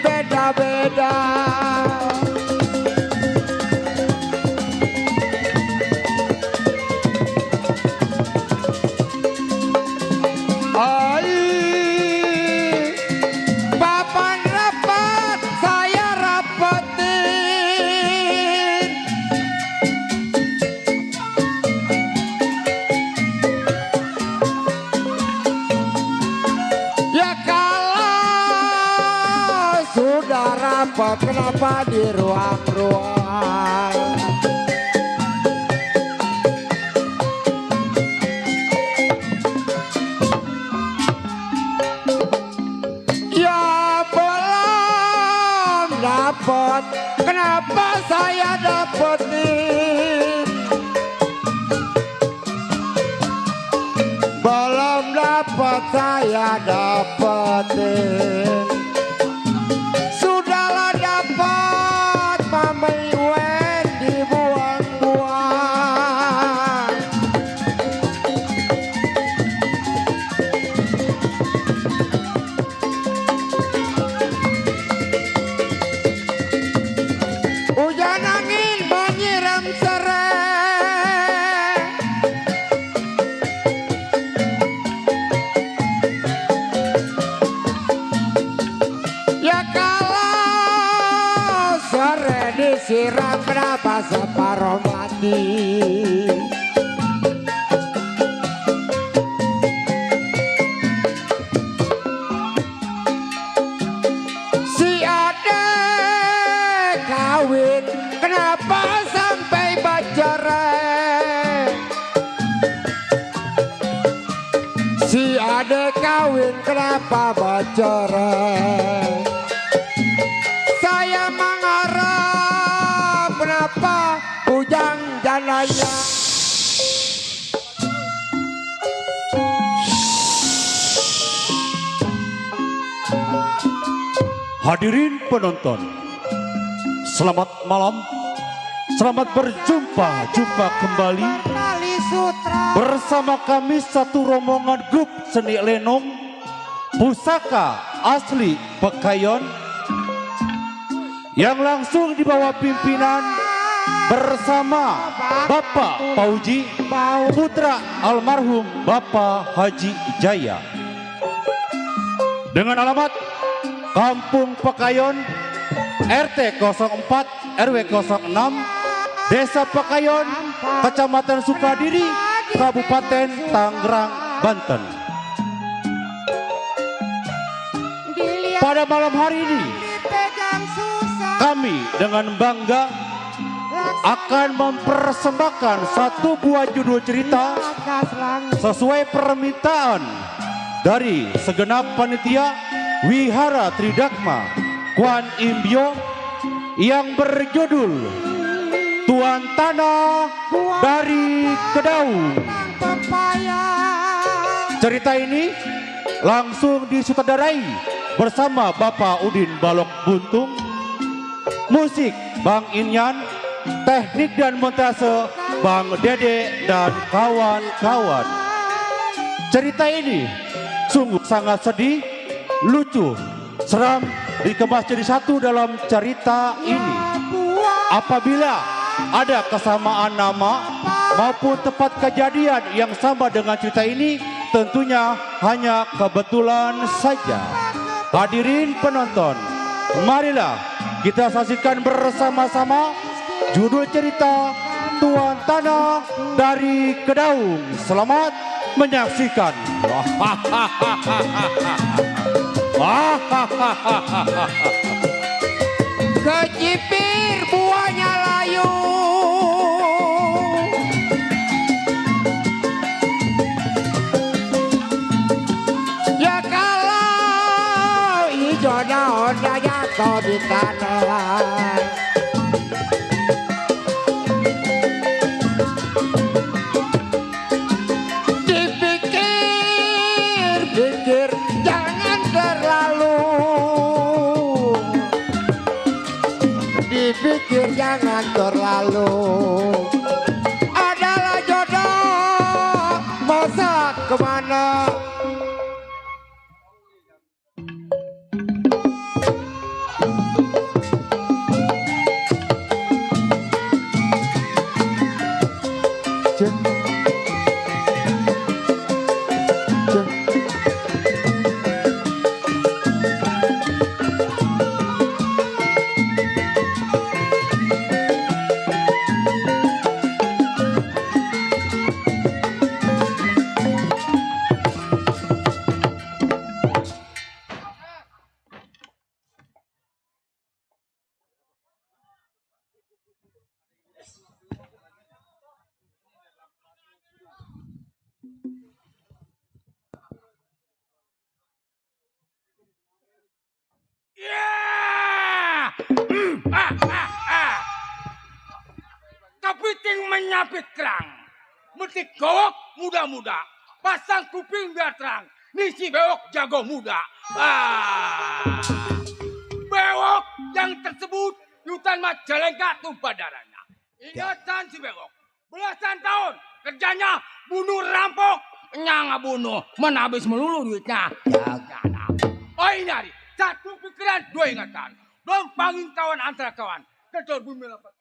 beda-beda. Papan rapat saya rapetin. Ya kalau sudah rapat kenapa di ruang-ruang? Dapat, kenapa saya dapetin? Belum dapat saya dapetin. Sudahlah dapat Mami Wen dibuang-buang. Hujan angin menyiram serai. Ya kalau sore disiram kenapa separuh mati? Si adek kawin kenapa sampai bercerai? Si adek kawin kenapa bercerai? Saya mengharap kenapa bujang jananya? Hadirin penonton, selamat malam, selamat jumpa kembali bersama kami satu rombongan grup seni lenong pusaka asli Pekayon yang langsung di bawah pimpinan bersama Bapak Pauji, putra almarhum Bapak Haji Jaya, dengan alamat Kampung Pekayon, RT 04 RW 06, Desa Pekayon, Kecamatan Sukadiri, Kabupaten Tangerang, Banten. Pada malam hari ini kami dengan bangga akan mempersembahkan satu buah judul cerita sesuai permintaan dari segenap panitia Wihara Tridakma Kwan Imbyo yang berjudul Tuan Tanah dari Kedaung. Cerita ini langsung disutradarai bersama Bapak Udin Balok Buntung, musik Bang Inyan, teknik dan montase Bang Dede dan kawan-kawan. Cerita ini sungguh sangat sedih, lucu, seram, dikemas jadi satu dalam cerita ini. Apabila ada kesamaan nama maupun tempat kejadian yang sama dengan cerita ini, tentunya hanya kebetulan saja. Hadirin penonton, marilah kita saksikan bersama-sama judul cerita Tuan Tanah dari Kedaung. Selamat menyaksikan. Kecipir buahnya layu, ya kalau hijau daunnya jatuh di tanah. Dipikir-pikir jangan terlalu, dipikir jangan terlalu. Adalah jodoh, masa kemana? Kepiting menyapit kerang, metik gowok muda-muda, pasang kuping biar terang, nisi bewok jago muda. Bewok yang tersebut di hutan Majalengka tumpah darahnya. Ingatan si bewok, belasan tahun kerjanya bunuh rampok, nyanga bunuh, menabis melulu duitnya. Oh ini hari, satu pikiran, dua ingatan. Belum panggil kawan antara kawan, kedor bumi lepas.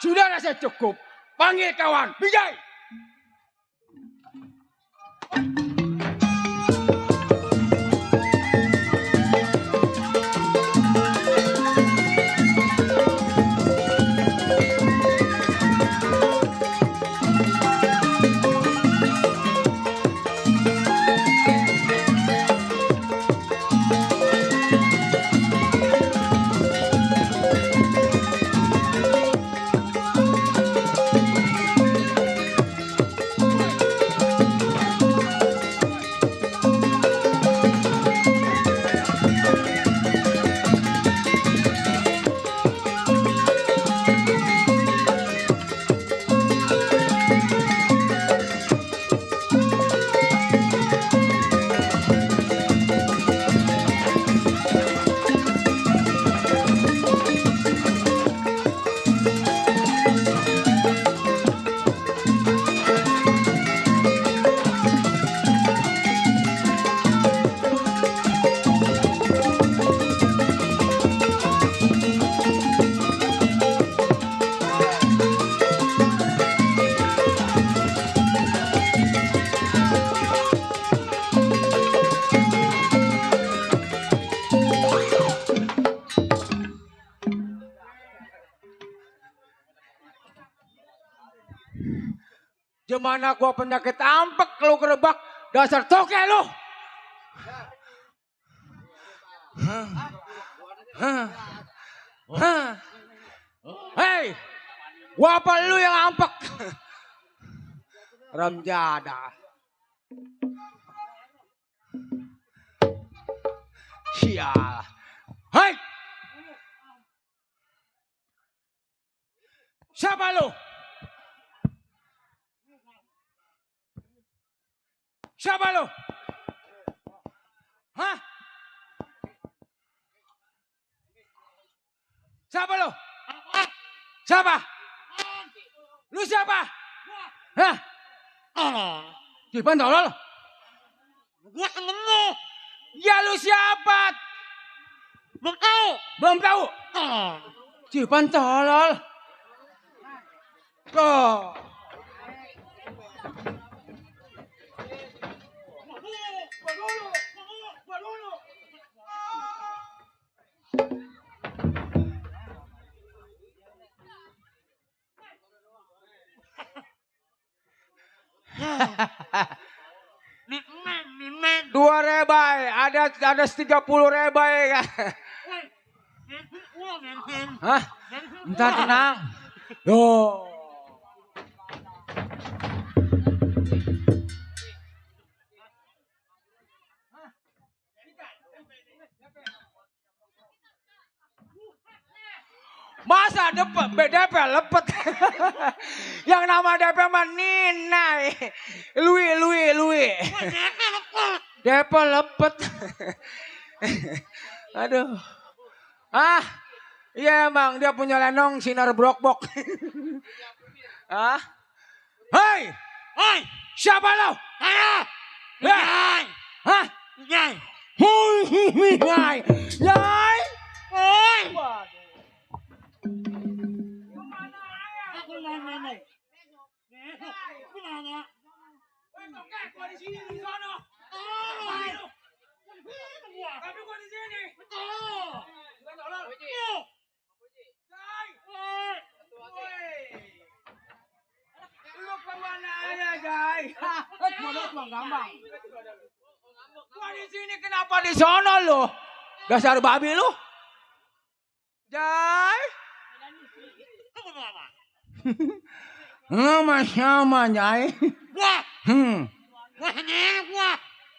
Sudah rasa cukup. Panggil kawan, Bijay. Gimana gua penyakit ampek lu kerebak dasar toke lu. Hei, gua apa lu yang ampek? Ramjada. Sial. Hei, siapa lu? Siapa lu? Hah? Siapa lu? Siapa? Lu siapa? Hah? Gimana tolol? Gua temen lu. Ya lu siapa? Belum tahu. Belum tahu. Oh. Cipan tolol. Tuh. Mimen. 2 rebai, ada 30 rebai kan. Hah? Bentar tenang. Yo. Masa DP lepet. Yang nama DP mah Ninai. Lui. DP lepet. Aduh. Ah, iya emang dia punya lenong sinar brokbok. Ah, hei, Hei, siapa lo? saya. Ya. Hah? Jai. Yai, yai. Oi. Aku mana? Mana? Gua di sini di sono. Tapi gua di sini. Lu kemana aja, Jai? Modal bang gampang. Gua di sini kenapa di sono lu? Dasar babi lu. Jai. Sama Jai. Gua. Hmm. Gua sendiri gua.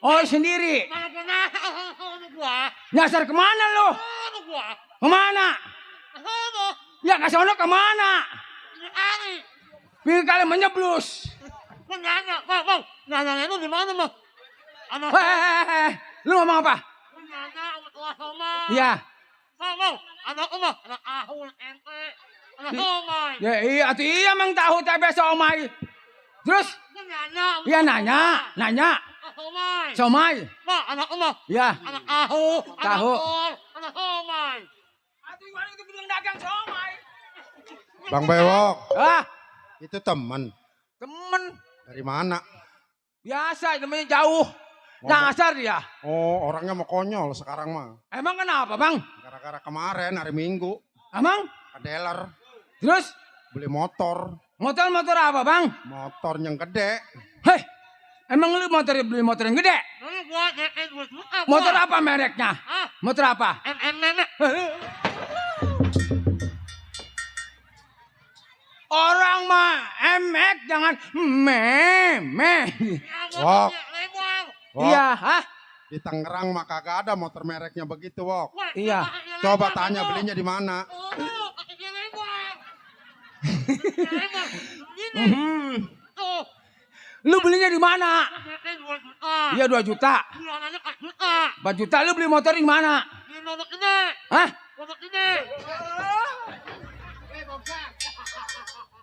Oh sendiri. Mana pernah gua. Nyasar kemana lu? Gua. Kemana? Apa? Ya ke sono kemana? Ani. Pilih kali menyeblus. Nanya, bang. Nanya itu di mana, bang? Anak. Hehehe. Lu ngomong apa? Nanya sama tua sama. Iya. Bang. Anak oma. Anak ahun ente. Anak somai. Ya iya, tuh iya emang tahu tempe somai. Terus? Nanya. Iya nanya. Somai. Somai. Bang, anak oma. Ya. Anak ahu. Tahu. Anak somai. Atuh gimana itu bilang dagang somai? Bang Bewok, Ah, itu teman. temen. Dari mana? Biasa namanya jauh. Nyasar dia. Oh, orangnya mau konyol sekarang mah. Emang kenapa bang? Gara-gara kemarin hari Minggu, Emang? ke dealer Terus? beli motor. Motor apa bang? Motor yang gede. Hei, emang lu beli motor yang gede? Ini gua nyekin gua suka. Motor apa mereknya? Ah, Motor apa? nenek. Orang mah MX jangan meh. Wok. Wok, Iya, hah? di Tangerang mah kagak ada motor mereknya begitu, Wok. Iya. Coba tanya belinya di mana. Mhm. Lu belinya di mana? Iya 2 juta. 4 juta lu beli motor di mana? Hah?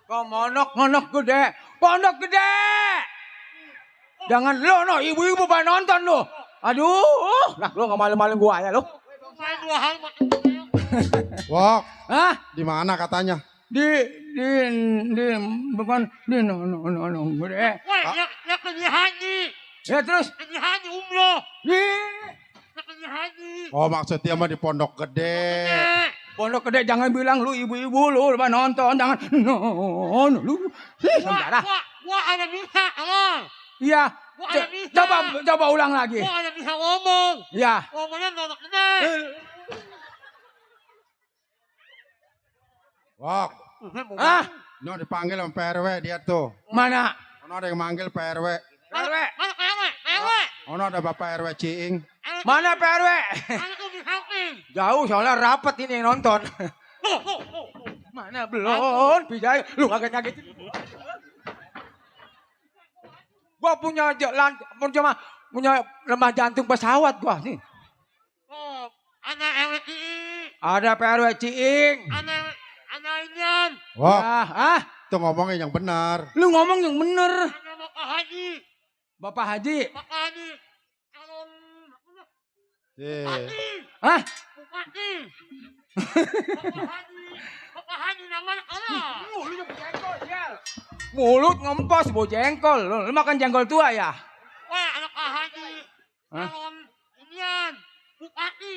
Kau monok gede. Pondok gede. Jangan lo no ibu-ibu pada nonton lo. Aduh, nah lo nggak malu-maluin gua ya lo. Wok, Hah? di mana katanya? Di bukan di no gede. Ya terus di Oh, maksudnya mah di Pondok Gede. pondok gede jangan bilang lu ibu-ibu lu pada nonton jangan lu. Sejarah. Gua ada bisa, halo. Iya. Gua ada bisa. Coba ulang lagi. Gua ada bisa ngomong. Iya. Ngomongnya nonton gede. Wok, Ah, no dipanggil sama PRW dia tuh. mana? Ono ada yang manggil PRW. PRW. Mana? Ono ada Bapak RW Ciing. Mana PRW? Anak tuh disamping. Jauh soalnya rapat ini yang nonton. Mana belum? Bisa lu kaget-kaget. Gua punya punya lemah jantung pesawat gua nih. Oh, anak LTI. Ada PRW Ciing. Anak Indian. Wok, Ah, itu ngomongin yang benar. lu ngomong yang bener. Anak Bapak Haji. Bapak Haji. Bapak Haji. Calon. Hah? Bupati. Bapak Haji namanya Allah. Mulutnya bejengkol, sial. Mulut ngempos, bau jengkol. Lu makan jengkol tua ya? Wah, anak Pak Haji. Hah? Calon inian. Bupati.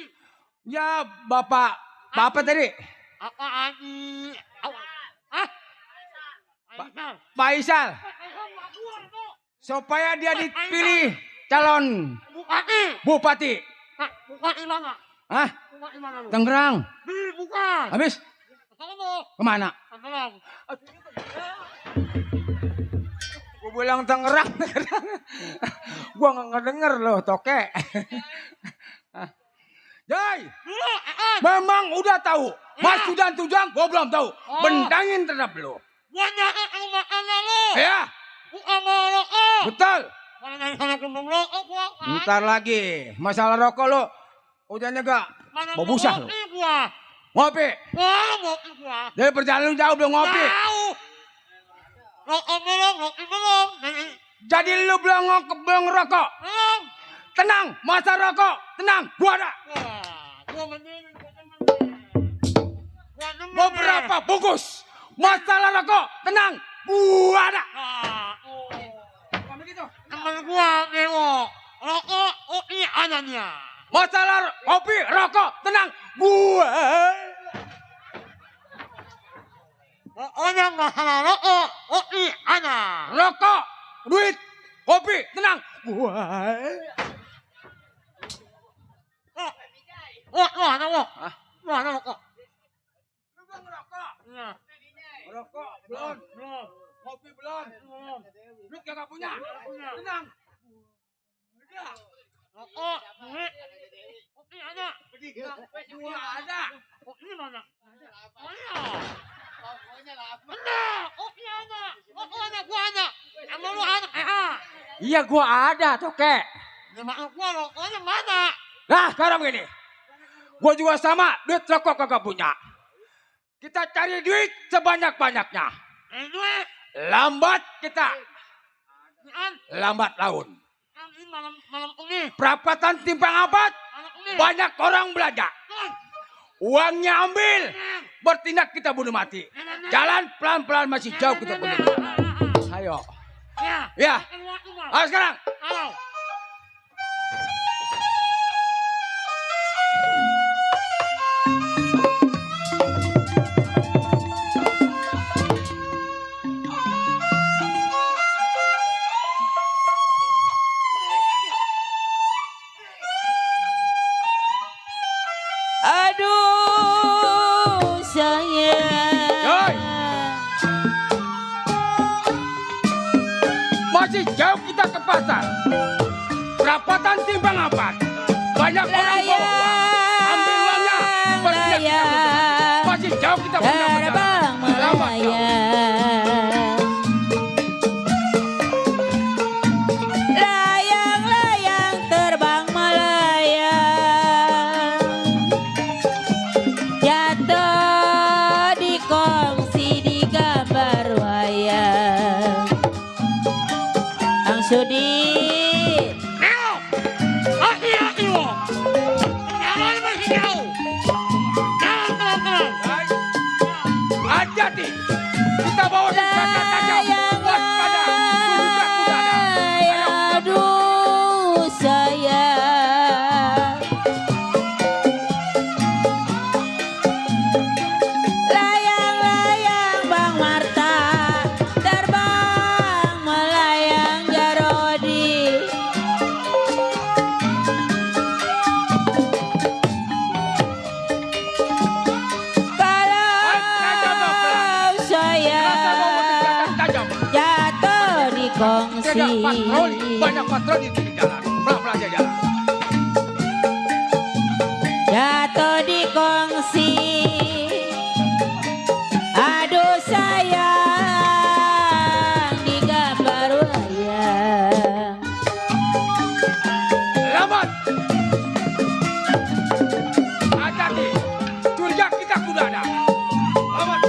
Ya, Bapak tadi? Apa Haji? Hah? Faisal. Pak Isal. Supaya dia dipilih calon Bupati. bupati. Nah, bupati mana? Hah? Bupati mana lu? Tangerang. Bukan. Habis? Sono. Kemana? Tangerang. Gue bilang Tangerang. Gue nggak ngedenger loh, toke. Jai, memang udah tahu. Mas Tujan gue belum tahu. Bentangin terhadap lo. Banyak yang makan lo. Ya, Bukan mau rokok. betul. Mana dari sana ke rokok gua. Ntar lagi, masalah rokok lo. Udah gak mau busah lo. Gua. Ngopi. Wah, ngopi gua. Dari perjalanan jauh belum ngopi. Tahu. Rokok belum, ngopi belum. Jadi lu belum ngerokok. Belum. Tenang, masa rokok. Tenang, gua ada. Wah, gua mending. Beberapa bungkus. Masalah rokok. Tenang, gua ada. Temen gua nengok. Rokok, kopi anaknya. Masalah kopi, rokok. Tenang, gua. Pokoknya masalah rokok, kopi anak. Rokok, duit, kopi. Tenang, gua. Wah, anak lo. Wah, anak lo. Lu belum ngerokok. Iya. Rokok, belum. Kopi, belum. Duit kagak punya. Tenang. Udah. Rokok, duit, kopi anak. Gua ada. Kopi mana? Mana? Benar, kopi anak. Rokok anak, gua anak. Sama lu anak, Iya, gua ada, toke. Ya maksud gua rokoknya mana? Nah, sekarang begini. Gua juga sama, duit rokok kagak punya. Kita cari duit sebanyak-banyaknya. Duit. Lambat kita. An, Lambat laun. ini malam ini. Perapatan timpang abad. Malam ini. Banyak orang belanja. Uangnya ambil. Bertindak kita bunuh mati. Jalan pelan-pelan masih jauh kita bunuh. Ayo. Ya. Ya. Keluar rumah. Ayo sekarang. Ayo. Aduh sayang. Yoi. Masih jauh kita ke pasar. Perapatan timbang abad. Banyak orang bawa uang. Ambil uangnya. Bertindak kita bunuh mati. Masih jauh kita punya Terbang perjalanan. Lambat laun. melayang, layang terbang melayang, jatuh di kongsi di gambar wayang. Ang Sudin, Neo. Hati-hati lo. Jalan masih jauh. Jalan pelan-pelan. Hati-hati. Kita bawa senjata tajam. Waspada. Kuda kudanya. Ayo. aduh sayang. Layang, layang Bang Marta, terbang melayang Jarodi. Kalau saya Kita bawa senjata tajam. jatuh di kongsi, Tidak patroli. Banyak patroli di jalan. Pelan-pelan aja jalan. jatuh di kongsi. Aduh sayang di gambar wayang. Lambat. Hati-hati. Curiga kita kuda ada. Lambat.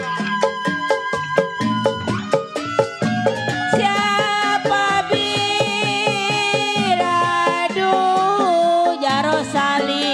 Siapa bila aduh jaro salib.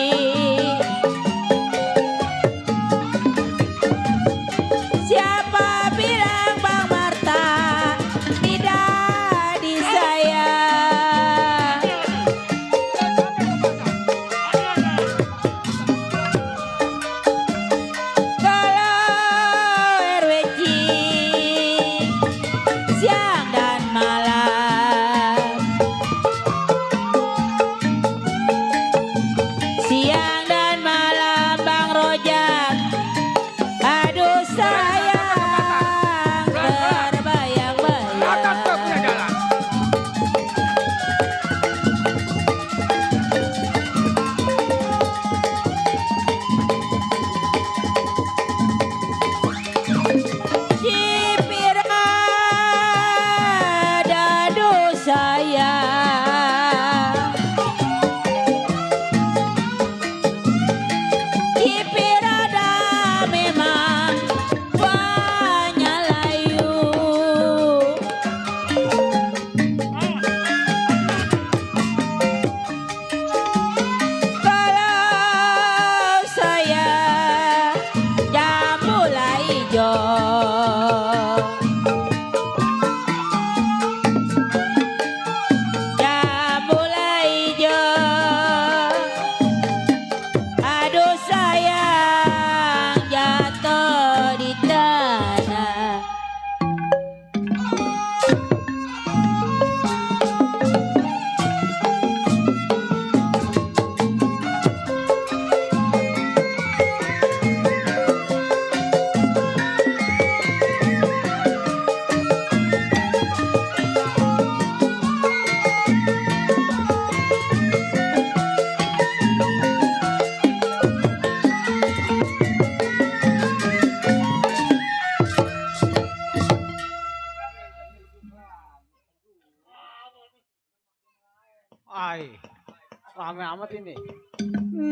rame amat ini.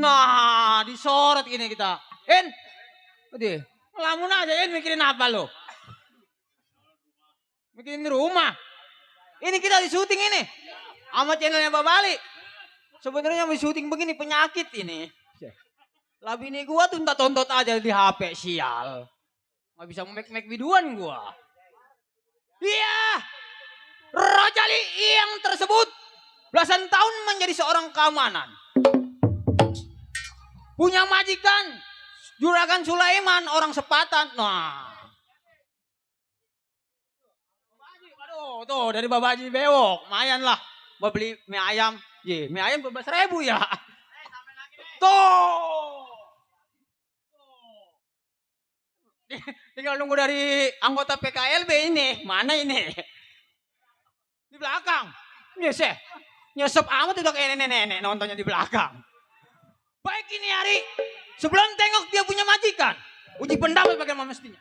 Nah, disorot ini kita. En, udah, ngelamun aja En, mikirin apa lo? Mikirin rumah. Ini kita di syuting ini. Sama channelnya Babali. Sebenarnya mau syuting begini penyakit ini. Lah bini gua tuh tontot aja di HP sial. Nggak bisa make videoan gua. Iya. Rajali yang tersebut belasan tahun menjadi seorang keamanan. Punya majikan Juragan Sulaiman orang sepatan. Nah. Aduh, tuh dari Babaji Bewok, lumayan lah. Mau beli mie ayam. Ye, mie ayam 12.000 ya. Tuh. Tinggal nunggu dari anggota PKLB ini. Mana ini? Di belakang. Nyesep. Nyesep amat udah kayak nenek-nenek nontonnya di belakang. Baik ini hari. Sebelum tengok dia punya majikan. Uji pendapat bagaimana mestinya.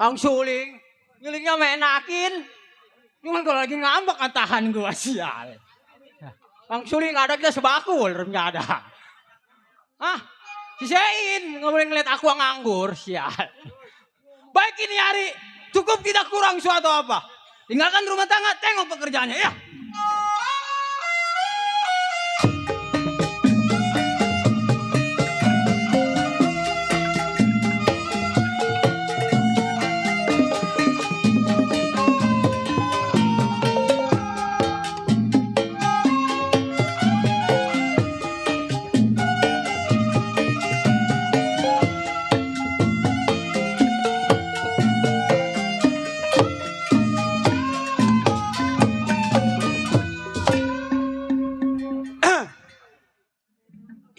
Kang Suling, nyulingnya menakin. Cuman kalau lagi ngambek kan tahan gua sial. Kang Suling ada kita sebakul remnya ada. Hah? Si Sein nggak boleh ngeliat aku nganggur sial. Baik ini hari, cukup tidak kurang suatu apa. Tinggalkan rumah tangga, tengok pekerjaannya ya.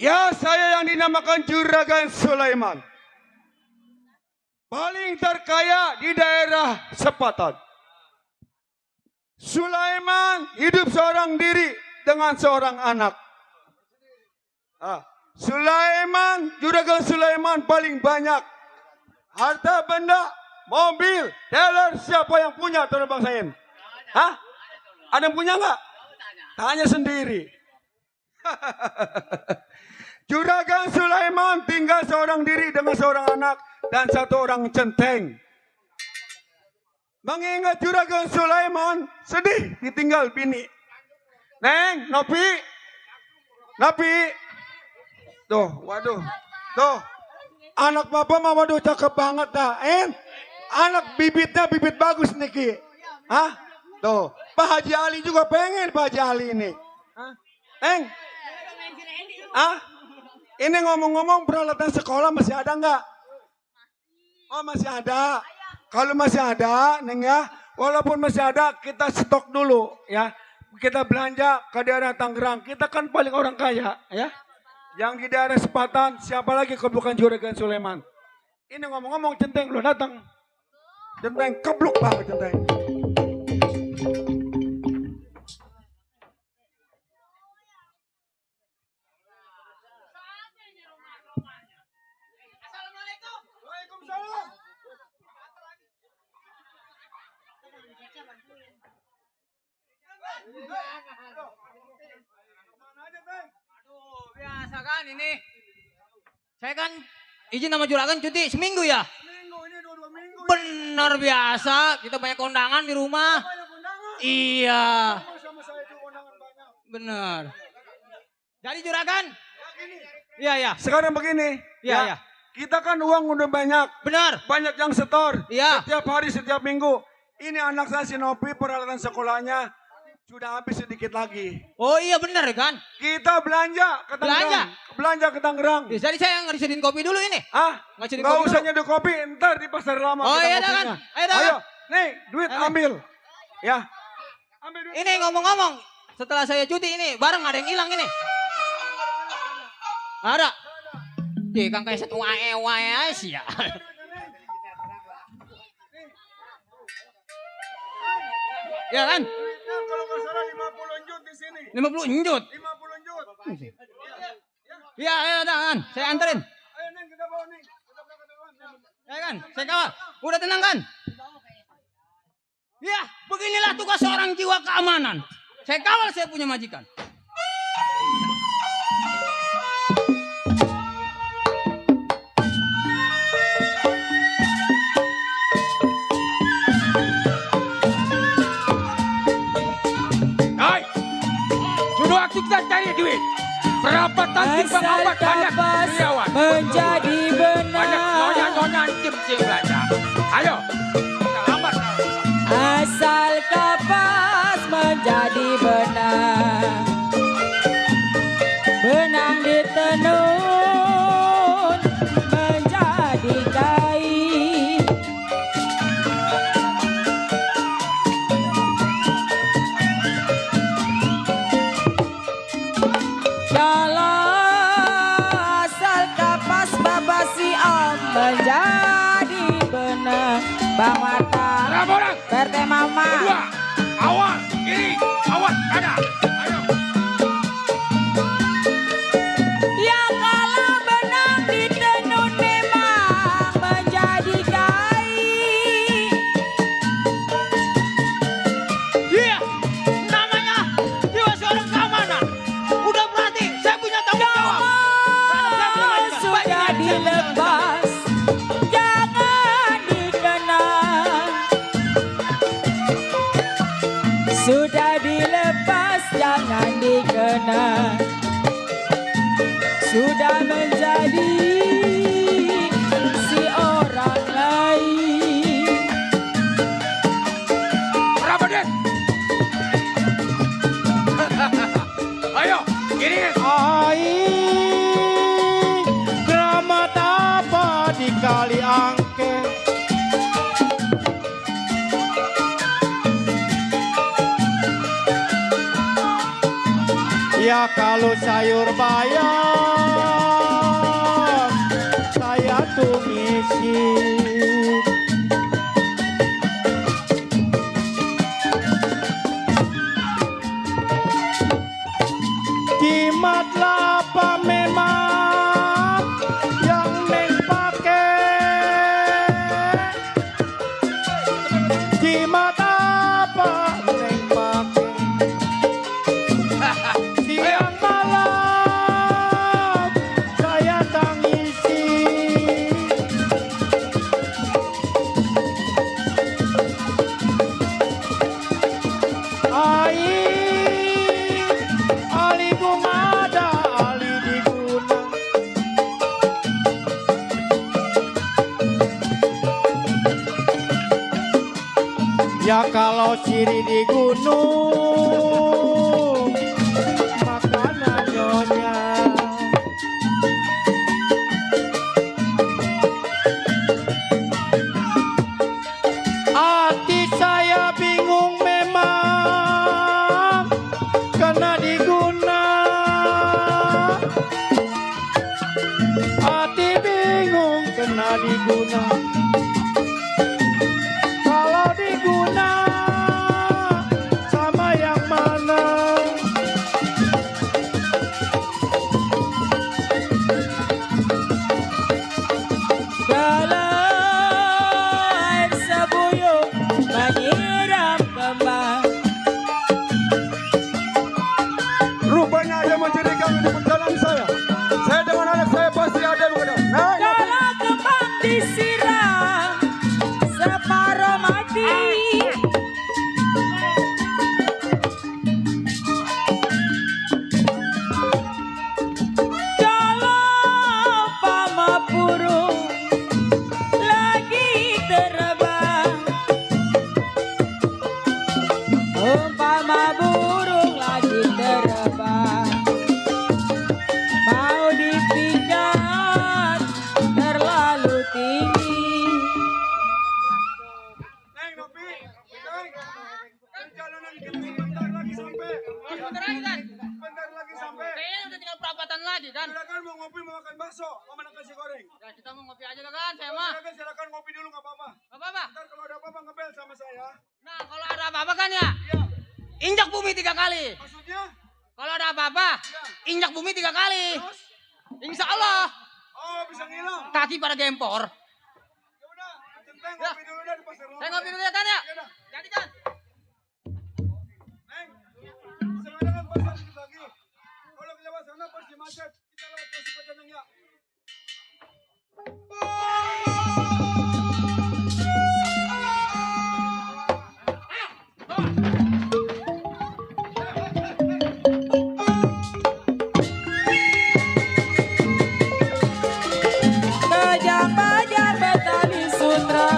Ya, saya yang dinamakan Juragan Sulaiman. Paling terkaya di daerah Sepatan. Sulaiman hidup seorang diri dengan seorang anak. Sulaiman, Juragan Sulaiman paling banyak. Harta benda, mobil, teller, siapa yang punya terbang saya? Hah? Ada yang punya nggak? Tanya sendiri. Juragan Sulaiman tinggal seorang diri dengan seorang anak dan satu orang centeng. Mengingat Juragan Sulaiman sedih ditinggal bini. Neng, Nopi. Nopi. Tuh, waduh. Tuh. Anak papa mah waduh cakep banget dah. Anak bibitnya bibit bagus nih Ki. Hah? Tuh. Pak Haji Ali juga pengen Pak Haji Ali ini. Hah? Neng. Hah? Ini ngomong-ngomong peralatan sekolah masih ada nggak? Oh masih ada. Kalau masih ada, Neng ya, walaupun masih ada, kita stok dulu ya. Kita belanja ke daerah Tangerang. Kita kan paling orang kaya ya. Yang di daerah Sepatan, siapa lagi kalau bukan Juragan Sulaiman? Ini ngomong-ngomong centeng lo datang. Centeng kebluk banget centeng. Juragan ini. Saya kan izin sama Juragan cuti seminggu ya. Minggu ini 2 minggu. Benar biasa, kita banyak kondangan di rumah. Banyak undangan. Iya, Sama saya itu undangan banyak. benar. Jadi Juragan? Gini, Iya, iya. sekarang begini. Iya, iya. Kita kan uang udah banyak. Benar. Banyak yang setor. Iya. Setiap hari, setiap minggu. Ini anak saya si Nopi peralatan sekolahnya sudah habis sedikit lagi. Oh iya benar kan? Kita belanja ke Tangerang. Belanja ke Tangerang. Ya, jadi saya nggak disediain kopi dulu ini. Ah, Nggak disediain nggak kopi usah dulu. nyeduh kopi. Ntar di pasar lama. Oh kita iya ngopinya. kan? Ayo dah. Ayo, nih duit Ayo. ambil. Ya. Ambil duit. Ini ngomong-ngomong, setelah saya cuti ini, barang ada yang hilang ini. Ada. Di kang kayak satu wae sih ya. Ya kan? Duitnya kalau nggak salah 50 jut di sini. 50 njut. 50 jut. Iya, ayo dah kan. Saya anterin. Ayo Neng kita bawa Neng. Kita berangkat duluan. Ya kan? Saya kawal. Udah tenang kan? Ya, beginilah tugas seorang jiwa keamanan. Saya kawal saya punya majikan. Hai, sudah waktu kita cari duit. Berapa tanti Asal pengamat banyak kapas karyawan. menjadi Banyak benar. nyonya-nyonya cip-cip belanja. Ayo, kita lambat. Asal kapas menjadi benang. Benang ditenun menjadi kain. Kalau asal kapas babasi om menjadi benang. Bang Mata, Berapa orang? PRT Mama. Berdua. Awal, kiri, awas, kanan. Ayo. Ya kalau benang ditenun memang menjadi kain. Iya, namanya jiwa seorang keamanan. Udah berarti saya punya tanggung jawab. Sudah dilepas, jangan dikenang. Sudah dilepas, jangan dikenang. Sudah menjadi si orang lain. Berapa duit? Ayo, kiri. Aing keramat apa di kali angke? Ya kalau sayur bayam saya tumisin. Jimat lapa memang yang neng pakai. Jimat apa neng pakai? Siang malam saya tangisi. Aing ali gumada ali diguna. Ya kalau siri di gunung makanan nyonya. Hati saya bingung memang kena diguna. Hati bingung kena diguna. Kalau diguna sama yang lagi kan? Silakan mau ngopi, mau makan bakso, mau makan nasi goreng. Ya kita mau ngopi aja kan, saya mah. Silakan ngopi dulu nggak apa-apa. Gak apa-apa. Ntar kalau ada apa-apa ngebel sama saya. Nah kalau ada apa-apa kan ya, Iya. injak bumi 3 kali. Maksudnya? Kalau ada apa-apa, Iya. injak bumi 3 kali. Terus? Insya Allah. Oh bisa ngilang. Kaki pada gempor. Ya udah, centeng ngopi dulu dah di pasar. Saya ngopi dulu ya kan ya. Ya udah. Jadi kan. Neng, sengaja kan pasar dikit lagi. Kalau ke lewat sana pasti macet. Kita lewat ke sepeda Neng ya. Bajang-bajang Betawi Sutra,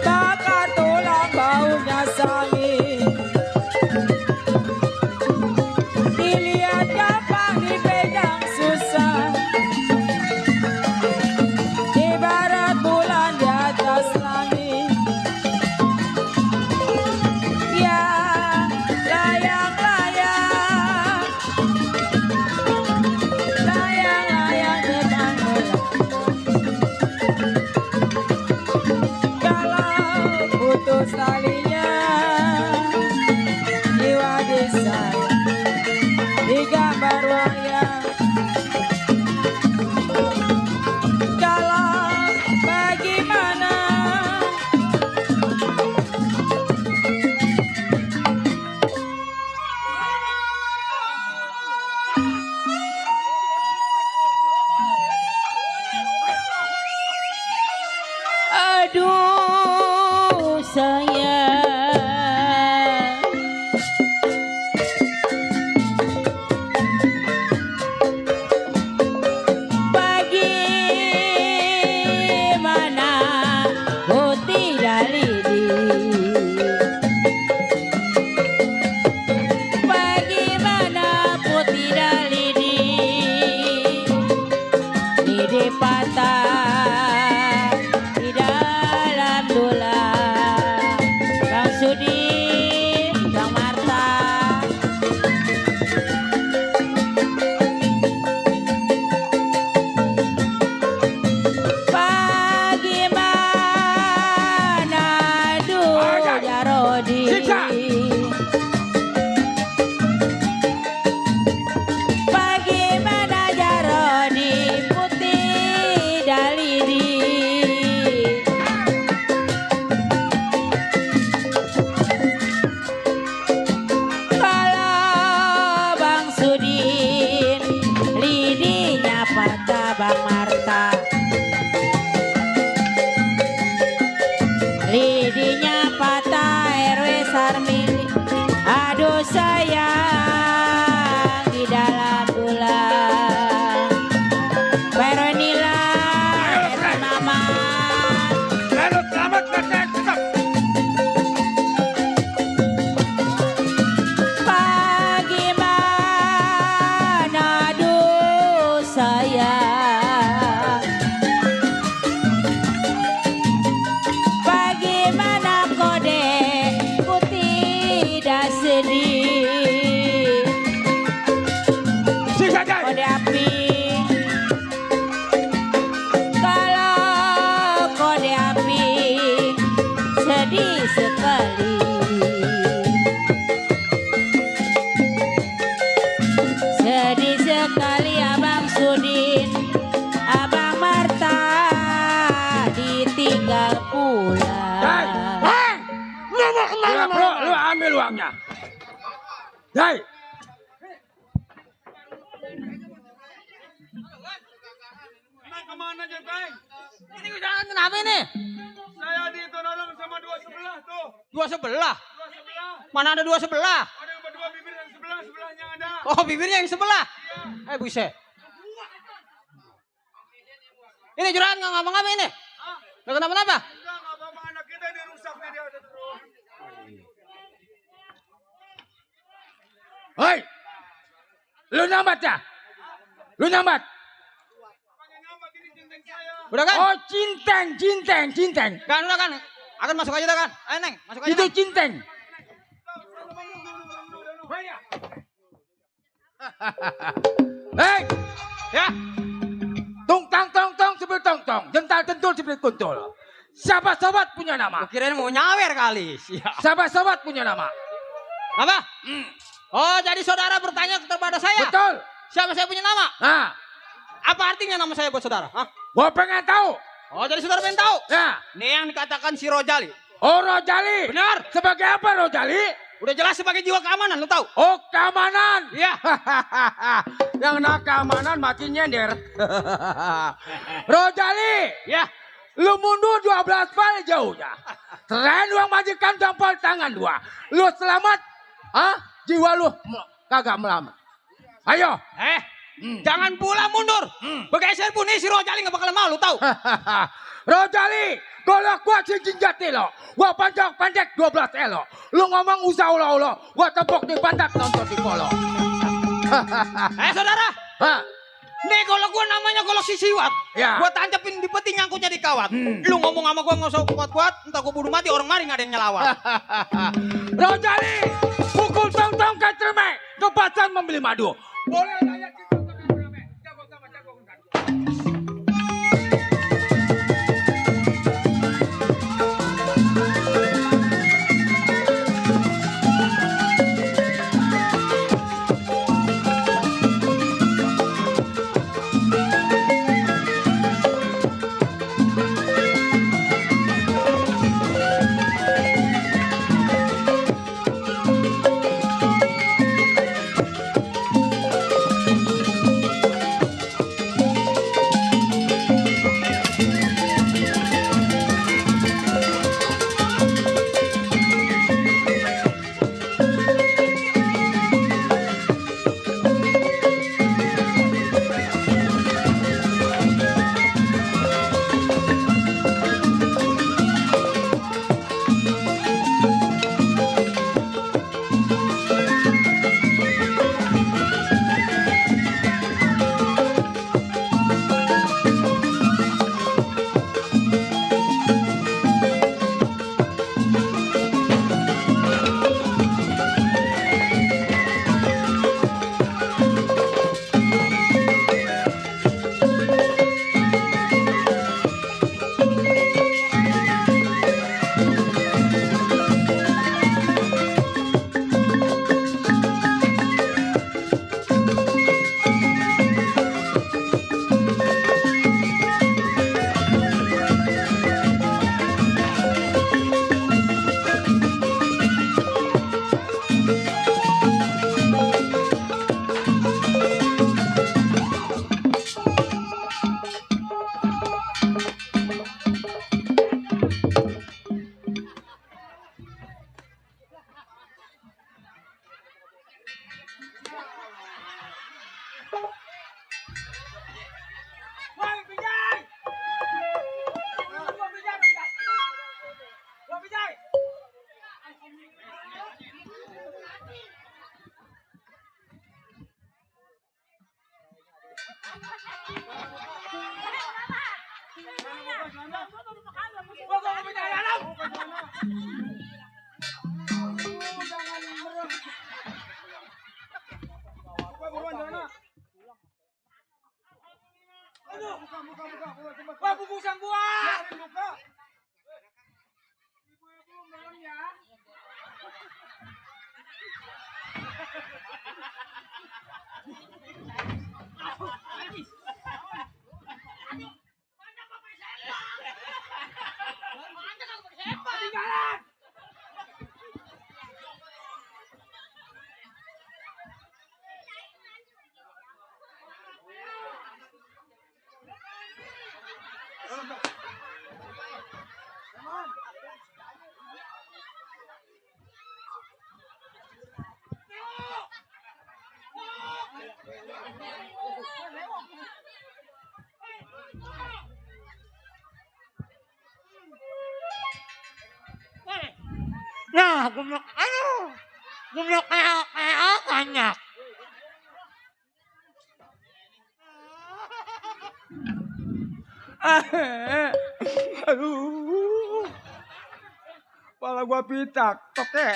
bakar tulang baunya sangi. Dilihat gampang, dipegang susah. Ibarat bulan di atas langit. Ya, layang-layang, layang-layang terbang kalau putus talinya, jiwa desa digambar wayang. Kalau bagaimana aduh sayang, bagaimana putih dalidi, bagaimana putih dalidi, lidi patah di dalam tulang. Bang Sudi, Bang Marta, bagaimana duh Jarodi, Siksa. bagaimana Jarodi putih dalidi. Kalau Bang Sudin lidinya patah, Bang Marta lidinya patah, RW Sarmili aduh sayang di dalam tulang. Veronila Ernama, Lalu selamat datang. Tetap. bagaimana duh sayang, bagaimana kode putih dah sedih, Siksa Jai. kode api. Kalau kode api sedih sekali, sedih sekali Abang Sudin, Abang Marta ditinggal Jai. pulang. Hei! Lu mau kemana bro? Lu ambil uangnya. Jai. Neng kemana Centeng? Ini jangan kenapa ini? Saya ditolong sama dua sebelah tuh. 2 sebelah. Dua sebelah. Mana ada 2 sebelah? Ada yang berdua bibir yang sebelah, sebelahnya ada. Oh bibirnya yang sebelah. Buset. Ini juragan nggak ngapa-ngapa ini? Nggak kenapa-napa? Enggak apa-apa, anak kita dirusak nih dia ada terus. Hei. Lu nyambat ya? Lu nyambat? Makanya nyambat ini Centeng saya. Udah kan? Oh, cinteng, cinteng, cinteng. Kan udah kan? Akan masuk aja dah kan? Ayo Neng, masuk aja. Itu Neng. cinteng. Hei, Ya. tung tang tong tong sebel tong tong, jental tentul sebel kuntul. Siapa sobat punya nama? Gua kirain mau nyawer kali. Siap. Siapa sobat punya nama? Apa? Oh, jadi saudara bertanya kepada saya. Betul. Siapa saya punya nama? Nah, Apa artinya nama saya buat saudara? Hah? gua pengen tahu. Oh, jadi saudara pengen tahu? Nah, Nih yang dikatakan si Rojali. oh Rojali. Benar. Sebagai apa Rojali? Udah jelas sebagai jiwa keamanan, lu tahu? Oh keamanan. Iya. Yang nak keamanan makin nyender. Rojali. Ya. Lu mundur 12 kali jauhnya. Tren uang majikan tampal tangan dua. Lu selamat. Hah? Jiwa lu kagak melamat. Ayo. Jangan pula mundur. Bergeser pun nih si Rojali gak bakalan mau, lu tahu? Rojali. Kalau gua cincin jati lo. Gua panjang pendek 12 elo. Lu ngomong usah ulo-ulo. Gua tepuk di pantat nonton di polo. Saudara. Hah? Nih kalau gua namanya kalau si Siwat. Ya. Gua tancapin di peti nyangkutnya di kawat. Lu ngomong sama gua gak usah kuat-kuat. Entah gua bunuh mati orang maring ada yang nyelawat. Rojali. Pukul tong-tong ke cermek. Ke pasar membeli madu. Boleh layak di jago sama jago bukan. Wah, bungkusan gua. Nah, gumlok, gumlok kayak banyak. Aduh. Kepala gua pitak, toke.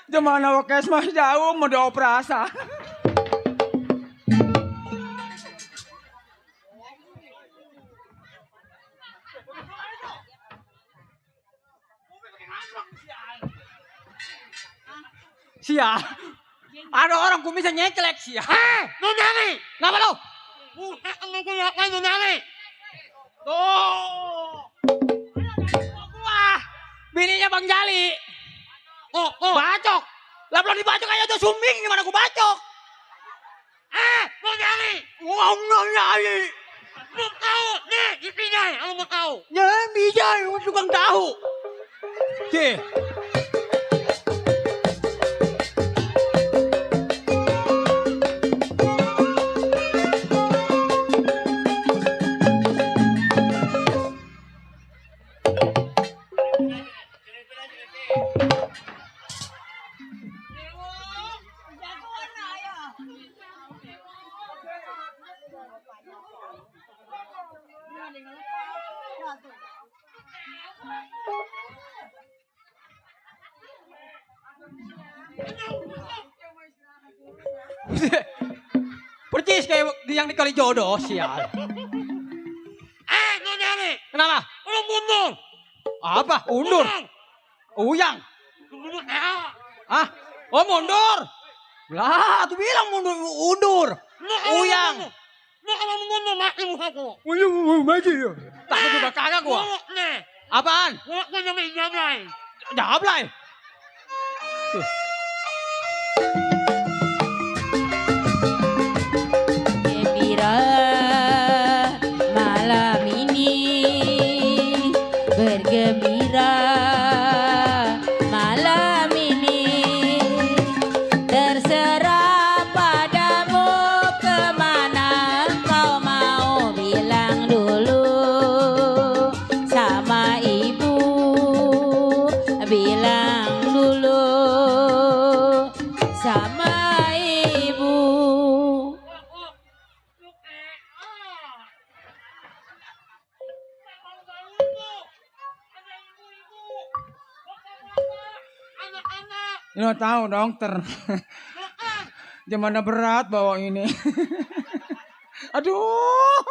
Jemana wakes mah jauh mau dioperasa. Sia. Ada orang kumisnya nyeklek sia. Nunani, Kenapa lo? bukan aku ngapain Nunani? Tuh. Wah. Bininya Bang Jali. Oh, Bacok. Lah belum dibacok aja tuh sumbing gimana aku bacok? Nunani, Ngomong Jali. belum tahu nih giginya, aku mau tahu. Ya bisa tukang tahu. Cih. Percis kayak yang di kali jodoh sial. Nunani, Kenapa? lu mundur. Apa? Undur. Uyang. Mundur, ah. Ah? Oh mundur. Lah, tuh bilang mundur, undur. Uyang. Lu kalau mundur mati mukaku. Maju ya. Takut juga kagak gua. Lu nih, Apaan? lu punya minyak. Jablay. Gembira malam ini bergembira malam ini terserah padamu kemana kau mau bilang dulu sama ibu bilang dulu sama ibu. Lo tahu dokter. Gimana berat bawa ini. Aduh.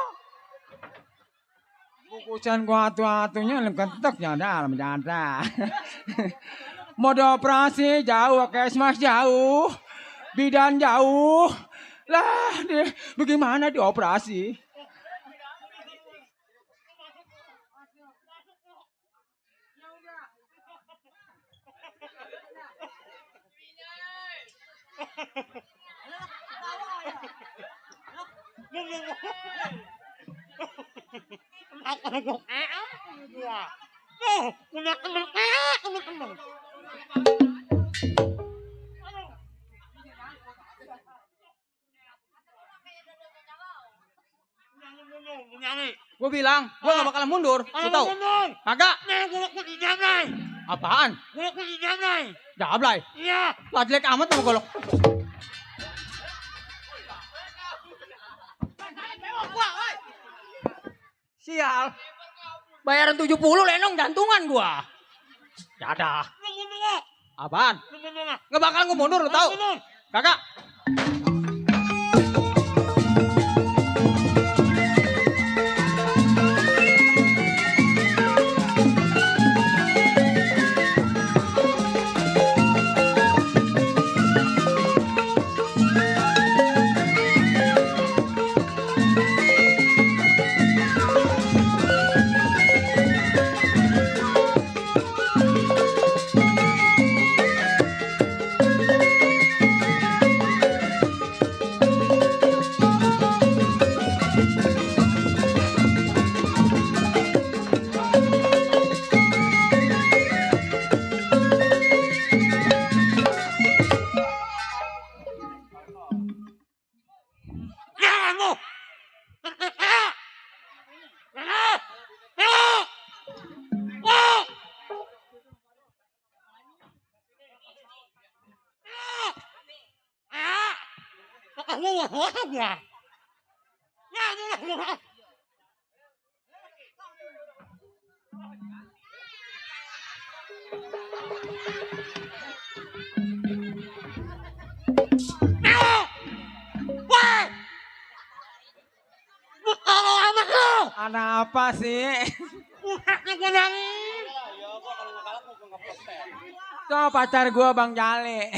Bukusan gua atu-atunya ketek ya dalam janda. Mau dioperasi jauh, kesmas jauh. Bidan jauh. Lah, bagaimana dioperasi? Gue bilang, gue gak bakalan mundur. Lu tahu? Kagak. Apaan? Jablay. Iya. Lah jelek amat sama golok. Sial. Bayaran 70 lenong gantungan gua. Ya ada. Apaan? Nggak bakal gua mundur lu tahu? Kagak. apa sih? Tuh pacar gua Bang Jale.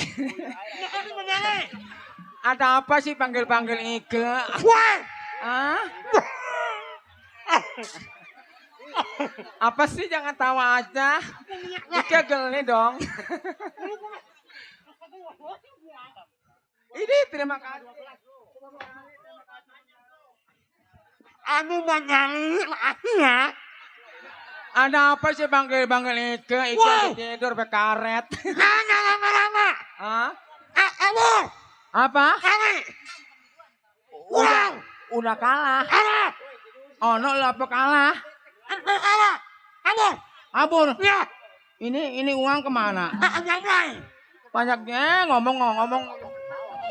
Ada apa sih panggil-panggil Ike? Hah? Apa sih, jangan tawa aja. Ike geli dong. Ini terima kasih. Anu Banyali, ya. Ada apa sih panggil-panggil Ike? Ike tidur pakai karet. Lama. Hah? Kamu. Apa? Kami. Udah kalah. Kalah. Oh, no, lu apa kalah? Kalah. Kamu. Abur. Ya. Ini uang kemana? Yang lain. Banyaknya ngomong.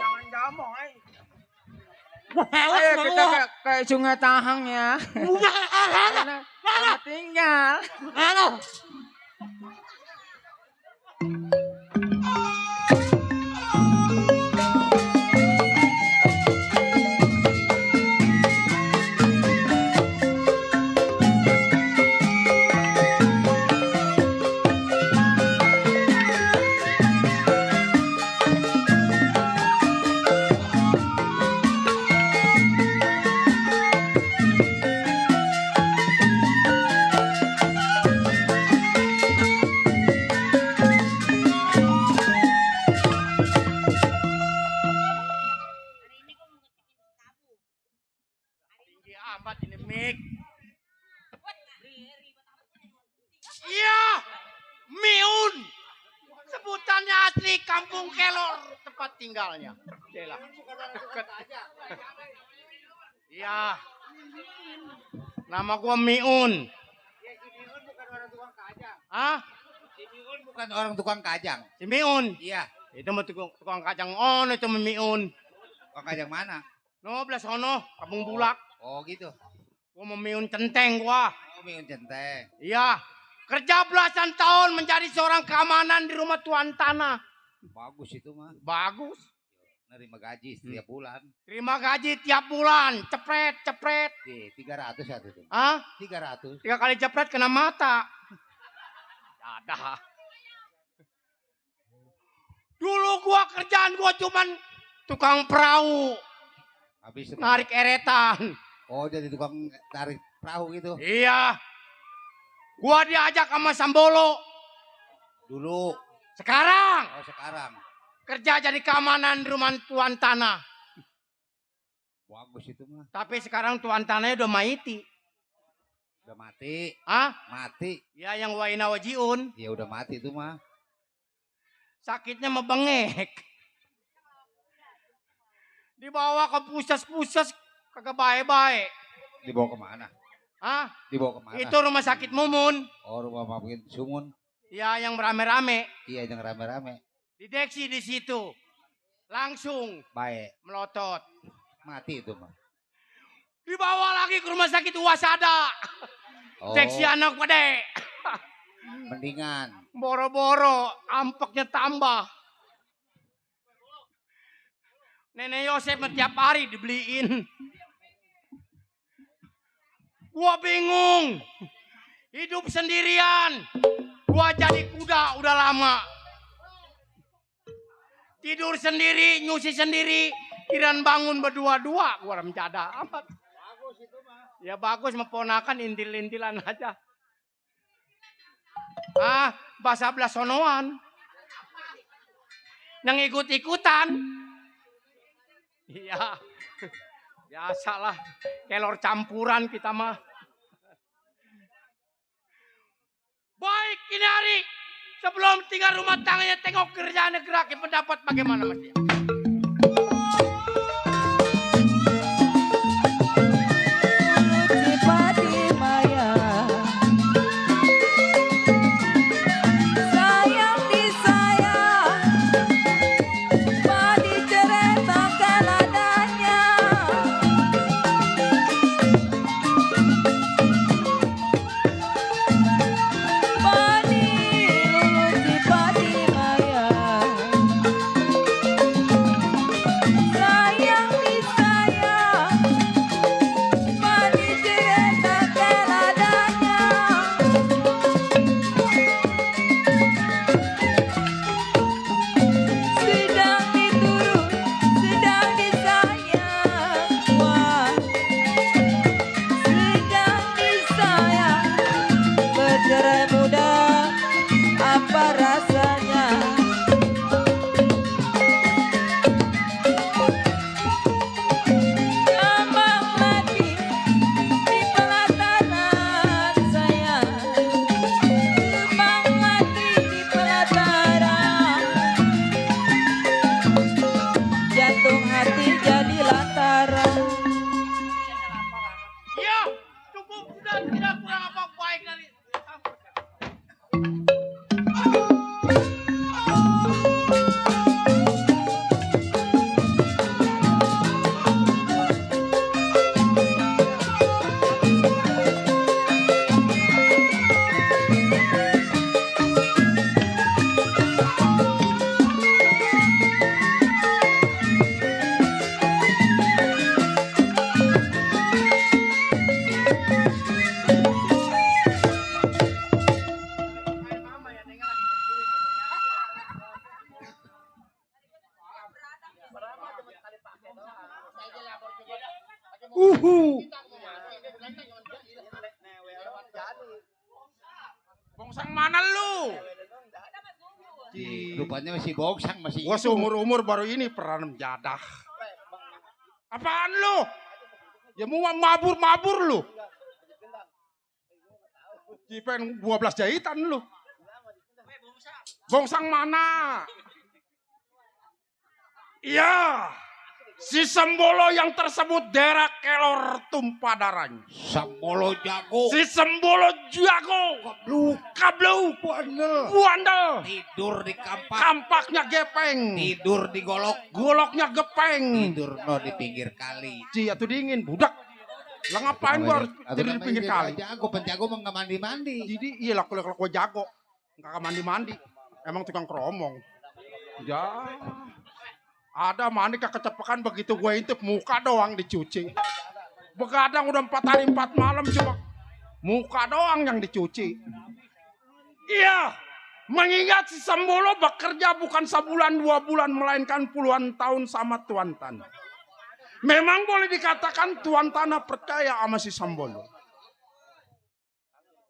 Jangan jamong, ayo kita ke Sungai Tahang ya. Selamat tinggal. Amat ini Mik. Iya, Miun. Sebutannya asli Kampung Kelor, tempat tinggalnya. Jelah. Deket. Iya. Nama gua Miun. Hah? Si Miun bukan orang tukang kajang. Si Miun. Iya. Itu mah tukang kacang on itu Miun. Tukang kajang mana? No, belah sono, Kampung Bulak. Oh gitu. Gua mau Miun centeng gua. Oh Miun centeng. Iya. Kerja belasan tahun menjadi seorang keamanan di rumah tuan tanah. Bagus itu mah. Bagus. Nerima gaji setiap bulan. Terima gaji tiap bulan. Cepret. Di 300 satu tuh. Hah? 300. 3 kali cepret kena mata. Ada. Dulu kerjaan gua cuman tukang perahu. Habis itu. Narik eretan. Oh jadi tukang tarik perahu gitu. Iya. Gua diajak sama Sambolo. Dulu. Sekarang Oh sekarang. kerja jadi keamanan di rumah tuan tanah. Bagus itu mah. Tapi sekarang tuan tanahnya udah maiti. Udah mati. Hah? Mati. Ya yang waina wajiun. Ya udah mati itu mah. Sakitnya membengek. Dibawa ke pusat kagak baik-baik. Dibawa kemana? Hah? Dibawa kemana? Itu rumah sakit Mumun. Oh rumah maafin Sumun. Ya yang rame-rame. Iya yang rame-rame. Dideteksi di situ. Langsung Baik. melotot. Mati itu mah. Dibawa lagi ke rumah sakit Wasada. Oh. Deteksi anak pade. Mendingan. Boro-boro ampeknya tambah. Nenek Yosef tiap hari dibeliin. Gua bingung. Hidup sendirian. Gua jadi kuda udah lama. Tidur sendiri, nyusi sendiri. Kiran bangun berdua-dua. Gua mencada amat. Bagus itu mah. Ya bagus, memponakan intil-intilan aja. Bahasa Blasonoan. Yang ikut-ikutan. Iya. Biasalah. Kelor campuran kita mah. Baik, ini hari. Sebelum tinggal rumah tangganya, tengok kerjaan gerakin pendapat bagaimana Mas. Sayang disayang, padi ceritakan adanya. Padi luluh si padi maya. Bongsang mana lu? Rupanya masih bongsang masih. Gua seumur-umur baru ini pernah menjadah. Apaan lu? Ya mau mabur-mabur lu. Jipen 12 jahitan lu. Bongsang mana? Iya. Si Sembolo yang tersebut daerah kelor tumpah darahnya. Sembolo jago. Si Sembolo jago. Kabluk. Buandel. Tidur di kampak. Kampaknya gepeng. Tidur di golok. Goloknya gepeng. Tidur no di pinggir kali. Cia tuh dingin, budak. Lah ngapain gua harus tidur di pinggir kali? Jago, penjago mau nggak mandi-mandi. Jadi iya lah kalau gua jago. Nggak mandi-mandi. Emang tukang keromong. Ya. Ada mandi kecepakan begitu gue intip muka doang dicuci. Begadang udah 4 hari 4 malam cuma muka doang yang dicuci. Iya, mengingat si Sembolo bekerja bukan sebulan 2 bulan melainkan puluhan tahun sama Tuan Tanah. Memang boleh dikatakan Tuan Tanah percaya sama si Sembolo.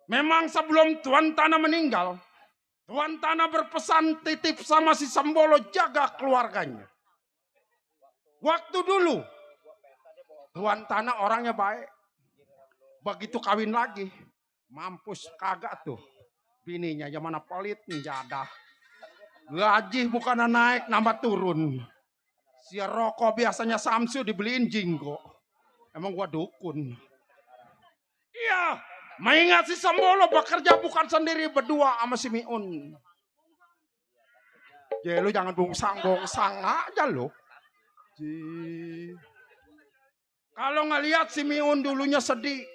Memang sebelum Tuan Tanah meninggal, Tuan Tanah berpesan titip sama si Sembolo jaga keluarganya. Waktu dulu, Tuan Tanah orangnya baik. Begitu kawin lagi, mampus kagak tuh. Bininya yang mana pelit, menjadah. Gaji bukan naik, nambah turun. Si rokok biasanya Samsu dibeliin Jinggo. Emang gua dukun. Iya, mengingat si Sembolo bekerja bukan sendiri berdua sama si Miun. Ya lu jangan bongsang-bongsang aja lu. Kalau ngelihat si Miun dulunya sedih.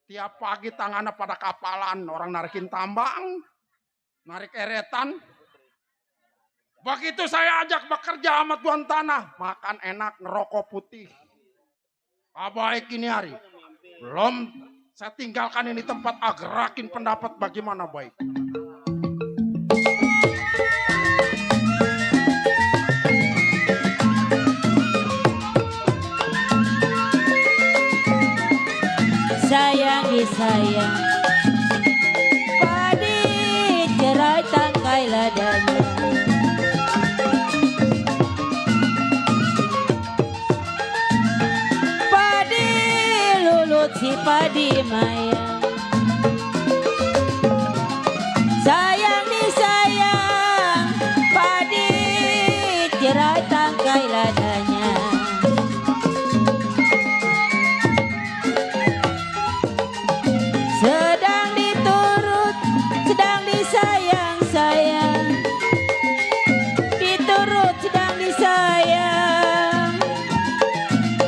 Tiap pagi tangannya pada kapalan. Orang narikin tambang. Narik eretan. Begitu saya ajak bekerja sama Tuan Tanah. Makan enak, ngerokok putih. Baik ini hari. Belum saya tinggalkan ini tempat agerakin pendapat bagaimana baik. Sayangi sayang, padi cerai tangkai ladanya. Padi lulut si padi maya. Sayang disayang, padi cerai tangkai ladanya. Sedang diturut, sedang disayang-sayang. Diturut, sedang disayang.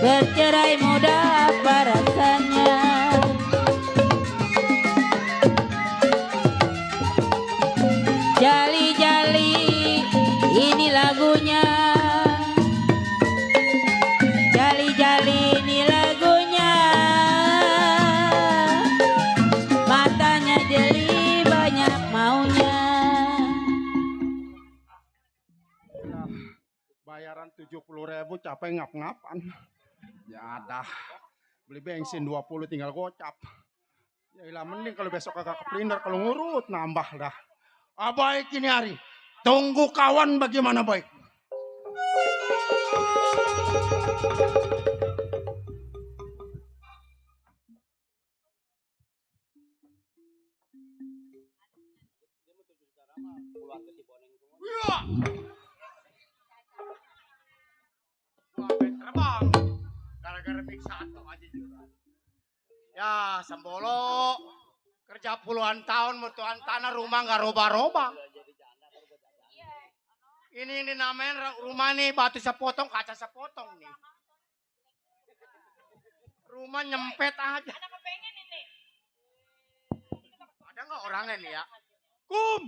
Bercerai muda apa rasanya? Jali-jali, ini lagunya. Jali-jali, ini lagunya. Matanya jeli, banyak maunya. Bayaran 70.000 capek ngap-ngapan. Ya dah. Beli bensin 20 tinggal gocap. Ya ilah mending kalau besok kagak keprinter. Kalau ngurut nambah dah. Baik ini hari. Tunggu kawan bagaimana baik. Terbang gara-gara mix satu aja juga. Ya Sembolo kerja puluhan tahun mutuan tanah rumah nggak roba-roba. Ini namanya rumah nih batu sepotong kaca sepotong nih. Rumah nyempet aja. Ada nggak orangnya nih ya? Kum.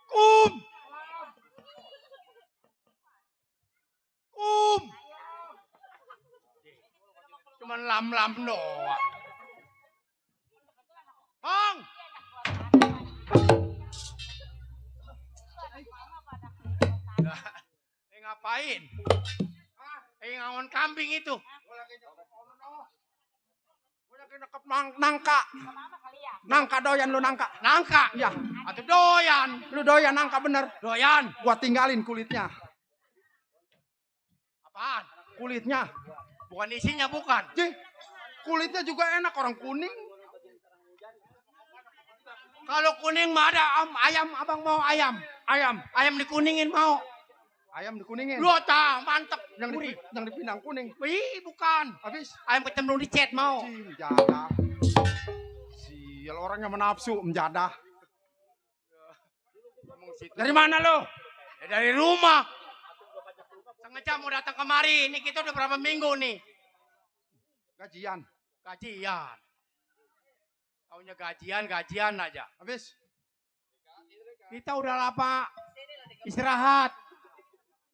Kum. Cuman lam-lam doang. Hong. Ngapain Ngapain? Ngangon kambing itu. Gue lagi nekep nangka. Nangka doyan lu nangka. Nangka. Iya. Atau doyan. Lu doyan nangka bener. Doyan. Gua tinggalin kulitnya. Apaan? Kulitnya. Bukan isinya bukan. Cih, kulitnya juga enak orang kuning. Kalau kuning mah ada ayam, abang mau ayam. Ayam dikuningin mau. Ayam dikuningin. Lu tah, mantep. Yang dipinang kuning. Wih, bukan. Habis. Ayam kecemplung dicet mau. Cih, menjadah. Sial orangnya menafsu menjadah. Dari mana lo? Ya, dari rumah. Sengaja mau datang kemari. Ini kita udah berapa minggu nih? Gajian. Taunya gajian aja. Habis. Kita udah lama istirahat.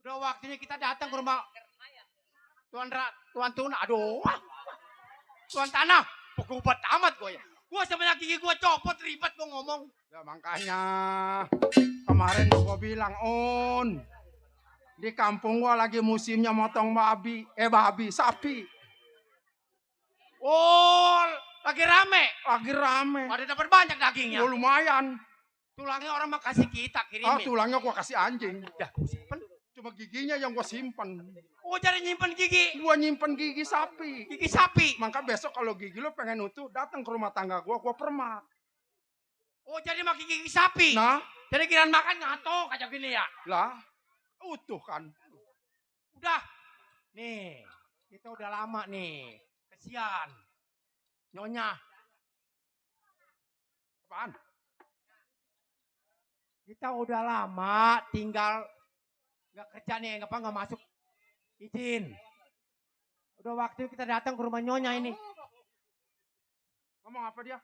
Udah waktunya kita datang ke rumah Tuan Tuna. Aduh. Tuan Tanah. Pegubat amat gue ya. Gue sebenarnya gigi gue copot ribet gue ngomong. Ya makanya kemarin gua bilang di kampung gua lagi musimnya motong sapi. Oh, lagi rame. Ada Pada dapat banyak dagingnya. Oh, lumayan. Tulangnya orang mah kasih kita kirimin. Tulangnya gua kasih anjing. Ya, gua simpen. Cuma giginya yang gua simpen. Oh, cari nyimpen gigi. Gua nyimpen gigi sapi. Gigi sapi. Maka besok kalau gigi lu pengen utuh, datang ke rumah tangga gua permak. Oh, jadi makan gigi sapi. Nah, Jadi kirain makan ngatok aja gini ya. lah, utuh kan. Udah. Nih, kita udah lama nih. Kesian. Nyonya. Apaan? Kita udah lama tinggal nggak kerja nih, nggak masuk izin. Udah waktu kita datang ke rumah Nyonya ini. Ngomong apa dia?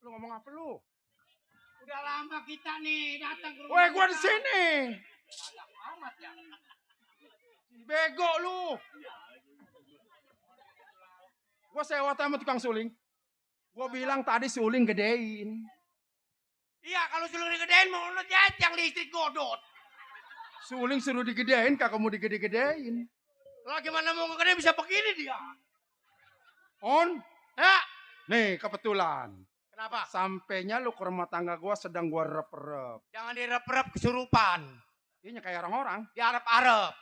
Lu ngomong apa lu? Udah lama kita nih datang ke rumah. Woi, gua di sini. Amat ya. Bego lu. Gua sewa sama tukang suling. Gua bilang tadi suling gedein. Iya, kalau suruh digedein mau lu yang listrik godot. Suling suruh digedein, kagak mau digede-gedein. Lah gimana mau ngegedein bisa begini dia? Ya. Nih, kebetulan. Kenapa? Sampainya lu ke rumah tangga gua sedang gua rep-rep. Jangan direp-rep kesurupan. Ini kayak orang-orang. Diarep-arep.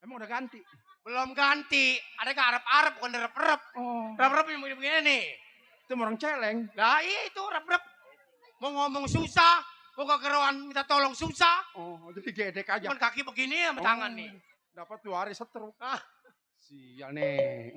Emang udah ganti? Belum ganti. Ada ke arep-arep bukan direp-rep. Oh, Rep-rep yang begini nih. itu orang celeng. Lah iya itu rep-rep. Mau ngomong susah. Mau kekeruan minta tolong susah. Oh, jadi gedek aja. Cuman kaki begini sama tangan nih. Dapat 2 hari setruk. Ah. Sial nih,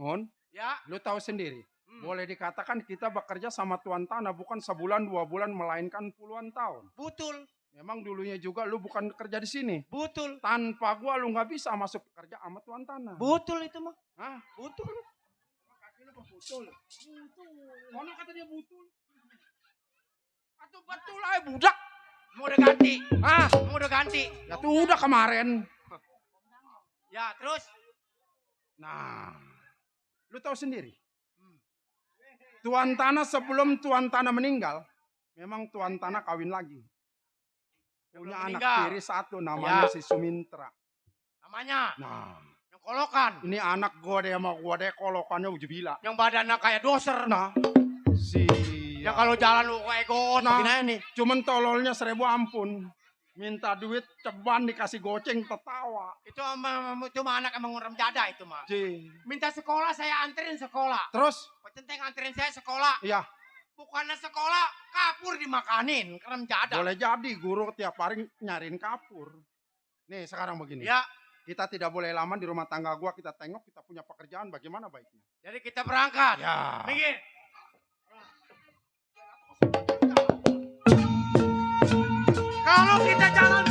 Ya. Lu tahu sendiri. Boleh dikatakan kita bekerja sama tuan tanah bukan sebulan 2 bulan melainkan puluhan tahun. Betul. Memang dulunya juga lu bukan kerja di sini. Betul. Tanpa gua lu nggak bisa masuk kerja sama tuan tanah. Betul itu mah. Hah? Betul. Kaki lu betul. Mana kata dia betul? Atau betul aja budak. Mau udah ganti. Ah, Mau udah ganti. ya tuh udah kemarin. Ya terus. Nah, lu tahu sendiri. Tuan tanah sebelum tuan tanah meninggal, memang tuan tanah kawin lagi. Punya anak meninggal. tiri 1 namanya si Sumintra. Namanya. Nah, Yang kolokan. ini anak gua deh sama gua deh kolokannya ujubila. Yang badannya kayak doser. Nah, si Yang kalau jalan lu kayak got. Nah. Begini aja nih. cuman tololnya 1000 ampun. Minta duit ceban dikasih goceng tertawa. Itu cuma anak emang orang jada itu mah. Ji. Minta sekolah saya anterin sekolah. Terus? Penting anterin saya sekolah. Iya, Bukannya sekolah kapur dimakanin. Kerem jada. boleh jadi guru tiap hari nyariin kapur. Nih sekarang begini. Ya. Kita tidak boleh lama di rumah tangga gua, kita tengok kita punya pekerjaan bagaimana baiknya. Jadi kita berangkat. Ya. Minggir. Kalau kita jalan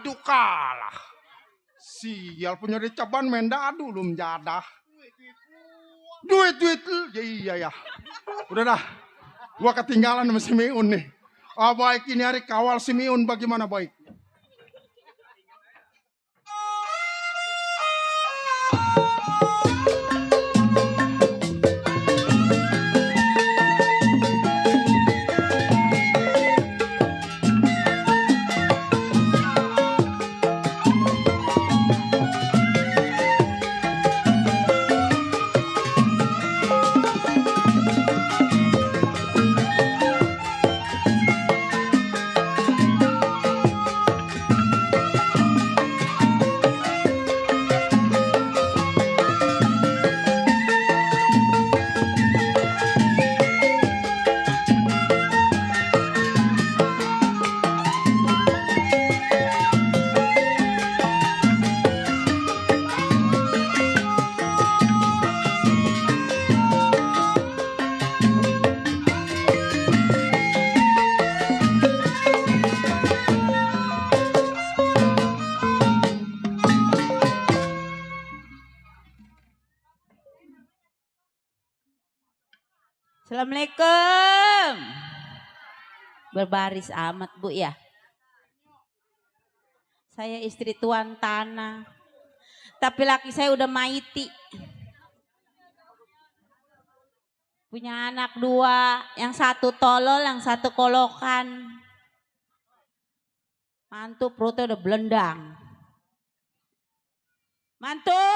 Aduh kalah. Sial punya dicaban main dadu lu menjadah. Duit. Ya iya ya. Udah dah. Gua ketinggalan sama si Miun nih. Baik ini hari kawal si Miun bagaimana baik? Assalamualaikum. Berbaris amat Bu ya. Saya istri tuan tanah. Tapi laki saya udah maiti. Punya anak 2, yang satu tolol, yang satu kolokan. Mantu perutnya udah belendang. Mantu!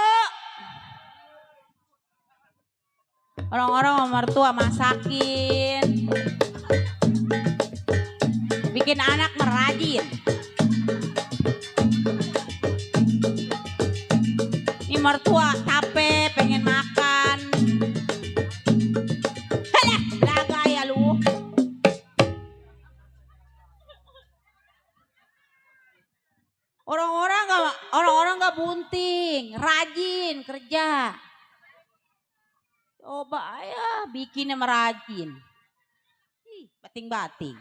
Orang-orang sama mertua masakin. Bikin anak merajin. Ini mertua capek pengen makan. Halah, belaga ya lu. Orang-orang gak bunting, rajin kerja. Coba ya bikinnya merajin. Bating-bating.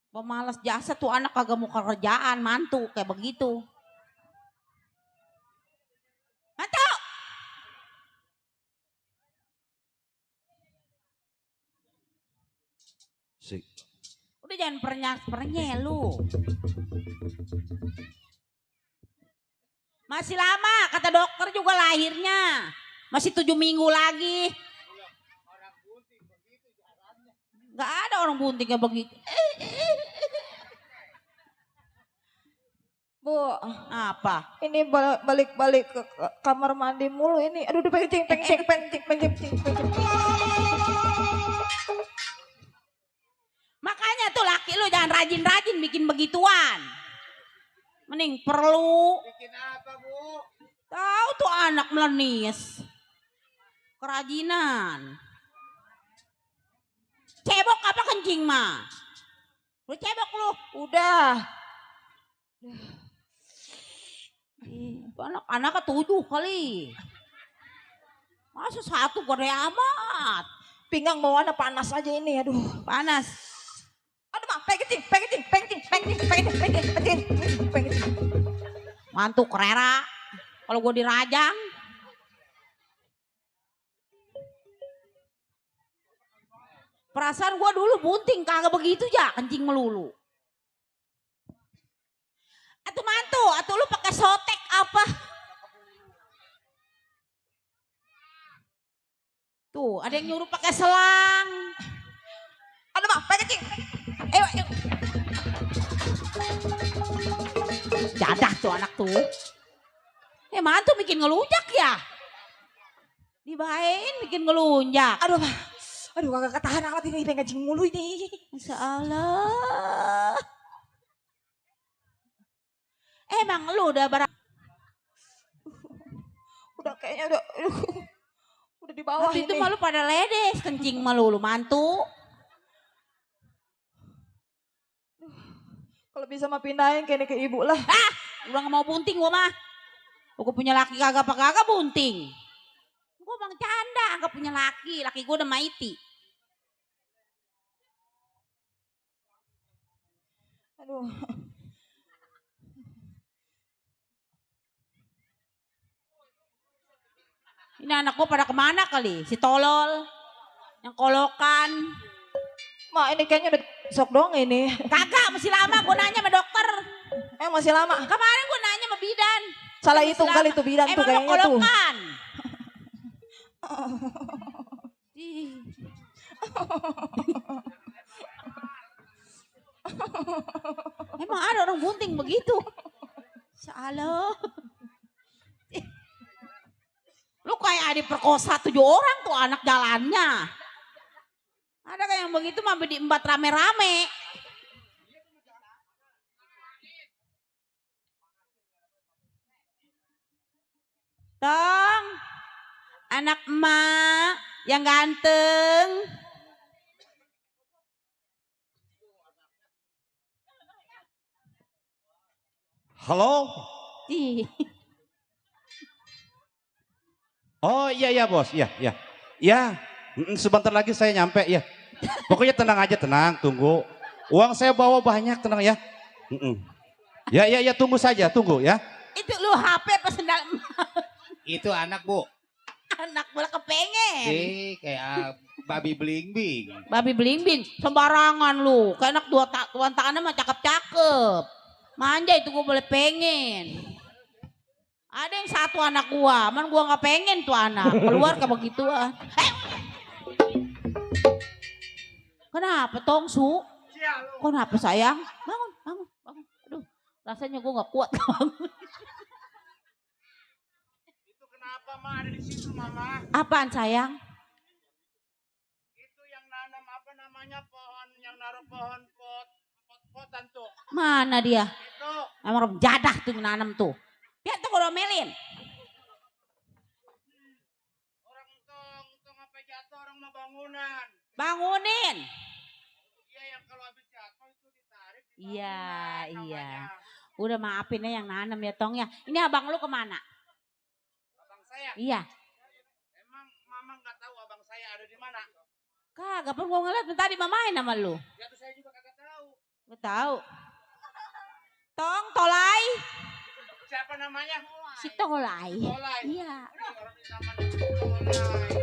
Pemalas jasa tuh anak kagak mau kerjaan, mantu kayak begitu. Mantu! Udah jangan pernyas-pernyel lu. Masih lama, kata dokter juga lahirnya. Masih 7 minggu lagi. Gak ada orang bunting kayak begitu. Bu, Apa? ini balik-balik ke kamar mandi mulu ini. Aduh, pengen. Makanya tuh laki lu jangan rajin-rajin bikin begituan. Mending perlu. Bikin apa Bu? Tahu tuh anak melenis. Kerajinan. Cebok apa kencing mah? Lu cebok lu. Udah. Anak-anak 7 kali. Masa 1 gede amat. Pinggang bawaannya panas aja ini, aduh. Panas. Aduh mah, pengen. Mantu kerera. Kalau gue dirajang. Perasaan gue dulu bunting kagak begitu ya, kencing melulu. Atuh mantu, atuh lu pakai sotek apa? Tuh, ada yang nyuruh pakai selang. Aduh mah, pengen. Ayo. Jadah tuh anak tuh. Mantu bikin ngelunjak ya? Dibahain bikin ngelunjak. Aduh mah. Aduh kagak ketahan amat ini pengen kencing mulu ini. Masya Allah. Emang lu udah Udah kayaknya udah di bawah waktu ini. itu malu pada ledes kencing melulu mantu. Kalau bisa mah pindahin kayaknya ke ibu lah. Udah gak mau bunting gua mah. Gua punya laki kagak bunting. Gua emang canda gak punya laki gua udah maiti. Aduh. Ini anak gua pada kemana kali? Si tolol. Yang kolokan. Mak ini kayaknya udah besok dong ini. Kagak, masih lama gua nanya sama dokter. Masih lama. Kemarin gua nanya sama bidan. Salah Masih hitung lama. kali tuh bidan tuh Emang lu kayaknya tuh. kolokan. Ih. Emang ada orang bunting begitu. Salah. Lu kayak diperkosa 7 orang tuh anak jalannya. Ada kayak yang begitu sampai diembat rame-rame. Tong, anak emak yang ganteng. Halo? Ih. Oh iya bos, iya. Ya, sebentar lagi saya nyampe ya. Pokoknya tenang aja, tenang, tunggu. Uang saya bawa banyak, tenang ya. Ya, tunggu saja, tunggu ya. Itu lu HP apa sendal emak? Itu anak bu. Anak bola kepengen. Kayak babi beling-bing. Babi beling-bing, sembarangan lu. Kayak anak tuan tangannya mah cakep-cakep. Manja itu gue boleh pengen. Ada yang satu anak gua, man gua nggak pengen tuh anak. Keluar ke begituan. Kenapa Tong Su? Kenapa sayang? Bangun. Aduh, rasanya gua nggak kuat bangun. Itu kenapa mah ada di situ mama? Apaan sayang? Itu yang nanam apa namanya pohon yang naruh pohon pot-potan tuh. Mana dia? Itu Emang orang jadah tuh nanam tuh. Lihat tuh gua domelin. orang tong apa jatuh orang mau bangunan. Bangunin. Iya yang kalau habis jatuh itu ditarik. Iya. Namanya. Udah maafin ya yang nanam ya Tong ya. Ini abang lu kemana? Abang saya. Iya. Emang mama nggak tahu abang saya ada di mana? Kagak pernah gua ngeliat tadi mamain sama lu. Ya tuh saya juga kagak tahu. Gak tahu. Tong, Tolai. Siapa namanya? Si Tolai. Tolai. Iya. Orang di zaman Tolai.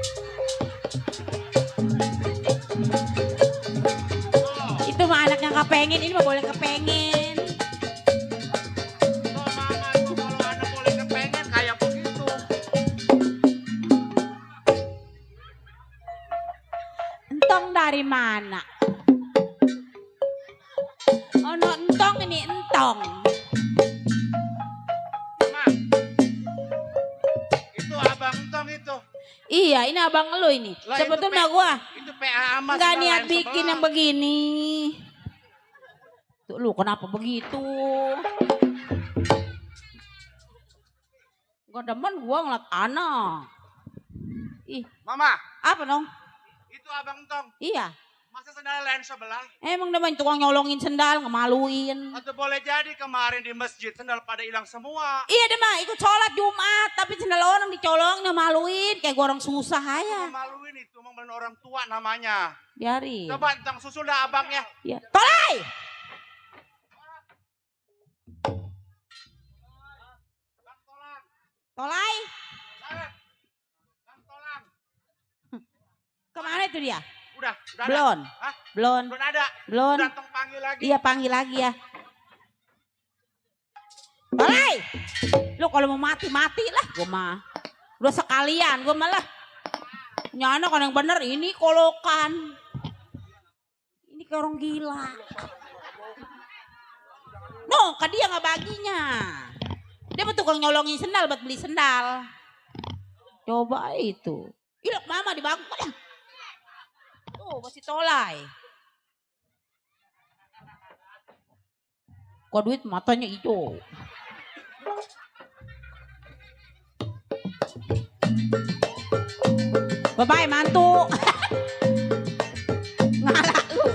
Itu mah anak yang kepengen, ini mah boleh kepengen. Oh mama tuh kalau anak boleh kepengen kayak begitu. Entong dari mana? Oh no, entong ini entong. Ma, itu abang Tong itu. Iya, ini abang lu ini. Lah, itu Sebetulnya P- gua Itu PA mas. nggak niat bikin yang begini. Tuh lu kenapa begitu? Gak demen gua ngeliat anak. Ih, Mama, apa dong? itu abang Tong. Iya. Masa sendal lain sebelah? Emang demen tukang nyolongin sendal, ngemaluin. Atau boleh jadi kemarin di masjid sendal pada hilang semua. Iya deh mah ikut sholat Jumat, tapi sendal orang dicolong, ngemaluin. Kayak gua orang susah aja. Maluin itu emang bener orang tua namanya. Biarin. Coba Tong susul dah abangnya. Iya. Tolai! Bang Tolang. Tolai! Bang Tolang. Kemana itu dia? Udah ada. Belum. Hah? Belum. Belum ada. Belum. Udah Tong panggil lagi. Iya panggil lagi ya. Tolai! Lu kalau mau mati lah gua mah. Udah sekalian gua malah. Nyana kan yang bener ini kolokan. Ini kayak orang gila. No, kan dia nggak baginya. Dia betul tukang nyolongin sendal buat beli sendal. Coba itu. Ilok mama di bangku ya. Tuh masih Tolai. Kok duit matanya hijau. Bye-bye mantu. Ngalak lu.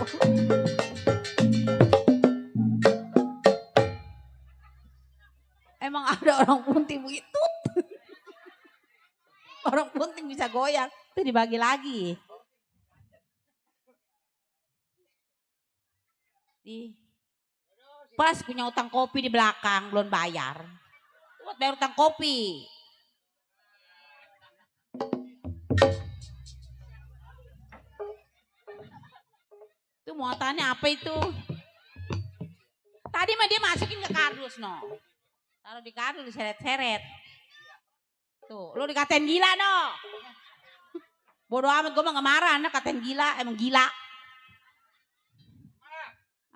Emang ada orang punting begitu. Orang punting bisa goyang. Itu dibagi lagi. Pas punya utang kopi di belakang belum bayar. Buat bayar utang kopi. Itu muatannya apa itu? Tadi mah dia masukin ke kardus no. Taruh di kardus diseret-seret. Tuh, lu dikatain gila no. Bodoh amat gue mah gak marah, anak katain gila, emang gila.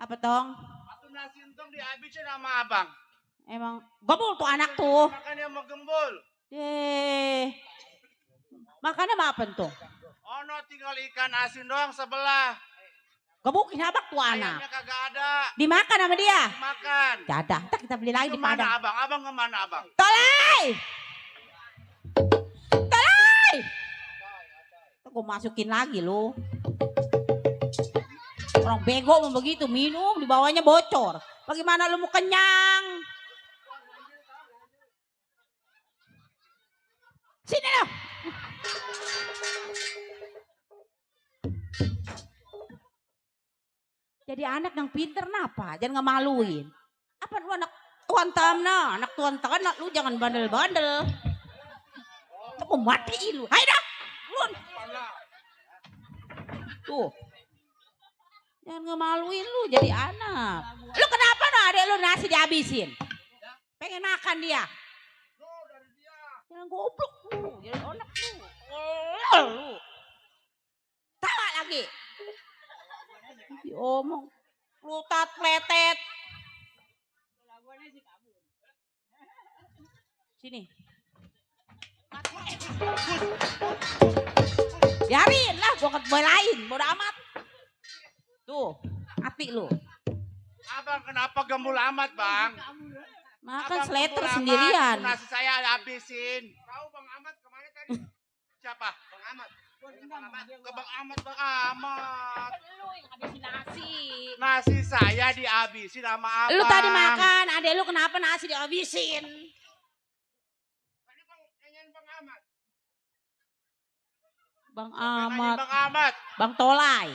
Apa tong? Waktu nasi untung dihabisin sama abang. Emang gembul tuh anak tuh. Makanya mau gembul. Makannya apa tuh? Ono tinggal ikan asin doang sebelah. Gebukin abak tuh anak. Ayamnya kagak ada. Dimakan sama dia. Makan. Dadah, ntar kita beli lagi di Kemana Padang. abang? Abang kemana abang? Tolai! Tolai! Gue masukin lagi lu. Orang bego mau begitu, minum di bawahnya bocor. Bagaimana lu mau kenyang? Sini lo. Jadi anak yang pinter napa? Jangan ngemaluin. Apa lu anak tuan tamna? Anak tuan tanah lu jangan bandel-bandel. Aku mati lu. Hai dah. Lun. Tuh. Jangan ngemaluin lu jadi anak. Lu kenapa no adek lu nasi dihabisin? Pengen makan dia. Jangan goblok lu. Jadi anak lu. Lu. Tawa lagi. Diomong. Lutat pletet. Sini. Biarin lah, gua belain, bodo amat. Tuh, hati lu. Abang kenapa gembul amat bang? Makan Abang seleter gembul amat, sendirian. nasi saya habisin. Tahu bang Amat kemana tadi? Siapa? Bang Amat. Bang Amat. Ke Bang Amat, Bang Amat. Lu yang habisin nasi. Nasi saya dihabisin sama abang. Lu tadi makan, adek lu kenapa nasi dihabisin? Tadi bang nanyain Bang Amat. Bang Nanyain Amat, Bang Amat. Bang Tolai.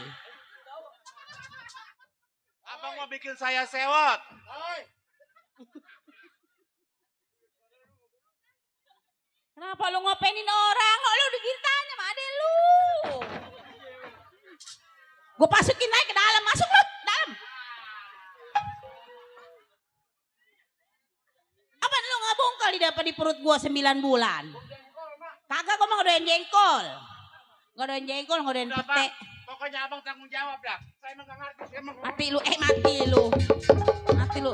Abang mau bikin saya sewot. Kenapa lu ngopenin orang? Kok lu digintanya sama adek lu? Gue masukin naik ke dalam, masuk lu, dalam. Apa lu ngebungkal di perut gua 9 bulan? Kagak, gua mau ngodoin jengkol. Ngodoin jengkol, ngodoin Udah, pete. Bang. Pokoknya abang tanggung jawab dah. Saya emang gak ngerti. Saya emang Mati lu, mati lu. Mati lu.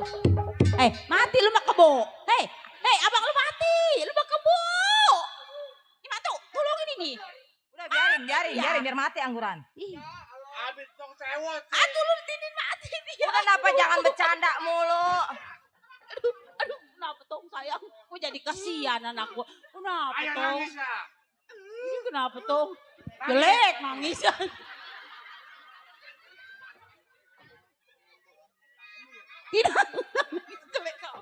Mati lu mah kebo. Abang lu mati. Lu mah kebo. Ini matu, tolongin ini. Udah biarin biar mati angguran. Ih, habis dong sewot. aduh lu ditinin mati dia. Udah kenapa jangan bercanda mulu. Aduh, kenapa tong sayang? Gue jadi kasihan anak gue. Kenapa Ayah tong? nangis ya. Ini kenapa tong? Jelek nangis. Tidak nangis jelek kau.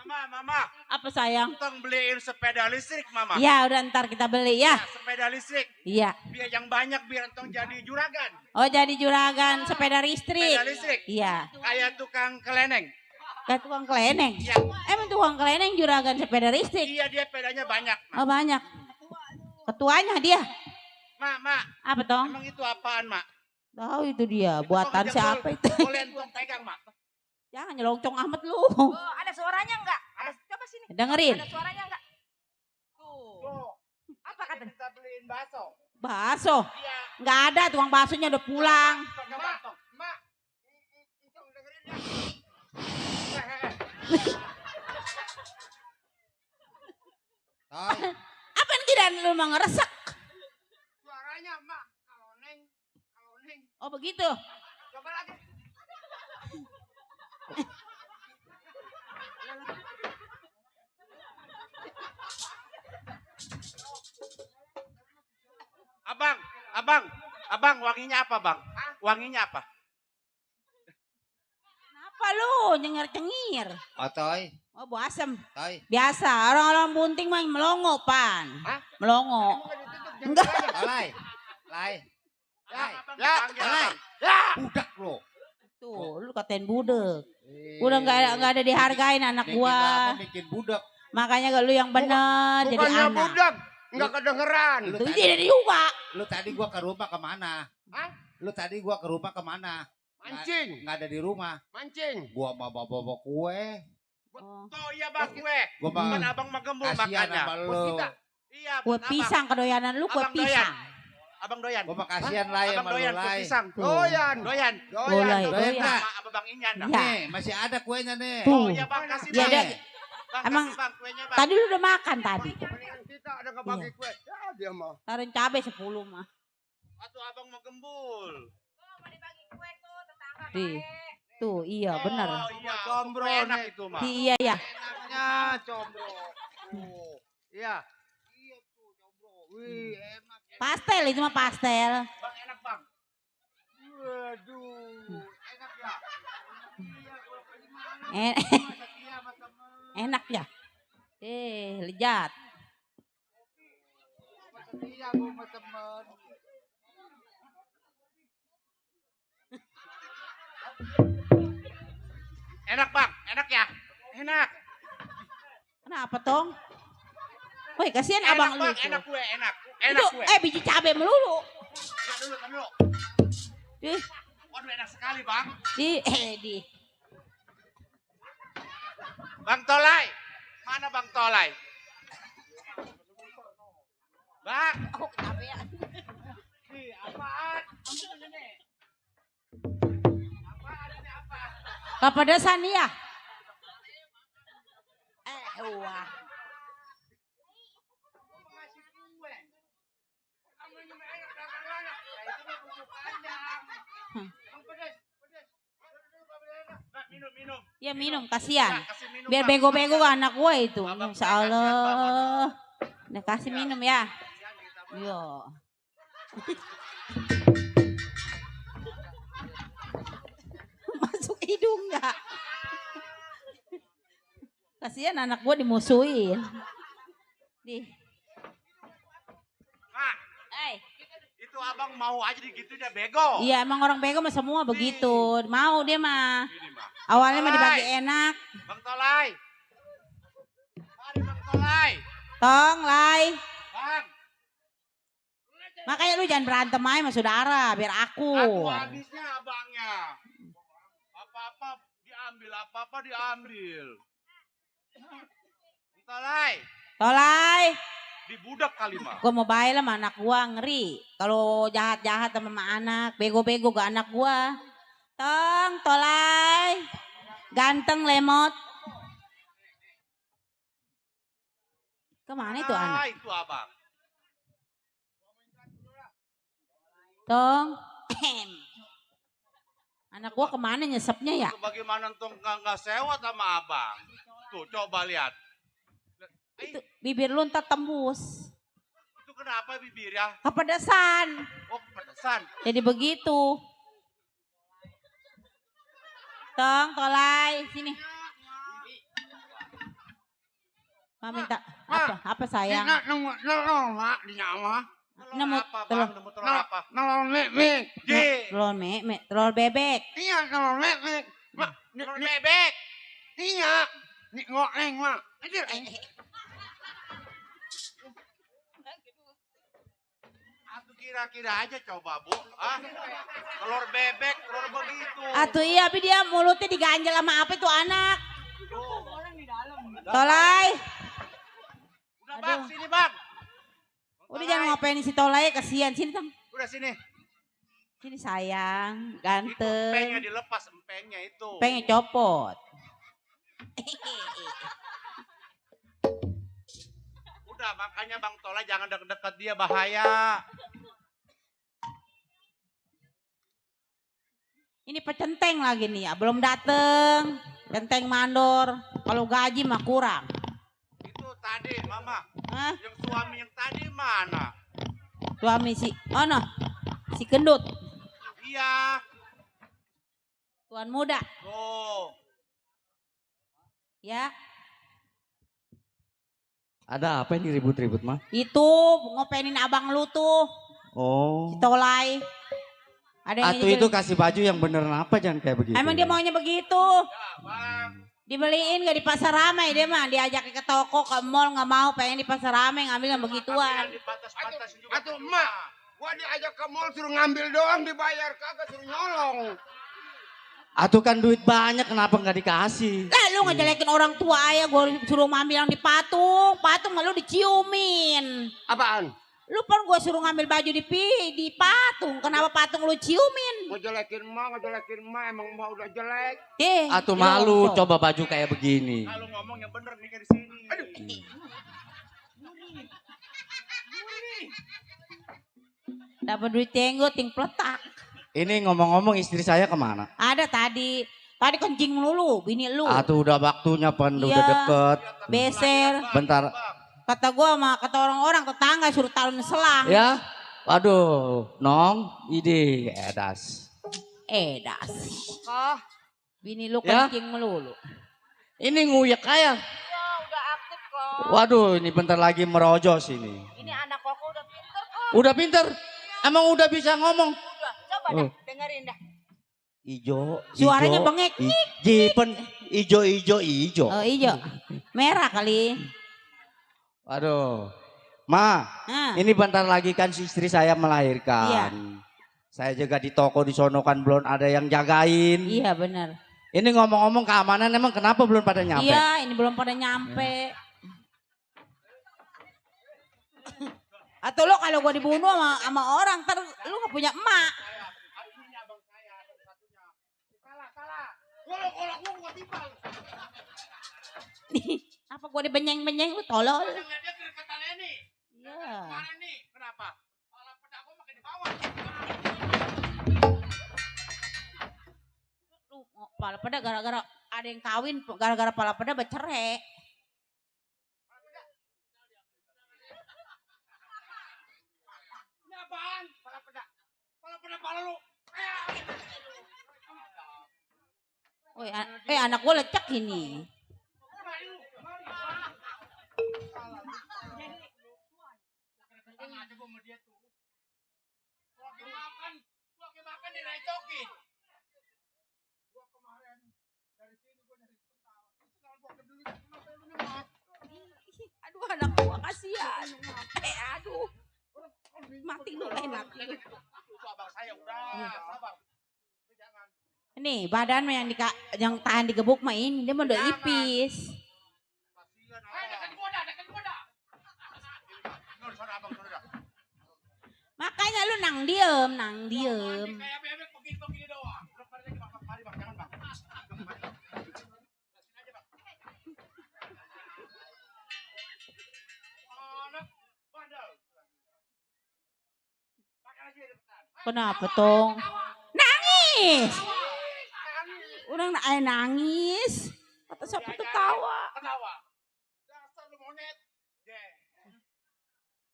Mama. Apa sayang? Tong beliin sepeda listrik mama. Ya udah ntar kita beli ya. Ya, sepeda listrik. Iya. Biar yang banyak biar tong jadi juragan. Oh jadi juragan sepeda listrik. Sepeda listrik. Iya. Kayak tukang keleneng. Kayak tukang keleneng. Iya. Emang tukang keleneng juragan sepeda listrik? Iya dia pedanya banyak. Ma. Oh banyak. Ketuanya dia. Ma. Apa tong? Emang itu apaan mak? Tahu itu dia. Buatan Itu siapa itu? Boleh tong pegang mak. Jangan nyelongcong amat lu. Oh, ada suaranya enggak? Coba sini. Dengerin. Ada suaranya enggak? Tuh. Apa katanya? Kita beliin bakso. Bakso. Iya. Nggak ada, tukang baksonya udah pulang. Mak. Tong dengerin ya. Apaan kira lu mau ngeresek? Suaranya mak. Kalau neng. Oh begitu. Coba lagi. Abang, wanginya apa bang? Wanginya apa? Kenapa lu nyengir-cengir? Otoy, Oh bau asem. toy. Biasa, orang-orang bunting mah melongo pan. Hah? Melongo. Enggak. Lai. Lai. Abang Ya, dipanggil, Lai. Abang. Budak lo. Tuh, lu katain budek. Udah nggak ada dihargain anak gua. Bikin budak. Makanya gak lu yang bener jadi Bukannya anak. budak, nggak kedengeran. Lu Itu tadi, jadi juga. lu tadi gua ke rumah kemana? Hah? Lu tadi gua ke rumah kemana? Mancing, Nggak ada di rumah. mancing. Gua bawa kue. Oh. Tuh iya bang gue. Gua mah Kan abang magembul kasihan makanya. sama Buat lu. kita. Iya, Kue buat abang. pisang kedoyanan lu kue Abang doyan. pisang. Abang doyan. Gua mah kasihan lah ya Abang sama lu doyan kue Lai. pisang. Tuh. Doyan. Doyan. Doyan. Doyan nggak? Sama abang Inyan dah. Ya. Nih, masih ada kuenya nih. Tuh. Oh iya bang kasih Ya, bang. dia- Bang, emang- kasih, bang kuenya bang. Tadi lu udah makan tadi. Mendingan kita ada ngebagi Iya. kue. Ya dia mah. Taruh cabai 10 mah. Atau abang mau gembul. Tuh iya bener. Oh iya, combro enak itu mah. Iya ya. Enaknya combro. Tuh. Iya. Iya tuh combro. Wih, enak. Pastel itu mah pastel. Bang enak bang. Waduh, enak ya. Iya, kalau pergi mana? En- Setia sama temen. Enak ya. Lejat. Setia gua sama temen. Enak bang, enak ya? Enak. Kenapa tong? Woi kasihan Enak abang lu bang, tuh. enak gue, enak. Itu Enak gue. biji cabai melulu. Lihat dulu, kan dulu. Ih, Waduh enak sekali bang. di. Bang Tolai. Mana Bang Tolai? Bang. Oh, cabean. Nih, apaan? Apaan ini apa? Kepedesan ya? Wah. Ngasih kue. Kamu ini mah enak belakang-belakang. Nah, itu mah bubuk panjang. Bang pedes, pedes. Nah, minum, minum. Ya minum kasihan. Nah, kasih minum, Biar Bang. bego-bego anak gue itu. Abang Insya kasihan, Allah. Nah kasih minum ya. Kasihan kita, Bang. Yo. Masuk hidung nggak? Kasihan anak gue dimusuhin. Di. Nah, Eh. itu abang mau aja digitunya bego. Iya emang orang bego mah semua begitu. Mau dia mah. Ini mah. Awalnya mah Tolai. dibagi enak. Bang Tolai. Mari Bang Tolai. Tong, Lai. Bang. Makanya lu jangan berantem aja sama saudara biar Aku akur. habisnya abangnya. Apa-apa diambil, apa-apa diambil. Bang Tolai. Tolai. Dibudak kali mah. Gua mau baik sama anak gua ngeri. Kalau jahat-jahat sama anak, bego-bego ke anak gua. Tong, Tolai. Ganteng lemot. Kemana itu anak? Ah, itu abang. Tong. Anak gua kemana nyesepnya ya? Itu bagaimana tuh nggak sewot sama abang. Tuh coba lihat. Itu bibir lu ntar tembus. Itu kenapa bibir ya? Kepedesan. Oh pedesan. Jadi begitu. Tong, Tolai, sini. Ma minta apa? Apa sayang? Mak di nyawa. Nemu apa telur. bang? Nemu telur apa? Nolong mek. Di. Telur telur bebek. Iya nolong mek. Mak, Telur bebek. iya. Nih ngoleng mak. Aku kira-kira aja coba bu. Ah, telur bebek, telur begitu. Atuh iya, tapi dia mulutnya diganjel sama apa itu anak? Tuh. Tolai. Udah bang, Aduh. sini bang. Udah jangan ngapain si Tolai, kasihan. Sini Tong. Udah sini. Sini sayang, Itu empengnya ganteng. dilepas, empengnya itu. Pengen copot. Udah makanya Bang Tola jangan deket-deket dia bahaya. Ini pecenteng lagi nih ya, belum dateng. Centeng mandor. Kalau gaji mah kurang. Itu tadi Mama, Hah? yang suami yang tadi mana? Suami si, oh no, si gendut. Iya. Tuan muda, Tuh. ya. Ada apa ini ribut-ribut mah? Itu ngopenin abang lu tuh, Oh. si Tolai. Ada yang Atuh itu kasih baju yang bener apa jangan kayak begitu. emang dia maunya begitu. Dibeliin gak di pasar ramai dia mah. Diajak ke toko, ke mall gak mau. Pengen di pasar ramai ngambil yang begituan. Atuh emak, gua diajak ke mall suruh ngambil doang dibayar kagak suruh nyolong. Atuh kan duit banyak kenapa nggak dikasih? Lah lu ngejelekin orang tua ya. Gue suruh ngambil yang di patung. Patung lu diciumin. Apaan? Lu kan gue suruh ngambil baju di patung. Kenapa patung lu ciumin? Ngejelekin emak emang emak udah jelek. Atuh malu coba baju kayak begini. Kalau ngomong yang bener nih di sini. Aduh. Dapat duit tenggo ting peletak. Ini ngomong-ngomong istri saya kemana? Ada tadi. Tadi kencing melulu, bini lu. Atuh udah waktunya pan Iya. udah deket. Beser. Bentar. Kata gua sama kata orang-orang tetangga suruh taruh selang. Ya. Waduh, Nong, ide edas. Das. Kah? Bini lu Ya. kencing melulu. Ini nguyek kayak. Ya udah aktif kok. Waduh, ini bentar lagi merojos ini. Ini anak kok udah pinter kok. Udah pinter? Emang udah bisa ngomong? Udah, coba Oh. dah dengerin dah. Ijo, Suaranya ijo, bengek. Jipen, ijo. Oh hijau. Merah kali. Waduh. Ma, Nah. ini bentar lagi kan si istri saya melahirkan. Saya jaga di toko di sono kan belum ada yang jagain. Iya benar. Ini ngomong-ngomong keamanan emang kenapa belum pada nyampe? Iya ini belum pada nyampe. Atau lo kalau gua dibunuh sama orang ntar lu gak punya emak. Apa gua dibenyeng-benyeng lu tolol. Iya. Lu pala peda gara-gara ada yang kawin gara-gara pala peda bercerai. Ini apaan? Pala peda pala lu. Oh, anak gua lecek ini. Lagi makan direcokin. Gua kemarin dari sini gua nyari sendal. Sendal gua kedulu kenapa lu nyemak? Aduh anak gua kasihan. Aduh. Mati lu enak. Itu abang saya udah sabar. Jangan. Ini badan mah yang tahan digebuk mah ini dia mah udah ipis. Kasihan apa? Dekat gua dah. Nur sana abang sana. Makanya lu nang diem. Kayak bebek begini doang. Udah pada lagi bang, mari bang, jangan bang. Anak bandel. Makan lagi depan. Kenapa tong? Nangis. Udah nangis. Kata siapa ketawa. Ketawa. Dasar lu monet.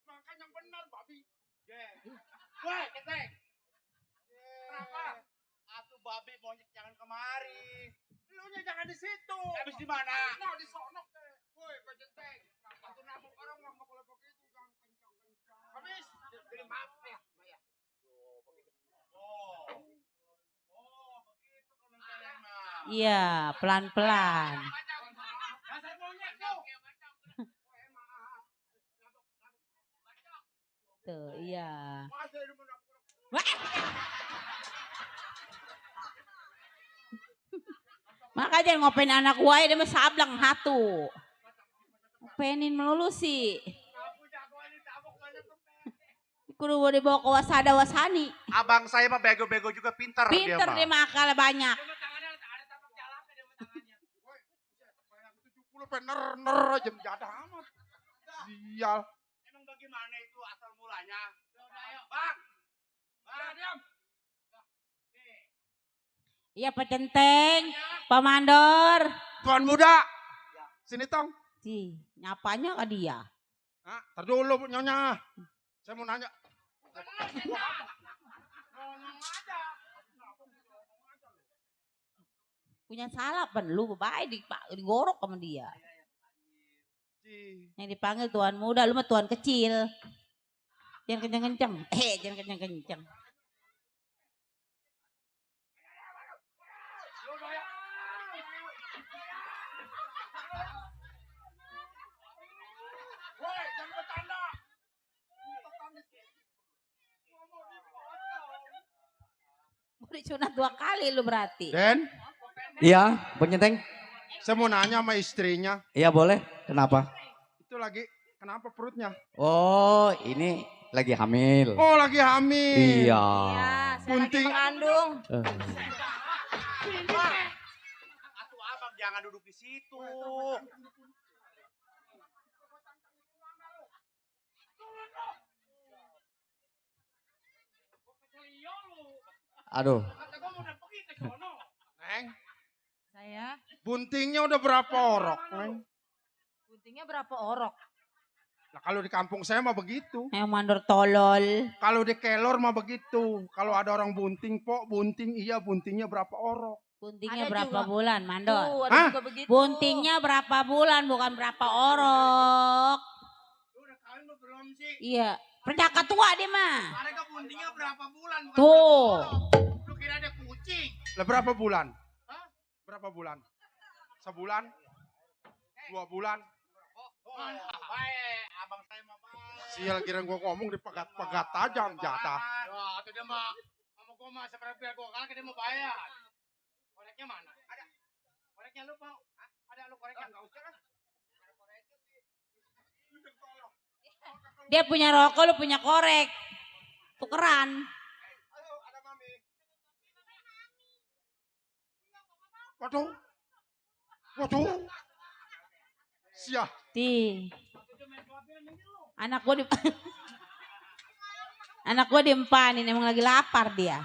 Makan yang benar, babi. Woi, ketek. Kenapa? Atuh babi monyet jangan kemari. Lu nya jangan di situ. Habis di mana? Nah, di sono teh. Woi, ketek. Atuh nabuk orang enggak boleh begitu, jangan kencang-kencang. Habis. Jadi maaf ya, Maya. Oh, begitu kalau kalian mah. Iya, pelan-pelan. Dasar monyet tuh. Tuh, iya. Masa lu menang. Makanya ngopain anak gua ya dia mah sablang hatu. Ngopenin melulu sih. Kudu dibawa ke wasada wasani. Abang saya mah bego-bego juga pintar Pinter dia mah akalnya banyak. 70 ner aja menjadah amat. Sial. Emang bagaimana itu asal mulanya? Bang. Bang, diam. Iya Pak Centeng, Pak Mandor. Tuan muda. Sini tong. Si, nyapanya ke dia. Hah, tar dulu nyonya. Saya mau nanya. Punya salah pen lu baik digorok sama dia. Yang dipanggil tuan muda, lu mah tuan kecil. Jangan kenceng-kenceng. Jangan kenceng-kenceng. Beli sunat 2 kali lu berarti. Den, Iya, Bang Centeng. saya mau nanya sama istrinya. Iya boleh. Kenapa? Itu lagi kenapa perutnya? Oh, ini lagi hamil. Oh, lagi hamil. Iya. Ya, saya lagi Bunting. mengandung. Atuh abang jangan duduk di situ. Aduh. Neng, Saya buntingnya udah berapa orok, Neng? buntingnya berapa orok? Nah, kalau di kampung saya mah begitu. Yang mandor tolol. Kalau di Kelor mah begitu. Kalau ada orang bunting, Pok, bunting iya, buntingnya berapa orok? Buntingnya Ada berapa juga. bulan, mandor? Tuh, ada Hah? juga begitu. Buntingnya berapa bulan, bukan berapa orok. Lu udah kawin lu belum sih? Iya. Perjaka tua dia mah. Mereka buntingnya berapa bulan? Bukan Tuh. Lu kira ada kucing? Lah berapa bulan? Hah? Berapa bulan? Sebulan? 2 bulan? Baik, abang saya mah baik. Sial kira gua ngomong dipegat-pegat tajam jatah. Wah, itu dia mah sama gua mah seberapa biar gua kalah dia mau bayar. Koreknya mana? Ada. Koreknya lu mau? Hah? Ada lu koreknya? Enggak usah kan? Ada koreknya sih. Dia punya rokok, lu punya korek. Tukeran. Halo, ada mami. Waduh. Waduh. Sia. Ti. Anak gua di Anak gua diempanin, emang lagi lapar dia.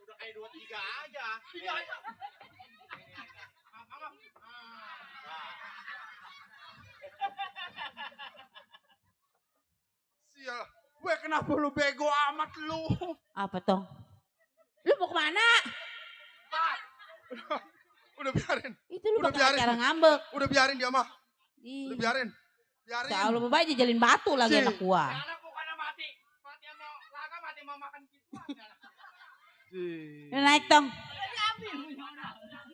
Udah kayak 2-3 aja. Iya aja. Sial. Weh kenapa lu bego amat lu? Apa toh? Lu mau kemana? Udah biarin. Itu lu Udah bakal biarin. acara ngambek. Udah biarin dia mah. Ih. Udah biarin. Biarin. Selalu bapak aja jalin batu lagi Si. anak gua. Anak bukan mati. Mati sama laga mati mau makan gitu. Ini naik dong.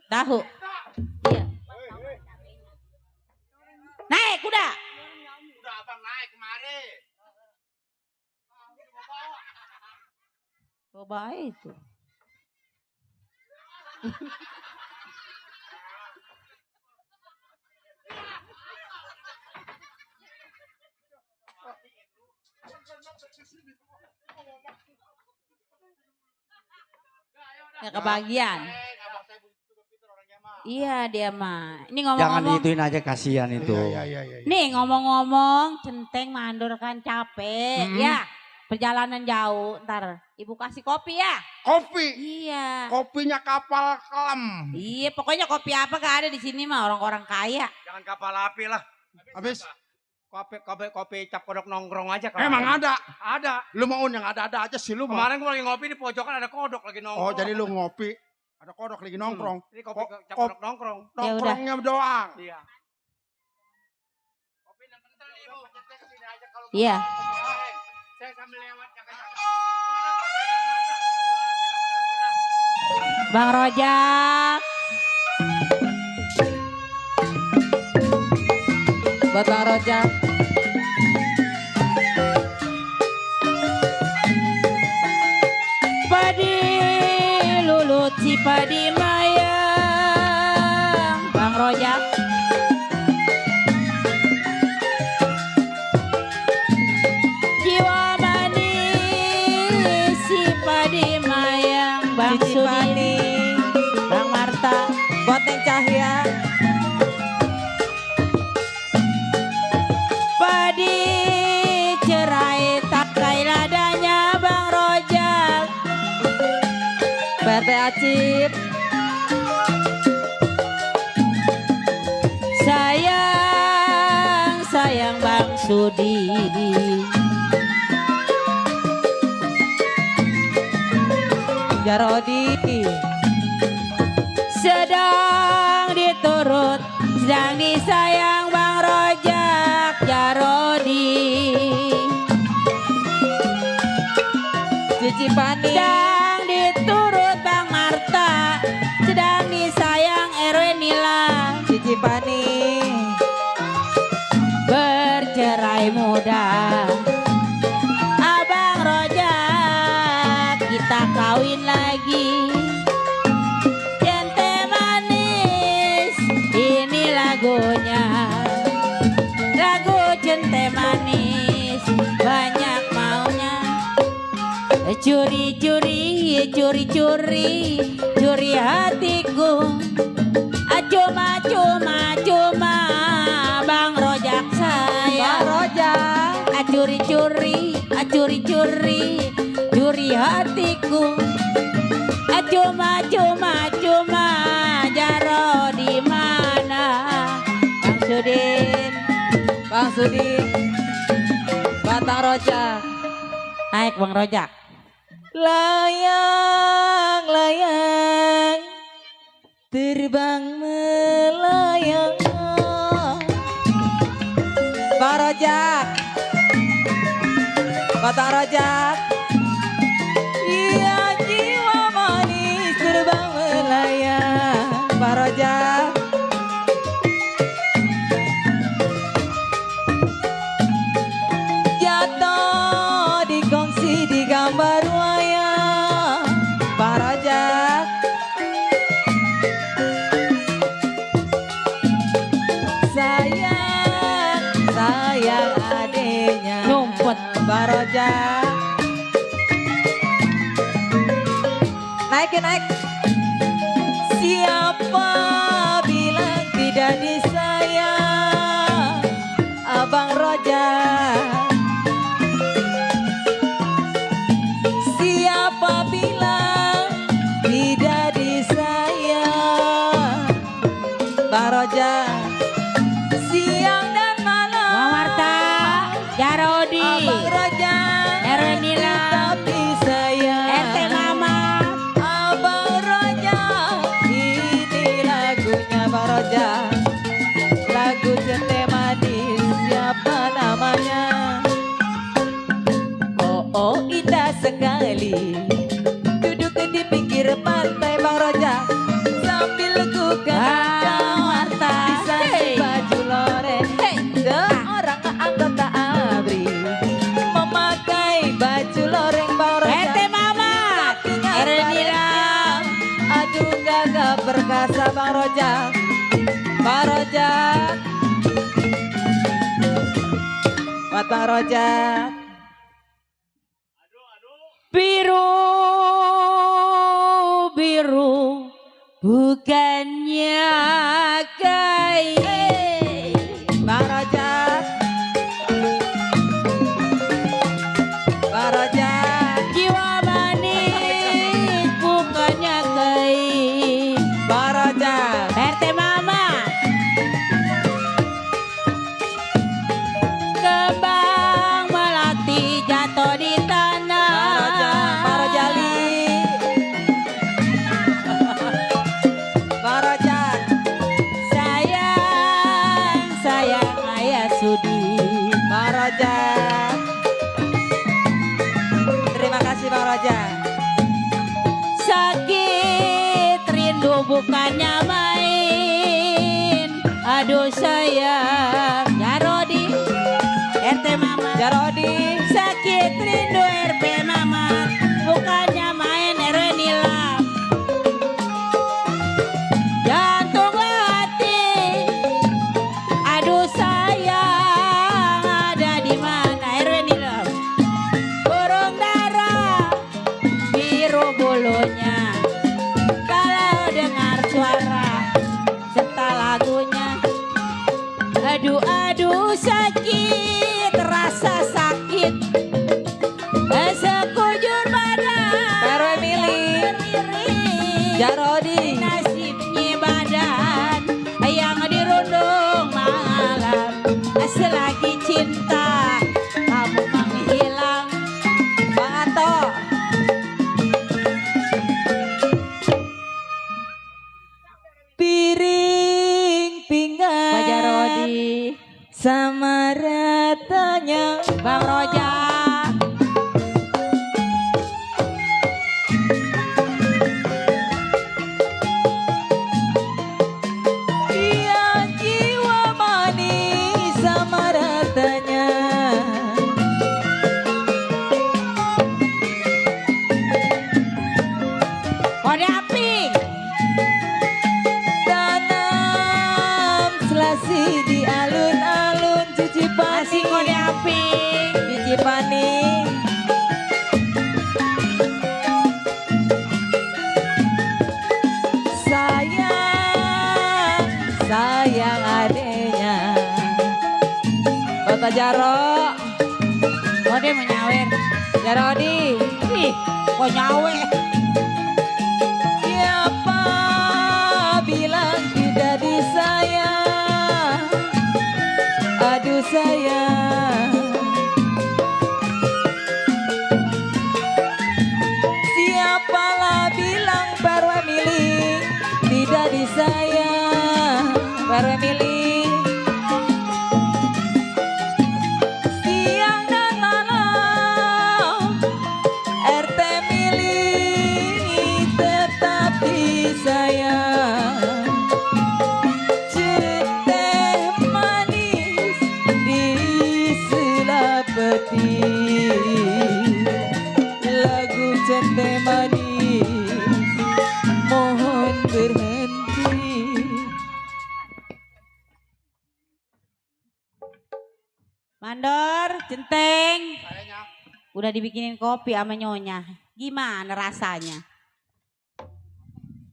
Tahu. Iya. Naik udah. Udah abang naik kemari. Coba itu. Ya kebagian. Abang saya begitu pintar orangnya mah. Iya dia mah. Ini Jangan ngomong-ngomong. ituin aja kasihan itu. Iya. Nih ngomong-ngomong, Centeng mandor kan capek. Ya, perjalanan jauh. Ntar ibu kasih kopi ya. Kopi. Iya. Kopinya kapal kelam. Iya, pokoknya kopi apa gak ada di sini mah orang-orang kaya. Jangan kapal api lah. Habis. Kopi cap kodok nongkrong aja kalau Emang ada. Ada. Lu mau yang ada-ada aja sih lu mah. Kemarin gua lagi ngopi di pojokan ada kodok lagi nongkrong. Oh jadi lu ngopi. Ada kodok lagi nongkrong. Ini kopi Ko- cap kop- kodok nongkrong. Ya udah. Nongkrongnya doang. Iya. Kopi yang kental nih, Ibu. Sini aja kalau Iya. saya sambil lewat jaga-jaga. Bang Rojak. Buat Bang Rojak. Padi lulut si padi mayang. Bang Rojak. Jiwa manis si padi mayang. Bang Sudi. Bang Marta. Boteng Cahya. Padi cerai tak kai ladanya Bang Rojak. PT Acip. Sayang, sayang Bang Sudi. Jarodi. Sedang diturut, sedang disayang Bang Rojak Jarodi. Cici Pani. lagunya. Lagu Cente Manis banyak maunya. Curi-curi, curi-curi, curi hatiku. Cuma-cuma, Bang Rojak saya. Bang Rojak. Curi-curi, curi-curi, curi hatiku. Cuma, Jaro di mana? Bang Sudin, Batang Rojak. Naik Bang Rojak. Layang, terbang melayang. Bang Rojak, Batang Rojak. Iya jiwa manis terbang melayang. Bang Rojak. Jatuh di kongsi di gambar wayang. Bang Rojak. Sayang adenya Nyumpet. Bang Rojak. Naik. Siapa bilang tidak disayang Abang Rojak? Siapa bilang tidak disayang Bang Rojak? Siang dan malam Bang Marta, Jarodi, Abang Rojak Erenila, tapi sayang RT Mama. Abang Rojak. Ini lagunya Bang Rojak. Lagu Cente Manis, siapa namanya? Oh, indah sekali. Duduk di pinggir pantai Bang Rojak sambil legukan Marta. di baju loreng. Seorang anggota ABRI memakai baju loreng Bang Rojak. RT Mama, Kakinya Erenila. aduh gagah perkasa Bang Rojak. Bang Rojak, buat Bang Rojak. Biru bukannya kain. Bang Rojak, Bang Rojak, Jiwa manis bukannya kain. Bang Rojak. RT Mama, kembang melati jatuh di tanah. Bang Rojak, Bang Rojali. Bang Rojak, Sayang ayah Sudi. Bang Rojak. Terima kasih Bang Rojak. Sakit rindu bukannya main. Aduh sayang, Jarodi, RT Mama. Jarodi, Sakit rindu RP Mama, bukannya main Erenila. Jantung hati, aduh sayang, ada di mana Erenila? Burung dara, biru bulunya. Kalau dengar suara serta lagunya, aduh sakit, rasa sakit. Sekujur badan Pero Emily, berdiri. Jarodi. Nasibnya badan yang dirundung malam. Selagi cinta kamu menghilang. Bang Anto, piring pinggan Pak Jarodi, sama ratanya. Bang Rojak, Iya jiwa manis sama ratanya. kode api. Tanam Pak Jaro. Oh dia mau nyawer. Jarodi. Ih, kok nyawe. Siapa bilang tidak disayang? Aduh sayang. Siapalah bilang baru milik tidak disayang. Baru milik. Siang dan malam RT milik tetap disayang. Teh manis di sela peti. Lagu centeh manis mohon berhenti. Mandor, centeng. Udah dibikinin kopi sama nyonya. Gimana rasanya?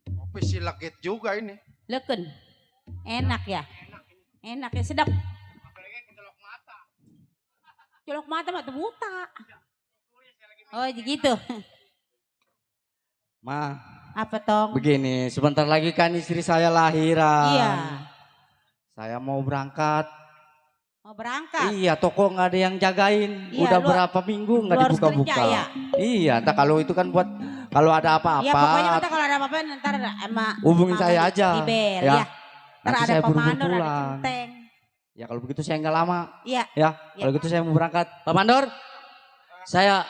Kopi si legit juga ini. Leken. Enak ya? Enak ya, sedap. Colok mata mah tuh buta. Oh gitu. Ma, Apa tong? begini, sebentar lagi kan istri saya lahiran. Iya. Saya mau berangkat. Mau berangkat. Iya, toko nggak ada yang jagain. Iya, Udah lu- berapa minggu nggak lu harus dibuka-buka. kerja, ya? Iya, entah kalau itu kan buat kalau ada apa-apa. Iya pokoknya nanti kalau ada apa-apa ntar emak. Hubungin saya aja. Di bel Ya. ya. Ntar Nanti ada saya buru-buru pemandor, ada pulang. centeng. Ya kalau begitu saya nggak lama. Iya. Ya, kalau gitu saya mau berangkat. Pak Mandor, saya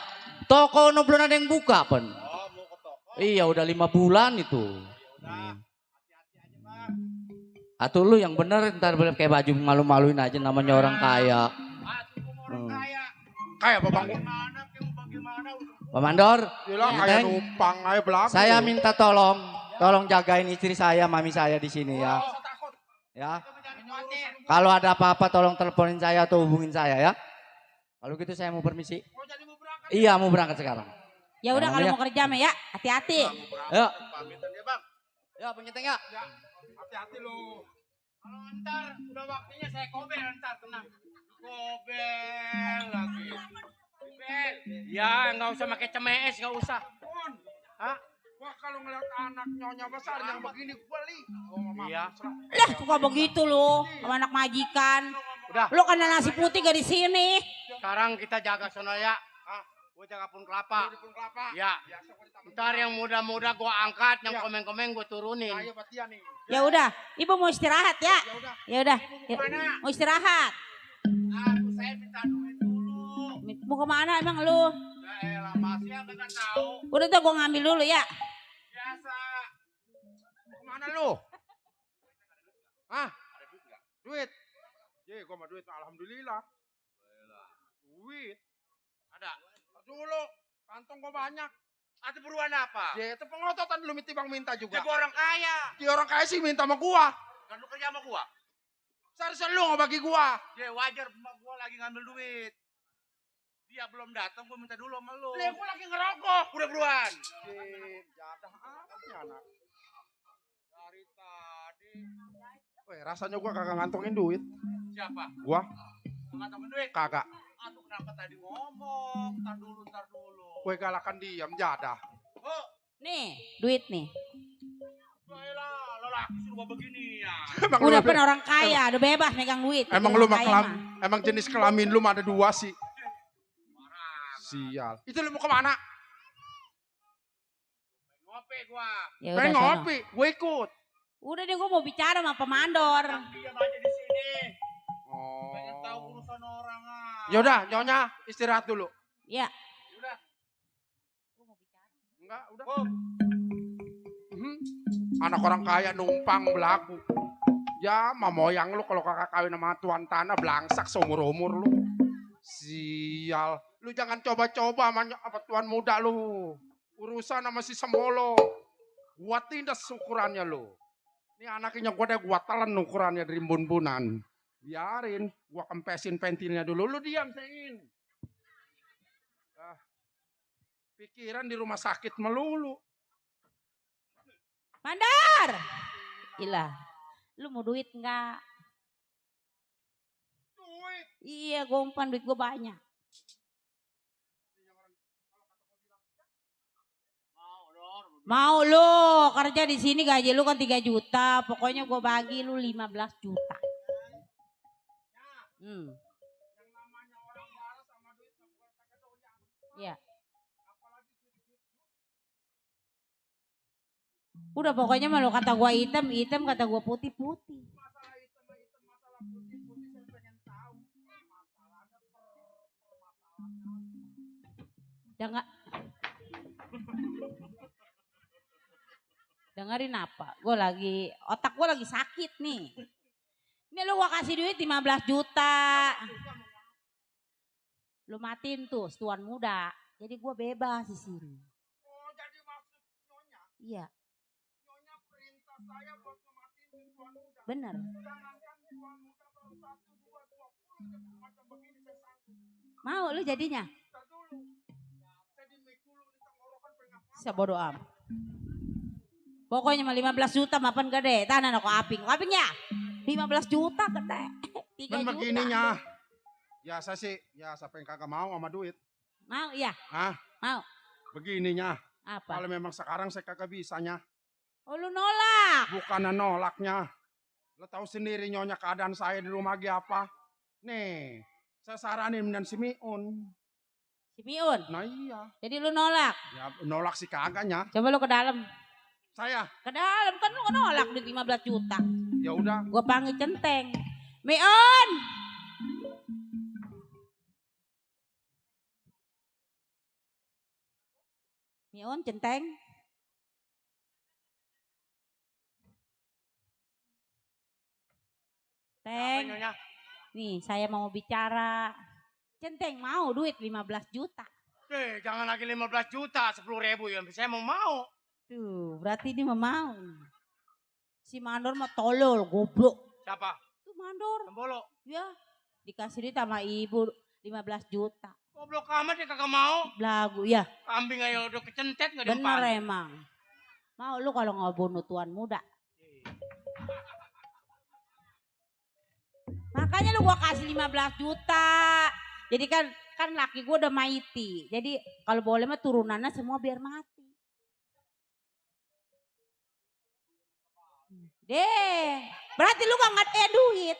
toko no belum ada yang buka, Pen. Iya, udah 5 bulan itu. Atau lu yang bener ntar boleh kayak baju malu-maluin aja namanya orang kaya. Kayak babang. Pak Mandor, Gila kayak Neng, numpang aja belakang. saya minta tolong jagain istri saya, mami saya di sini ya. Ya. Kalau ada apa-apa tolong teleponin saya atau hubungin saya ya. Kalau gitu saya mau permisi. Iya, mau berangkat sekarang. Ya udah Yang kalau namanya- mau kerja mah ya hati-hati. Ya. Ya, penyeteng ya. Hati-hati lu. Kalau ntar udah waktunya saya kobel ntar tenang. Kobel lagi. Kobel. Ya nggak usah pakai cemes nggak usah. Hah? Wah kalau ngeliat anak nyonya besar yang begini beli. Oh, mama. Iya. Lah suka begitu lu sama anak majikan. Udah. Lu kan nasi putih gak di sini. Sekarang kita jaga sono ya. Gue jaga pun kelapa. Ya. Ntar yang muda-muda gue angkat, yang komeng-komeng gue turunin. Ayo buat dia nih. Ya udah, ibu mau istirahat ya. Ya udah, ya, mau istirahat. Aduh, saya minta duit dulu. Mau kemana emang lu? Ya elah, masih yang kagak tahu. Udah tuh gue ngambil dulu ya. Biasa. Kemana lu? Hah? Duit? Ye, gua mah duit, alhamdulillah. Duit? Ada. Dulu, kantong gua banyak. Ada peruan apa? Ye, itu pengototan lu mitibang minta juga. Gue orang kaya. Dia orang kaya sih minta sama gua. Kan lu kerja sama gua. Seharusnya lu nggak bagi gua. Ya wajar, emak gua lagi ngambil duit. Dia belum datang, gua minta dulu sama lu. Lihat gua lagi ngerokok. Udah buruan. Ye, jadah amat nih anak. Dari tadi. Weh, rasanya gua kagak ngantongin duit. Siapa? Gua Ngantongin duit? kagak. Aduh kenapa tadi ngomong? Ntar dulu, ntar dulu. Gue galakan diam, jadah. Oh, Nih, duit nih. baiklah, lelaki suruh begini ya. Emang Udah lu, pen orang kaya, udah bebas megang duit. emang Jadi lu orang mah kaya mah. emang jenis kelamin lu mah ada 2 sih. Sial. Itu lu mau kemana? Ngopi gua. Ya udah Pengen sono. ngopi, gue ikut. Udah deh gue mau bicara sama pemandor. Diam aja di sini. Oh. Pengen tahu urusan orang ah. Yaudah, nyonya istirahat dulu. Ya. Udah. Enggak, udah. Oh. Mhm. Anak orang kaya numpang belagu. Ya, mah moyang lu kalau kakak kawin sama tuan tanah belangsak seumur-umur lu. Sial. Lu jangan coba-coba sama apa tuan muda lu. Urusan sama si Sembolo. Gua tindas ukurannya lu. Ini anaknya gua deh gua telan ukurannya dari bun-bunan. Biarin, gua kempesin pentilnya dulu. Lu diam, Sein. Pikiran di rumah sakit melulu. Mandor. Gila. Lu mau duit enggak? Duit. Iya, gue umpan duit gue banyak. Mau lu kerja di sini gaji lu kan 3 juta, pokoknya gue bagi lu 15 juta. Iya. Udah pokoknya malu kata gua hitam, hitam kata gua putih, putih. Dengerin apa? Otak gua lagi sakit nih. Ini lu gua kasih duit 15 juta. Lu matiin tuh tuan muda. Jadi gua bebas di sini. Oh, jadi maksud nyonya? Iya. Nyonya perintah saya buat ngematiin tuan muda. Bener. Jangankan tuan muda baru 1, 2, 20 macam begini saya sanggup. Mau lu jadinya? Ntar dulu. Saya di mic dulu di tenggorokan pengen Saya bodo am. Pokoknya mah 15 juta mapan gede. Tanah aku aping ya. 15 juta gede. 3 Men juta. begininya. Ya saya sih, ya siapa yang kagak mau sama duit. Mau iya. Hah? Mau. Begininya. Apa? Kalau memang sekarang saya kagak bisanya. Oh lu nolak. Bukan nolaknya. Lo tahu sendiri nyonya keadaan saya di rumah lagi apa. Nih, saya saranin dan si Miun. Si Miun. Nah iya. Jadi lu nolak. Ya nolak sih kagaknya. Coba lu ke dalam. Saya. Ke dalam kan lu nolak duit 15 juta. Ya udah. Gua panggil centeng. Miun. Miun centeng. Teng. Nih saya mau bicara. Centeng mau duit 15 juta. Jangan lagi 15 juta, 10.000 ya. Saya mau. Tuh berarti dia mau. Si Mandor mah tolol, goblok. Siapa? Tuh Mandor. Tembolo. Ya dikasih duit sama ibu 15 juta. Goblok amat dia kagak mau. Lagu ya. Kambing aja udah kecentet nggak Bener dimpan. emang. Mau lu kalau nggak bunuh tuan muda. Makanya lu gua kasih 15 juta. Jadi kan laki gua udah maiti. Jadi kalau boleh mah turunannya semua biar mati. Deh, berarti lu gak ada duit.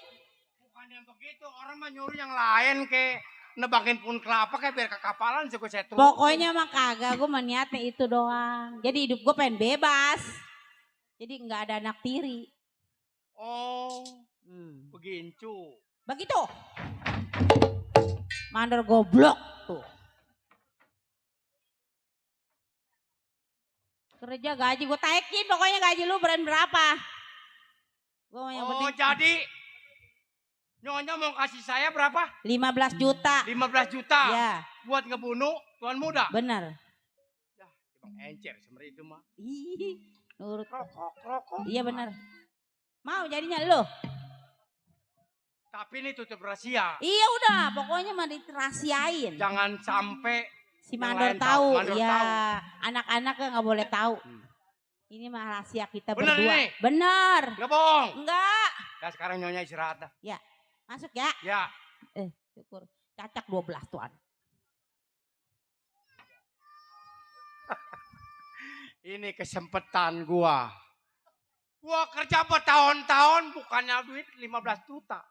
Bukan yang begitu, orang mah nyuruh yang lain ke nebakin pun kelapa kayak biar kekapalan sih saya tuh. Pokoknya mah kagak, gue mah niatnya itu doang. Jadi hidup gue pengen bebas. Jadi nggak ada anak tiri. Oh, begincu. Begitu. Mandor goblok tuh. Kerja gaji gue taikin, pokoknya gaji lu berapa? Gua yang Oh, penting jadi nyonya mau kasih saya berapa? 15 juta. 15 juta. Ya, Buat ngebunuh tuan muda. bener. Dah, emang encer seperti itu mah. Ih, nurut. Rokok. Iya bener. Mau jadinya lu? Tapi ini tutup rahasia. Iya udah, pokoknya mah dirahasiain. Jangan sampai Si yang Mandor lain tahu, Mandor ya tahu. anak-anak kan nggak boleh tahu. Ini mah rahasia kita Bener berdua. ini? Bener. Nggak bohong. Enggak. Nah, sekarang nyonya istirahat dah. Masuk ya. Ya. Syukur. Cacak 12 tuan. Ini kesempatan gua. Gua kerja bertahun-tahun bukannya duit 15 juta.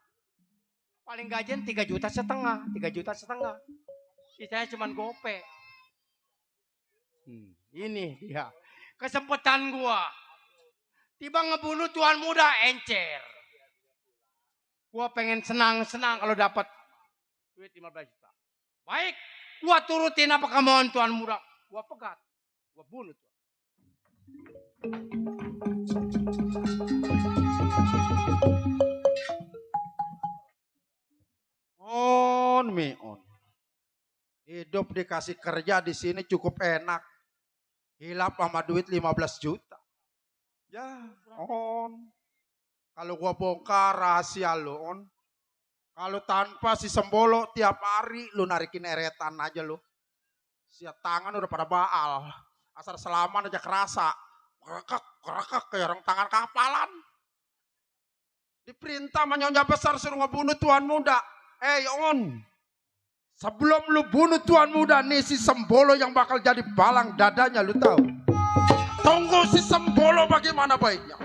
Paling gajian 3,5 juta. 3,5 juta. Sisanya cuma gope. Ini dia. Kesempatan gua. Tiba ngebunuh tuan muda encer. Gua pengen senang-senang kalau dapat duit 15 juta. Baik, gua turutin apa kemauan tuan muda. Gua pegat. Gua bunuh tuan. Miun. Hidup dikasih kerja di sini cukup enak. Hilap sama duit 15 juta. Ya, on. Kalau gua bongkar rahasia lo, on. Kalau tanpa si Sembolo tiap hari lu narikin eretan aja lu. Siap tangan udah pada baal. Asal selaman aja kerasa. Kerekek kayak orang tangan kapalan. Diperintah sama nyonya besar suruh ngebunuh tuan muda. On. Sebelum lu bunuh tuan muda nih si Sembolo yang bakal jadi balang dadanya, lu tahu. Tunggu si Sembolo bagaimana baiknya.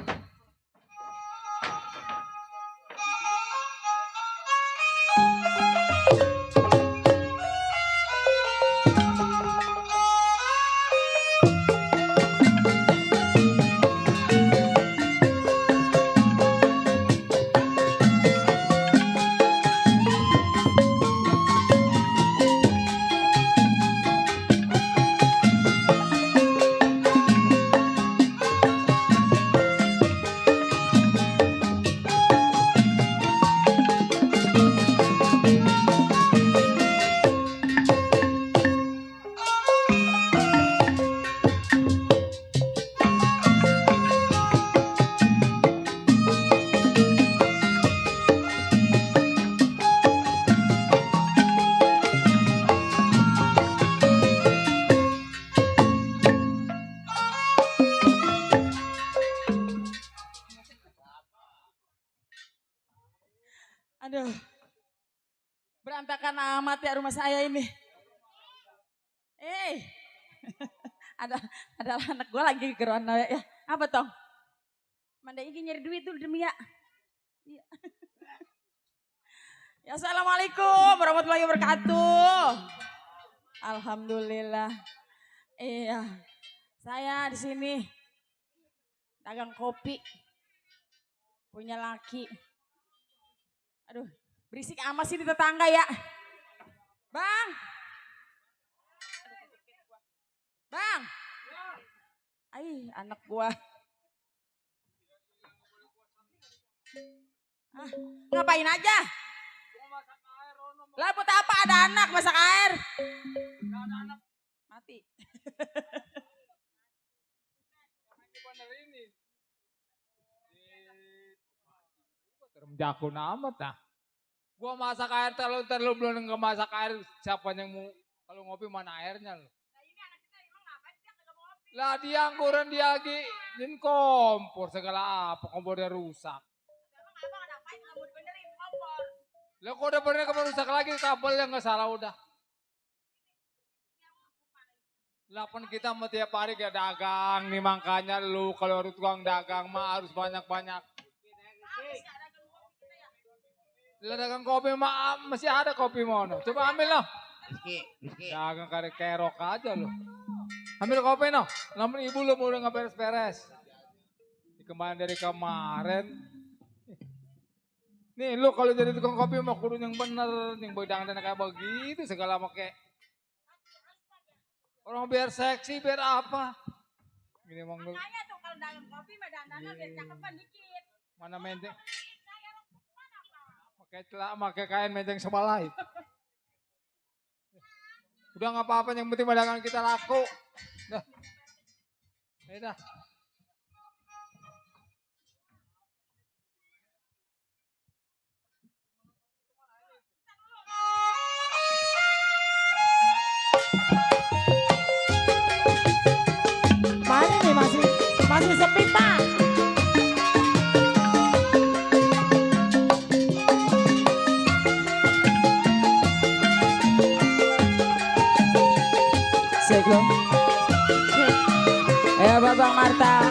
Aduh, berantakan amat ya rumah saya ini. Ada anak gue lagi geruan ya. Apa tong? Manda ingin nyari duit dulu demi ya. Iya. Ya, assalamualaikum warahmatullahi wabarakatuh. Alhamdulillah. Iya, saya di sini dagang kopi, punya laki. Aduh, berisik amat sih di tetangga ya. Bang. Bang. Anak gua. Ngapain aja? Lah buat apa ada anak masak air? Mati. Jakun amat dah. Gua masak air terlalu belum nggak masak air, siapa yang mau kalau ngopi mana airnya lo? Lah dia angguran dia lagi din kompor segala apa kompornya rusak. Lah kok udah bener kamu rusak lagi kabelnya nggak salah udah. Lapan kita mau tiap hari kayak dagang nih makanya lu kalau harus tukang dagang mah harus banyak-banyak. Lah dagang kopi mah masih ada kopi mono. Coba ambil loh. Dagang kare kerok aja lo. Ambil kopi no. Namun ibu lo udah nggak beres-beres. Dikembaliin dari kemarin. Nih lu kalau jadi tukang kopi mah kudu yang bener, yang bedangan kayak begitu segala make. Orang biar seksi, biar apa? Ini emang lu. Makanya tuh kalau dagang kopi mah dandannya biar cakepan dikit. Mana menteng? Pakai kain menteng sebalai. Udah nggak apa-apa, yang penting dagangan kita laku. Dah. Dah. Mana nih masih sepi Pak. Assalamualaikum. Babang Marta,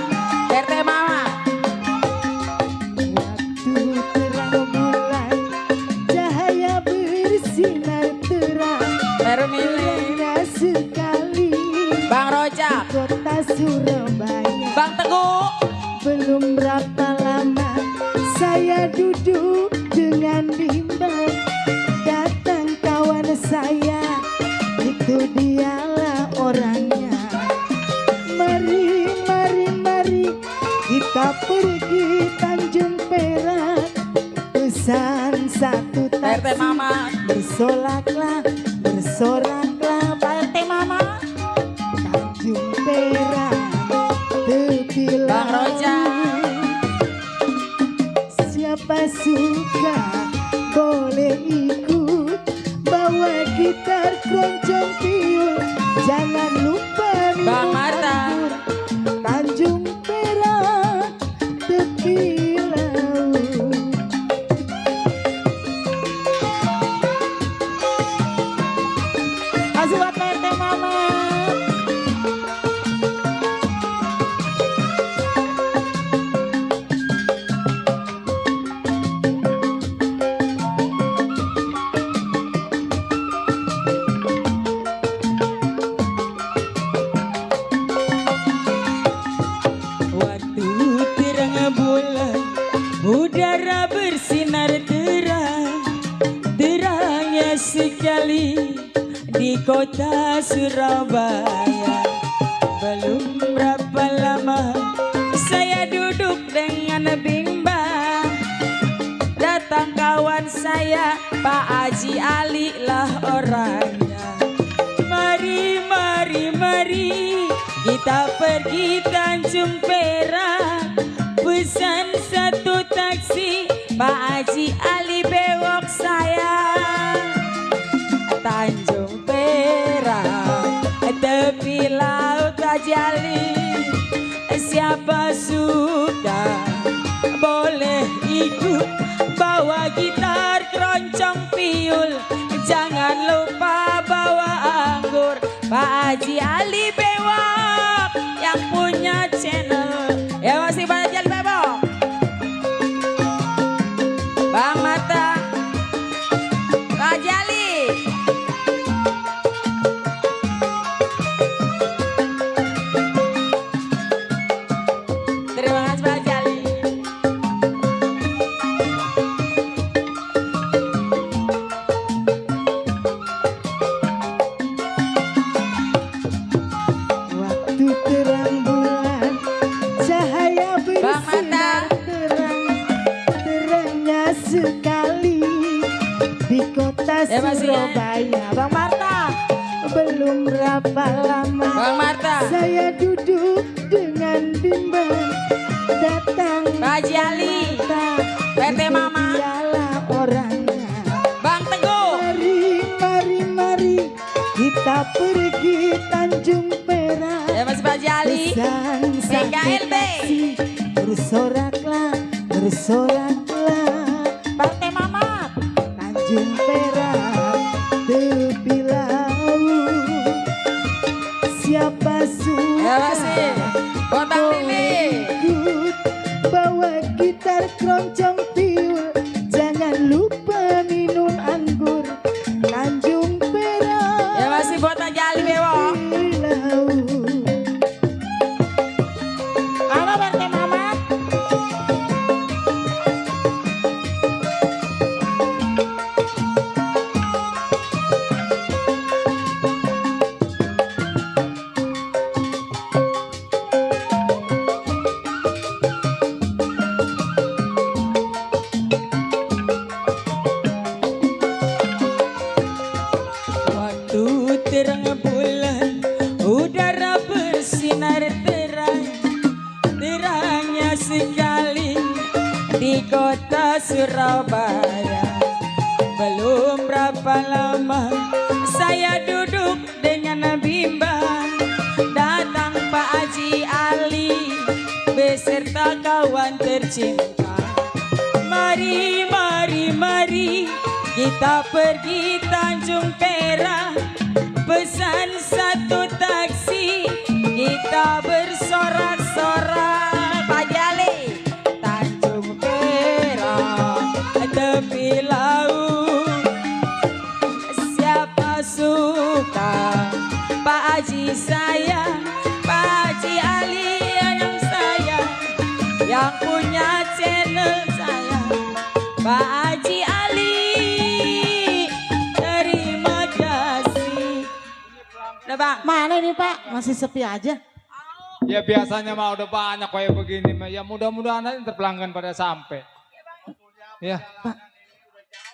RT Mama. Waktu terang mulai, cahaya bersinar terang. Permili. Indah sekali Bang Rojak. kota Surabaya. Bang Teguh. Belum berapa lama saya duduk dengan bimbang. Datang kawan saya, itu dialah orangnya. Mari kita pergi Tanjung Perak. Pesan satu RT taksi, Mama. bersoraklah RT Mama. Tanjung Perak tepi Bang Rojak. Siapa suka boleh ikut, bawa gitar keroncong tiup. Jangan lupa Bang minum Marta. anggur. Tanjung Perak tepi laut. udara bersinar terang, terangnya sekali di kota Surabaya. Belum berapa lama saya duduk dengan bimbang, datang kawan saya Pak Haji Ali lah orangnya. Mari, mari, mari kita pergi Tanjung Perak, pesan satu taksi Pak Haji Ali bewok saya. Tanjung Perak tepi laut Haji Ali, siapa suka boleh ikut, bawa gitar keroncong piul, jangan lupa bawa anggur. Pak Haji Ali bewok yang punya channel, ya masih Pak Haji Ali bewok. Bang Marta, Pak Haji Ali. Terima kasih Pak Haji Ali. Waktu terang bulan, cahaya bersinar terang, terangnya sekali di kota Surabaya. Bang Marta, belum berapa lama Bang Marta, saya duduk dengan bimbang, datang Pak Haji Ali, PT Mama, dialah orangnya. Bang Teguh. Mari, mari, mari kita pergi Tanjung Perak. Ya masih Pak Haji Ali. Pesan satu PKLB. taksi, bersoraklah, bersoraklah. Partai Mamat. Tanjung Perak tepi laut, siapa Ya masih. suka Buat Bang Lili. ikut, bawa gitar keroncong piul, jangan lupa minum anggur. Tanjung Perak Ya masih buat Pak Haji Ali bewok. tepi laut. Halo Partai Mamat. Waktu terang bulan, udara bersinar terang, terangnya sekali di kota Surabaya. Belum berapa lama saya duduk dengan bimbang, datang Pak Haji Ali beserta kawan tercinta. Mari, mari, mari kita pergi Tanjung Perak, pesan satu taksi, kita bersorak-sorak. Pak Haji Ali, Tanjung Perak tepi laut, siapa suka Pak Haji sayang, Pak Haji Ali yang sayang, yang punya channel saya Pak Haji Ali. Terima kasih. Udah Bang. Mana ini Pak? Masih sepi aja. Ya biasanya mah udah banyak kayak begini mah. Ya mudah-mudahan nanti pelanggan pada sampai. Ya.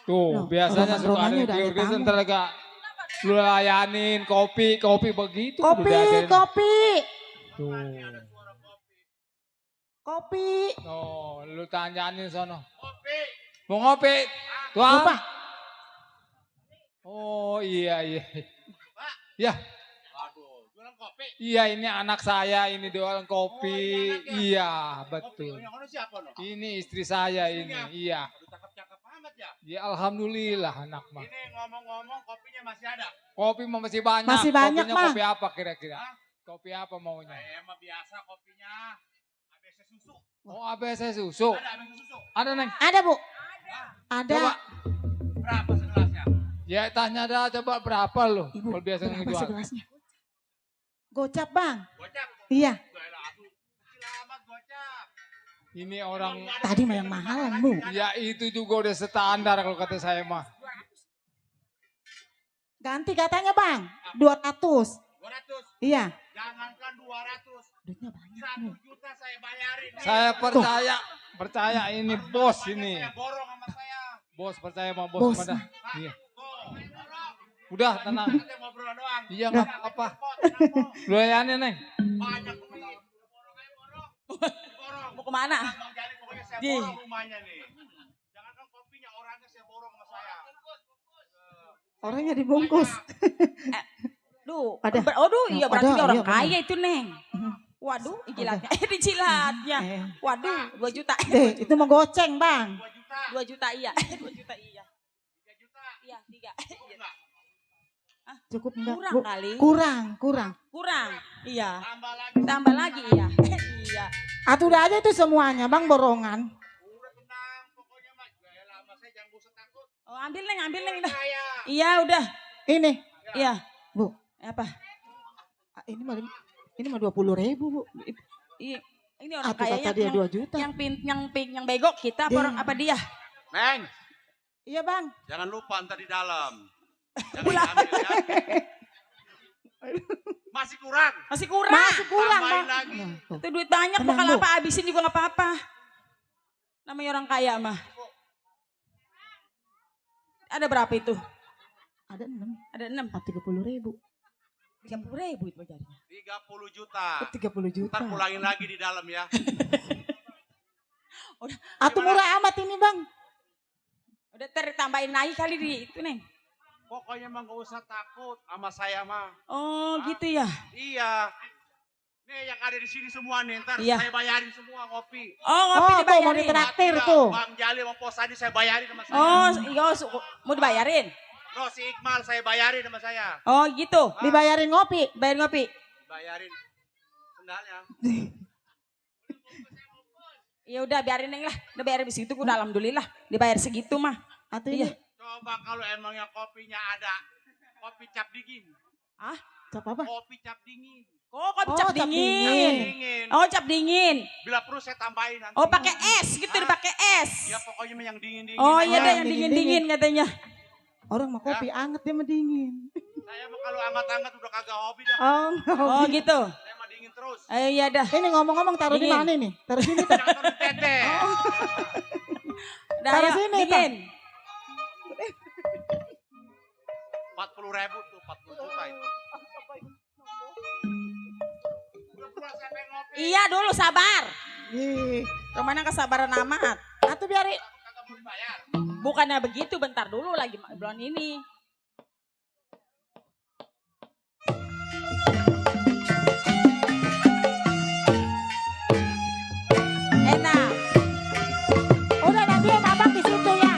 Tuh Loh, biasanya suka ada rumahnya yang udah ada diurus tamu. ntar agak lu layanin kopi begitu. udah Kopi, diajarin. kopi, Tuh. kopi. Oh, lu tanyain sono. Mau ngopi? Tuang. Lupa. Oh iya. Ya. Iya ini anak saya ini jualan kopi. Iya betul. Ini istri saya ini. Iya. Ya alhamdulillah anak mah. Ini ngomong-ngomong kopinya masih ada. Kopi mah masih banyak. Masih banyak, Kopinya Mah. kopi apa kira-kira? Kopi apa maunya? Saya mah biasa kopinya ABC susu. Oh ABC susu. Ada ABC susu. Ada Neng. Ada Bu? Ada. Coba. Berapa segelasnya? Ya tanya dah coba berapa lo? Ibu, Kalau biasa berapa ngejual. segelasnya? Gocap Bang. Gocap. Iya. Kecil amat gocap. Ini orang, Tadi mah yang mahalan, Bu. ya itu juga udah standar kalau kata saya mah. Ganti katanya, Bang. 200. 200. Iya. Jangankan 200. Duitnya banyak, 1 Bu. juta saya bayarin. nih. Saya percaya ini bos ini. Saya borong sama saya. Bos percaya sama bos Bos. pada. Iya. Udah tenang. Kita ngobrol doang. Iya nggak apa-apa. Lu ayannya Neng. Banyak pemilik. Borong aja borong. Borong. Mau kemana? Bang Jali pokoknya saya Di. borong rumahnya nih. Jangankan kopinya, orangnya saya borong sama saya. Orangnya dibungkus. Duh, Ada. Aduh, iya Oh, berarti ada, dia orang iya, benar. kaya itu, Neng. Waduh, jilatnya. Dijilatnya. Waduh, 2 juta. Itu mau goceng, Bang. 2 juta. 2 juta iya. 2 juta iya. 3 juta. Iya, 3. Cukup enggak, Kurang Bu? kali. Kurang. Kurang. Iya. Tambah lagi. Tambah lagi iya. Iya. Atuh udah aja itu semuanya, Bang, borongan. Udah tenang. Pokoknya mah. Gaya lama saya jangan usah takut. Oh, ambil Neng dah. Saya. Iya, udah. Ini, Iya. Bu. Apa? Ini mah 20.000, Bu. Iya. Ini orang Atuh kayanya kata dia 2 juta. yang bego kita apa, orang, apa dia? Neng. Iya, Bang. Jangan lupa ntar di dalam. Jangan diambil ya. Masih kurang. Masih kurang. Masih kurang, Tambahin Bang. lagi. Nah, tuh. Itu duit banyak Tenang, bakal Bu. apa habisin juga nggak apa-apa. Namanya orang kaya mah. Ada berapa itu? Ada 6. Ada 6. 30.000. 30.000 itu jadinya. 30 juta. 30 juta. Ntar pulangin lagi di dalam ya. Atuh murah amat ini, Bang. Udah tambahin lagi kali di itu, Neng. Pokoknya mah gak usah takut sama saya mah. Oh, gitu ya. Iya. Nih yang ada di sini semua nih, ntar Iya. saya bayarin semua ngopi. Oh, ngopi Oh, tuh mau dibayarin. ditraktir Iya, tuh. Bang Jali sama Pos Adi saya bayarin sama saya. Oh, iya, mau dibayarin. Loh si Iqmal saya bayarin sama saya. Oh, gitu. Dibayarin ngopi. Bayar ngopi. Bayarin sendalnya. Ya udah biarin Neng lah. Udah bayar segitu udah alhamdulillah. Dibayar segitu mah. Atuh Iya. ini. Coba kalau emangnya kopinya ada. Kopi cap dingin. Ah, Cap apa? Kopi cap dingin. oh, kopi Oh, cap cap dingin. Dingin. Oh, cap dingin. Bila perlu saya tambahin nanti. Oh, pakai es gitu dipakai es. Ya pokoknya mah yang dingin-dingin. Oh, aja. iya deh yang yang dingin-dingin katanya. Orang mah kopi anget dia mah dingin. Saya mah kalau hangat-hangat udah kagak hobi dah. Oh, Oh, gitu. Saya mah dingin terus. Iya dah. Ini ngomong-ngomong taruh di Dingin. mana ini? Taruh sini tuh. Jangan taruh di tete. Dah, Taruh ayo, sini, dingin. 40.000 tuh, 40 juta itu. Udah pulang saya pengen ngopi. Iya dulu sabar. Ih, Romana kesabaran amat. atuh biarin. Kagak mau dibayar. Bukannya begitu, bentar dulu lagi bulan ini. Enak. Udah nanti ya abang di situ ya.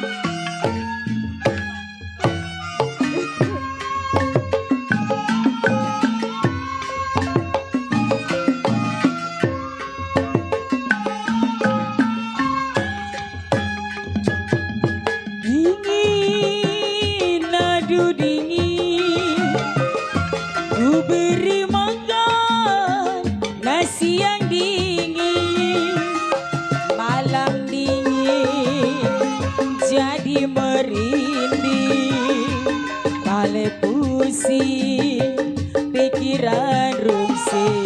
Dingin, aduh dingin. Ku beri makan nasi yang dingin. Malam dingin jadi merinding. Kale pusing pikiran rungsing.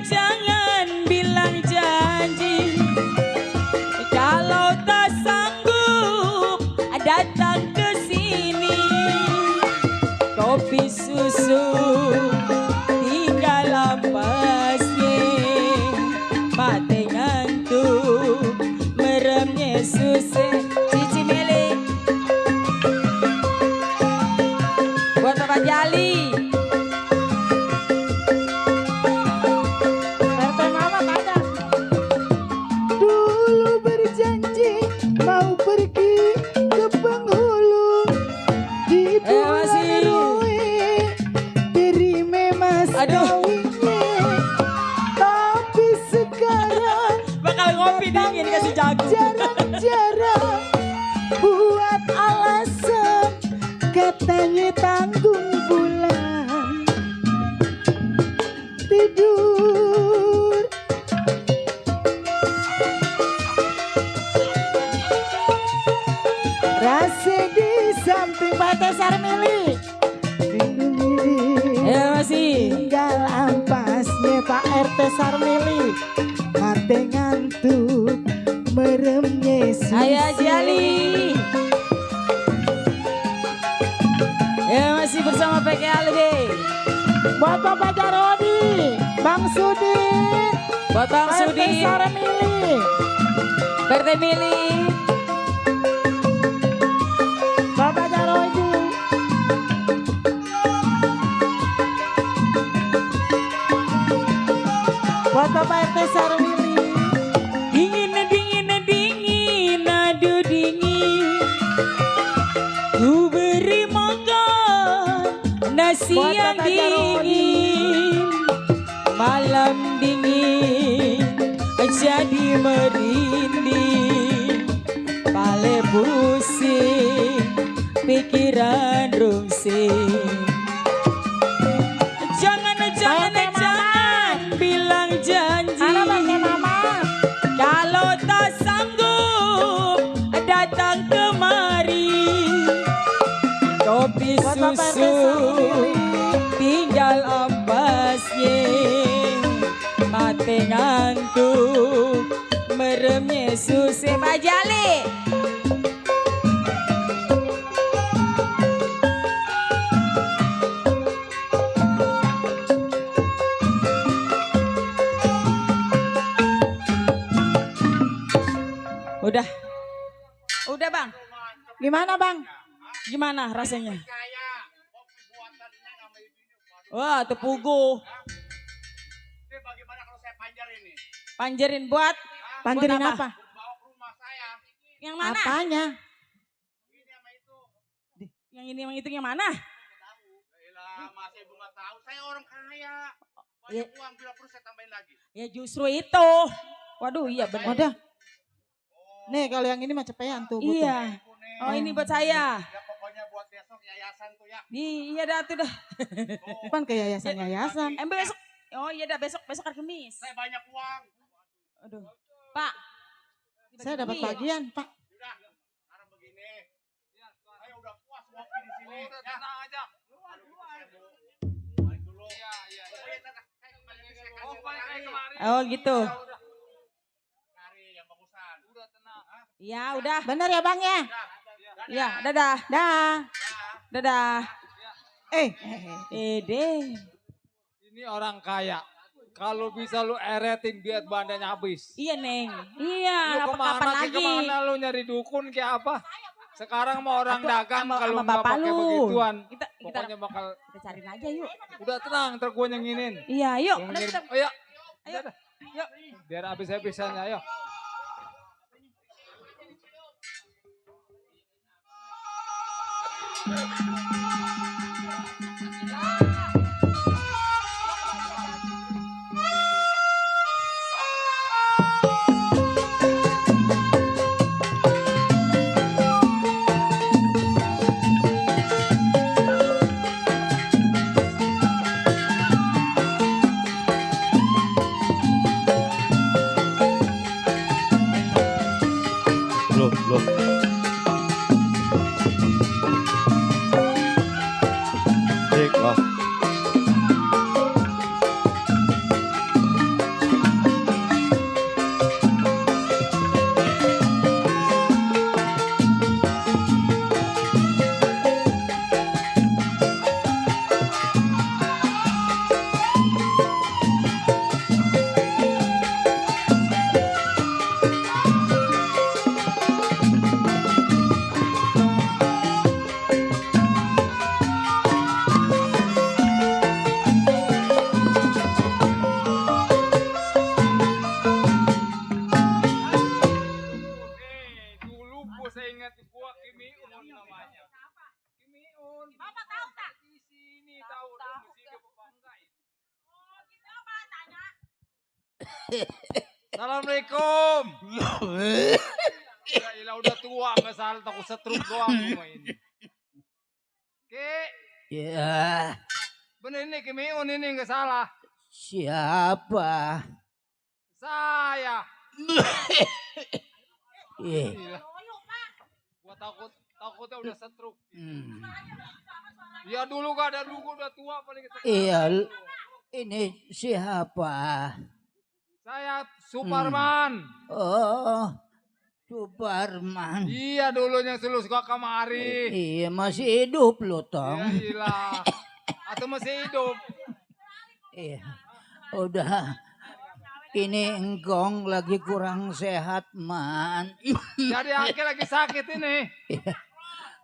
Jangan bilang janji. Kalau tak sanggup datang ke sini. Kopi susu tinggal ampasnya. Mate ngantuk meremnya susah. Cici milik buat Bapak Jali. RT mama kata. Dulu berjanji mau pergi ke penghulu. Di Pulau masih. Rui terima mas Aduh. kawinnya. Tapi sekarang Bakal ngopi dingin kasih jagung. jarang-jarang buat alasan katanya tanggung bulan tidur RT Sarmili. Ya masih. Tinggal ampasnya Pak RT Sarmili. Mate ngantuk meremnya susu. Ayo Jali. Ya masih bersama PKLB. Buat Bapak Jarodi, Bang Sudi, Buat Bang Pak RT Sudi. Sarmili. PRT Mili. Bapak Jarodi. Buat Bapak RT Sarmili. Dingin, dingin, dingin, aduh dingin. Ku beri makan nasi Buat yang Bapak Jarodi. dingin. Malam dingin jadi merinding. Pale pusing, pikiran rungsing. Jangan, jangan, jangan bilang janji. Halo Bang Mama. Kalau tak sanggup datang kemari. Kopi Buat Bapak RT susu Sarmili. tinggal ampasnya. Mate ngantuk meremnya susu. Pak Jali. Udah. Udah Bang. Gimana Bang? Gimana rasanya? Wah, tepugu. Ini bagaimana kalau saya panjar ini? Panjerin buat. Panjerin buat apa? Bawa ke rumah saya. Yang mana? Apanya? Ini sama itu. Yang ini yang itu yang mana? Yaelah, masih ibu nggak tahu. Saya orang kaya. Ya. Banyak uang, bila perlu saya tambahin lagi. Ya justru itu. Waduh, iya benar. Udah. Nih kalau yang ini mah cepean tuh. Bu, Iya. Oh, ini buat saya. Ya pokoknya buat besok yayasan tuh ya. Iya dah tuh dah. tuh. Bukan ke yayasan-yayasan. Besok. Oh iya dah besok hari Kamis. Saya banyak uang. Aduh. Pak. Saya dapat bagian Pak. Udah, sekarang begini. Saya udah puas ngopi di sini. Udah tenang aja. Balik dulu. Iya, iya. Oh gitu. Cari yang bagusan. Udah tenang. Iya udah. Bener ya Bang ya? Iya dadah. Dah. Dadah. Deh. Ini orang kaya. Kalau bisa lu eretin biar bandanya habis. Iya Neng. Iya. Lu Kapan kemana lagi? kemana lu nyari dukun kayak apa? Sekarang mau orang dagang kalau sama nggak bapak pakai lu. begituan. Kita Pokoknya bakal cariin aja yuk. udah tenang, ntar gue nyenginin. Iya yuk. Gua Udah, ngirim. kita, Oh ya, ayo. Yuk. biar habis-habisannya ayo. Loh. Cek lah. Dulu saya ingat gua Kimiun namanya. Kimiun. Bapak tahu tak? Di sini tahu musik apa enggak itu. Oh gitu apa tanya? Assalamualaikum. Ya ilah udah tua nggak salah takut setruk doang semua ini. Ki, Ya, bener ini Kimiun ini nggak salah. siapa? Saya. Ih, Gila. Gua takut Takutnya udah setruk. Hmm. Ya dulu gak ada dulu udah tua paling Iya, ini siapa? Saya Suparman. Oh, Suparman. Iya dulu yang selalu suka kemari. Iya, masih hidup lo, Tong. Iya. Atau masih hidup. Iya, udah. Ini engkong lagi kurang sehat, Man. Jadi Angke lagi sakit ini.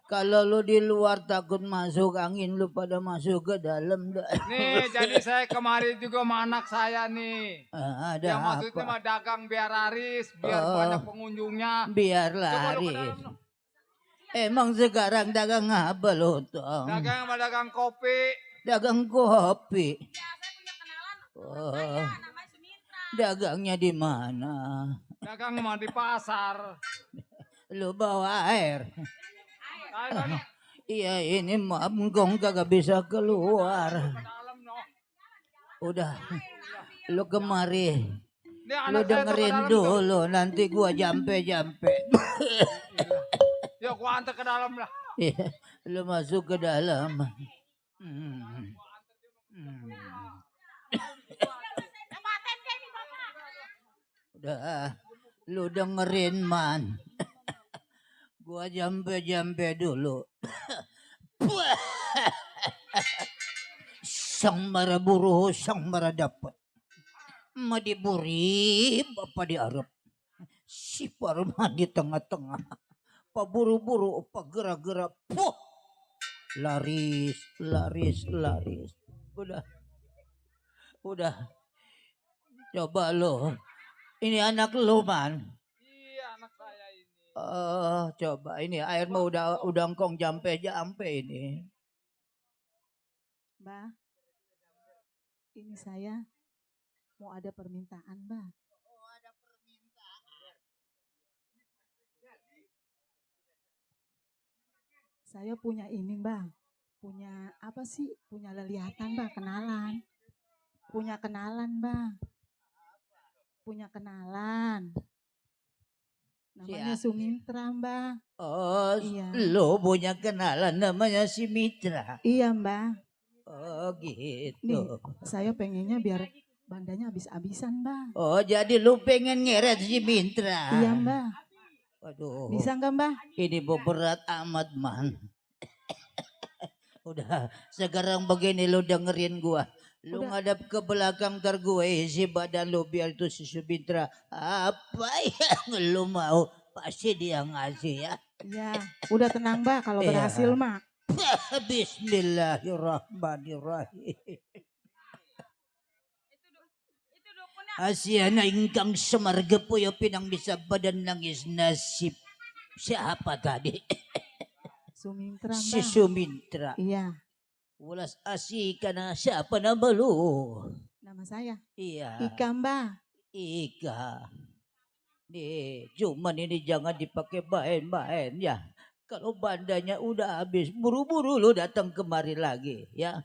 Kalau lu di luar takut masuk angin, lu pada masuk ke dalam dah. Nih, jadi saya kemarin juga sama anak saya nih. Ada Yang apa? maksudnya mah dagang biar laris, biar Oh, banyak pengunjungnya. Biar Coba lu ke laris. dalam, no. Emang sekarang dagang apa lo, Tong? Dagang sama dagang kopi. Dagang kopi. Oh, dagangnya di mana? Dagang mah di pasar. Lu bawa air. Ayo, Iya, ini mah engkong kagak bisa keluar. Udah, lu kemari. Lu dengerin dulu, nanti gua jampe-jampe. Yuk, gua antar ke dalam lah. Iya, lu masuk ke dalam. Hmm. Udah, lu dengerin, Man. Gua jampe-jampe dulu. Sang mara buru, sang mara dapat. Ma diburi, bapak diarep. Si Parman di tengah-tengah. Pak buru-buru, pak gerak-gerak. Puh! Laris. Udah. Coba lo. Ini anak lo, Man. Iya, anak saya ini. Coba ini air mah udah engkong jampe ini. Mbak, ini saya mau ada permintaan, Mbak. Saya punya ini, Mbak. Punya apa sih? Punya lelihatan, Mbak, kenalan. Punya kenalan, Mbak. Punya kenalan. Namanya Sumintra, Mbak. Oh, iya. Lo punya kenalan namanya si Mitra. Iya, Mbak. Oh, gitu. Nih, saya pengennya biar bandanya habis-habisan, Mbak. Oh, jadi lu pengen ngeret si Mitra. Iya, Mbak. Waduh. Bisa nggak, Mbak? Ini berat amat, Man. Udah, sekarang begini lu dengerin gua. Lu ngadap ke belakang ntar gue isi badan lu biar itu si Subitra. Apa yang lu mau pasti dia ngasih ya. Iya, udah tenang, Mbak, kalau berhasil, Mak. Bismillahirrahmanirrahim. Asyana ingkang semarga puyo pinang bisa badan nangis nasib. Siapa tadi? Sumintra, Mbak. Si Sumintra. Iya. Ulas asika na siapa nama lu? Nama saya? Iya. Ika, Mbak. Ika. Nih, cuman ini jangan dipakai main-main ya. Kalau bandanya udah habis, buru-buru lu datang kemari lagi ya.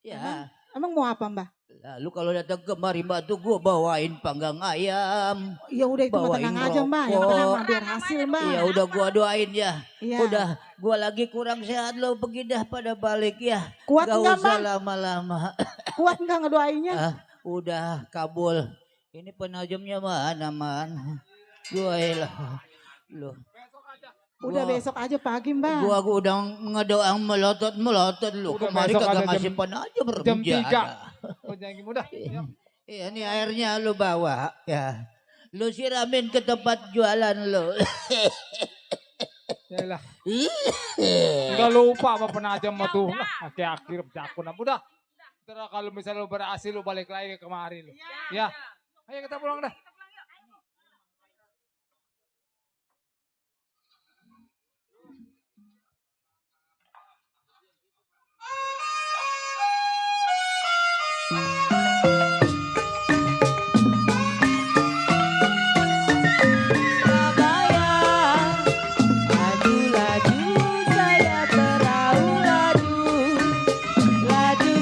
Ya. Emang mau apa, Mbak? Lalu kalau datang kemari Mbak tuh gue bawain panggang ayam. Ya udah itu mah tenang aja, Mbak. Yang penting mah biar hasil, Mbak. Ya udah gua doain ya. Iya. Udah gua lagi kurang sehat lo pergi dah pada balik ya. Kuat Gak enggak, usah Bang? lama-lama. Kuat enggak ngedoainnya? Udah kabul. Ini penajamnya mana, Man? Gua elah. Loh. Udah besok aja pagi, Mbak. Gua udah ngedoang melotot lu. Udah Kemarin besok kagak aja ngasih penajam jam berbicara. 3. Oh, jangan mudah. Iya, ini airnya lu bawa ya. Lu siramin ke tempat jualan lu. Yalah. Enggak lupa apa penajam mah tuh. Akhir-akhir jakun. Udah. Ntar kalau misalnya lu berhasil lu balik lagi ke kemari lu. Ya. Ayo kita pulang dah.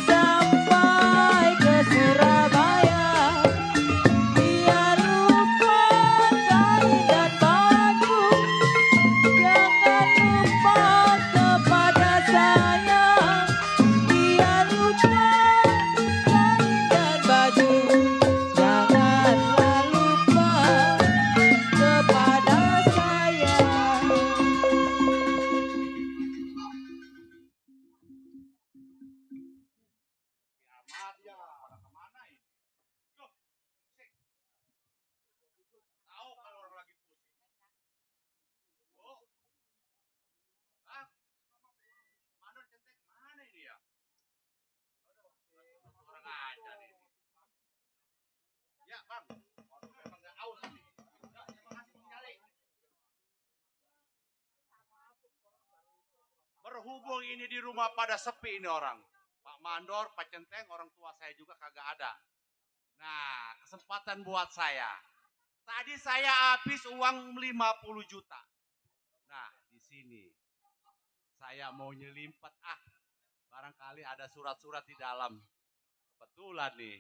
Sampai ke Surabaya, biar Berhubung ini di rumah pada sepi ini orang. Pak Mandor, Pak Centeng, orang tua saya juga kagak ada. Nah, kesempatan buat saya. Tadi saya habis uang 50 juta. Nah, di sini saya mau nyelimpet barangkali ada surat-surat di dalam. Kebetulan nih.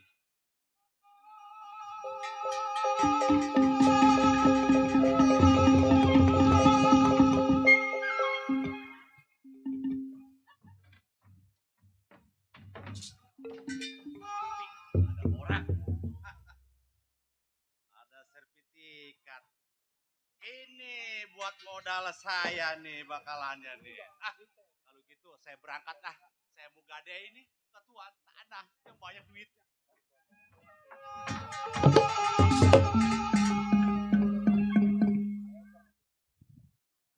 Ada orang. Ada sertifikat. Ini buat modal saya nih bakalannya nih. Kalau gitu saya berangkat Saya mau gade ini ketua tanah yang banyak duit.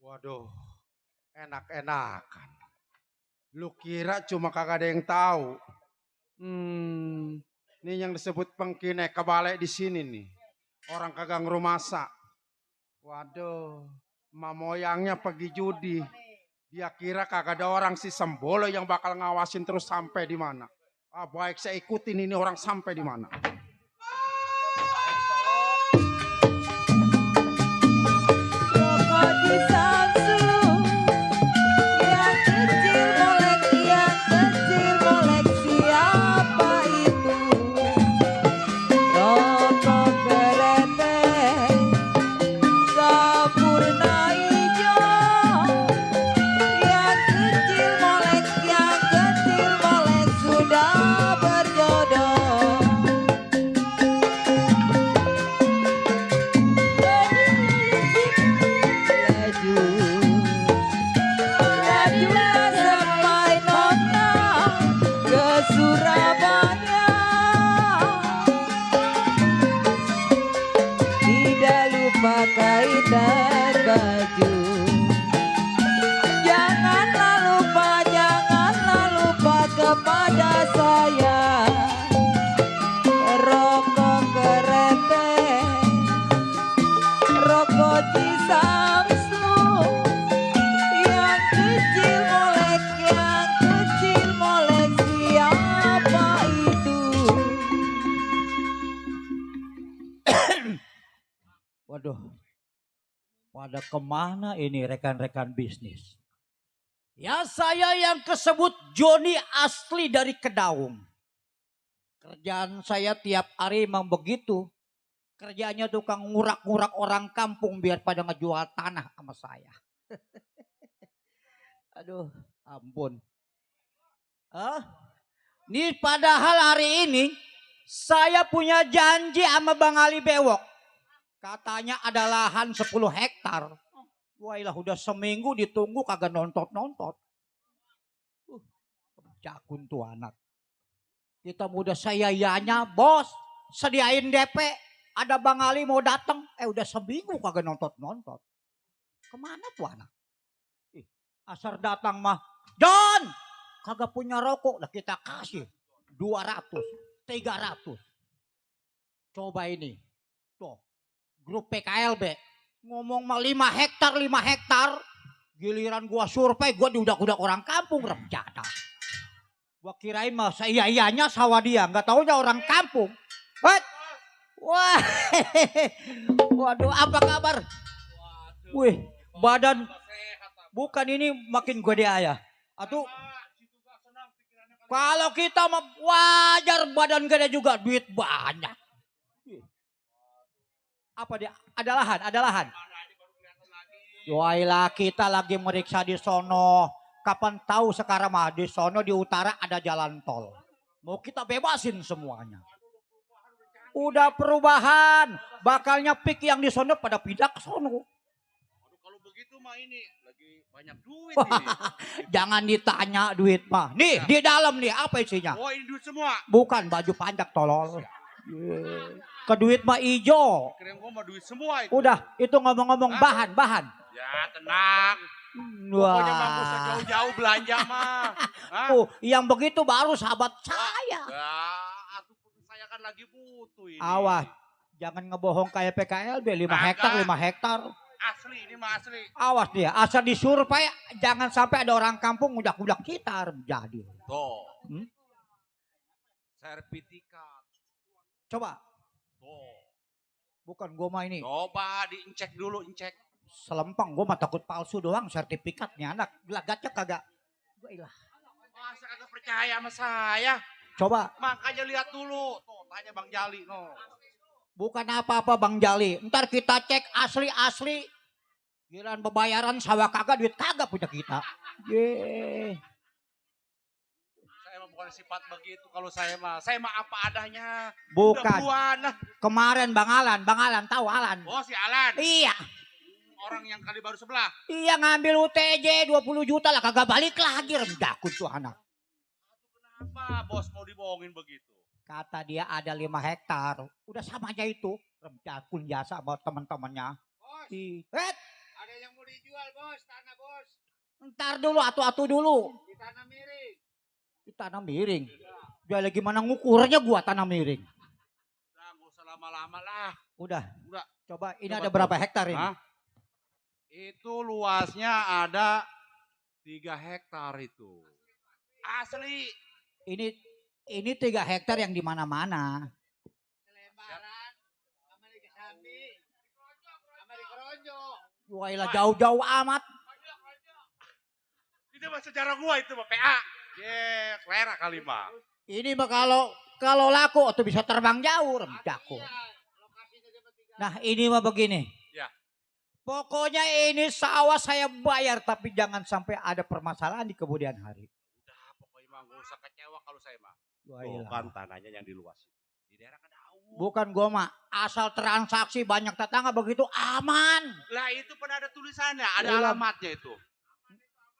Waduh, enak-enakan. Lu kira cuma kagak ada yang tahu. Ini yang disebut pengkine kebalik di sini nih. Orang kagak ngerumasak. Waduh, emak moyangnya pergi judi. Dia kira kagak ada orang si Sembolo yang bakal ngawasin terus sampai di mana. Baik saya ikutin ini orang sampai di mana. Waduh, pada kemana ini rekan-rekan bisnis? Ya saya yang kesebut Joni asli dari Kedaung. Kerjaan saya tiap hari memang begitu. Kerjanya tukang ngurak-ngurak orang kampung biar pada ngejual tanah sama saya. Aduh, ampun. Nih padahal hari ini saya punya janji sama Bang Ali Bewok. Katanya ada lahan 10 hektar. Wailah udah seminggu ditunggu kagak nontot-nontot. Jakun tuh anak. Kita muda saya yanya, bos sediain DP. Ada Bang Ali mau datang. Udah seminggu kagak nontot-nontot. Kemana tuh anak? Asar datang mah. John! Kagak punya rokok. Lah kita kasih 200, 300. Coba ini. Tuh. Grup PKLB ngomong mah 5 hektar, giliran gua survei gua diudak-udak orang kampung rencana. Gua kirain mah iya-iyanya sawah dia, nggak taunya orang kampung. Wah, waduh apa kabar? Wih, badan bukan ini makin gede ya. Atuh, kalau kita mah wajar badan gede juga duit banyak. Apa dia? Ada lahan. Wailah kita lagi meriksa di sono. Kapan tahu sekarang mah di sono di utara ada jalan tol. Mau kita bebasin semuanya. Udah perubahan. Bakalnya pik yang di sono pada pindah ke sono. Kalau begitu mah ini lagi banyak duit ini. Jangan ditanya duit mah. Nih di dalam nih apa isinya? Oh ini duit semua. Bukan baju panjang tolol. Ke duit mah ijo. Keren gua mah duit semua itu. Udah, itu ngomong-ngomong bahan. Ya tenang. Wah. Pokoknya mah gak usah jauh-jauh belanja mah. Yang begitu baru sahabat saya. Saya kan lagi butuh ini. Awas, Jangan ngebohong kayak PKLB 5 hektar 5 hektar. Asli, ini mah asli. Awas dia, asal disurvei jangan sampai ada orang kampung udak-udak kita jadi. Tuh. Sertifikat. Coba. Tuh. Bukan gua mah ini. Coba diincek dulu, incek. Selempang gua mah takut palsu doang sertifikatnya anak. Gelagacnya kagak. Gua ilah. Masa kagak percaya sama saya? Coba. Makanya lihat dulu. Tuh, tanya Bang Jali. No. Bukan apa-apa Bang Jali. Ntar kita cek asli-asli. Giliran bebayaran sawah kagak, duit kagak punya kita. Yeay. Saya mah bukan sifat begitu kalau saya mah. Saya mah apa adanya. Bukan. Udah buan, nah. Kemarin Bang Alan tahu Alan. Oh si Alan. Iya. Orang yang kali baru sebelah. Iya ngambil UTJ 20 juta lah kagak balik lagi rendakun tuh anak. Kenapa bos mau dibohongin begitu? Kata dia ada 5 hektar. Udah sama aja itu. Remjakun jasa buat teman-temannya. Bos. Ada yang mau dijual bos, tanah bos. Ntar dulu, atu-atu dulu. Di tanah miring. Di tanah miring. Dia lagi mana ngukurnya gua tanah miring. Udah gak usah lama-lama lah. Udah. Coba ini Coba ada berapa tuh. hektar ini? Hah? Itu luasnya ada 3 hektar itu. Asli. Ini 3 hektar yang di mana-mana. Selembaran. Sama di Kesambi. Sama di Keronjo. Wah, jauh-jauh amat. Itu mah sejarah gua itu mah PA. Selera kali mah. Ini mah kalau laku atau bisa terbang jauh remjaku. Nah, ini mah begini. Ya. Pokoknya ini sawah saya bayar tapi jangan sampai ada permasalahan di kemudian hari. Udah pokoknya mah gak usah kecewa kalau saya mah. Bukan tanahnya yang di luas. Di daerah Kedaung. Bukan gua mah asal transaksi banyak tetangga begitu aman. Lah itu pernah ada tulisannya, ada Ulang. alamatnya itu.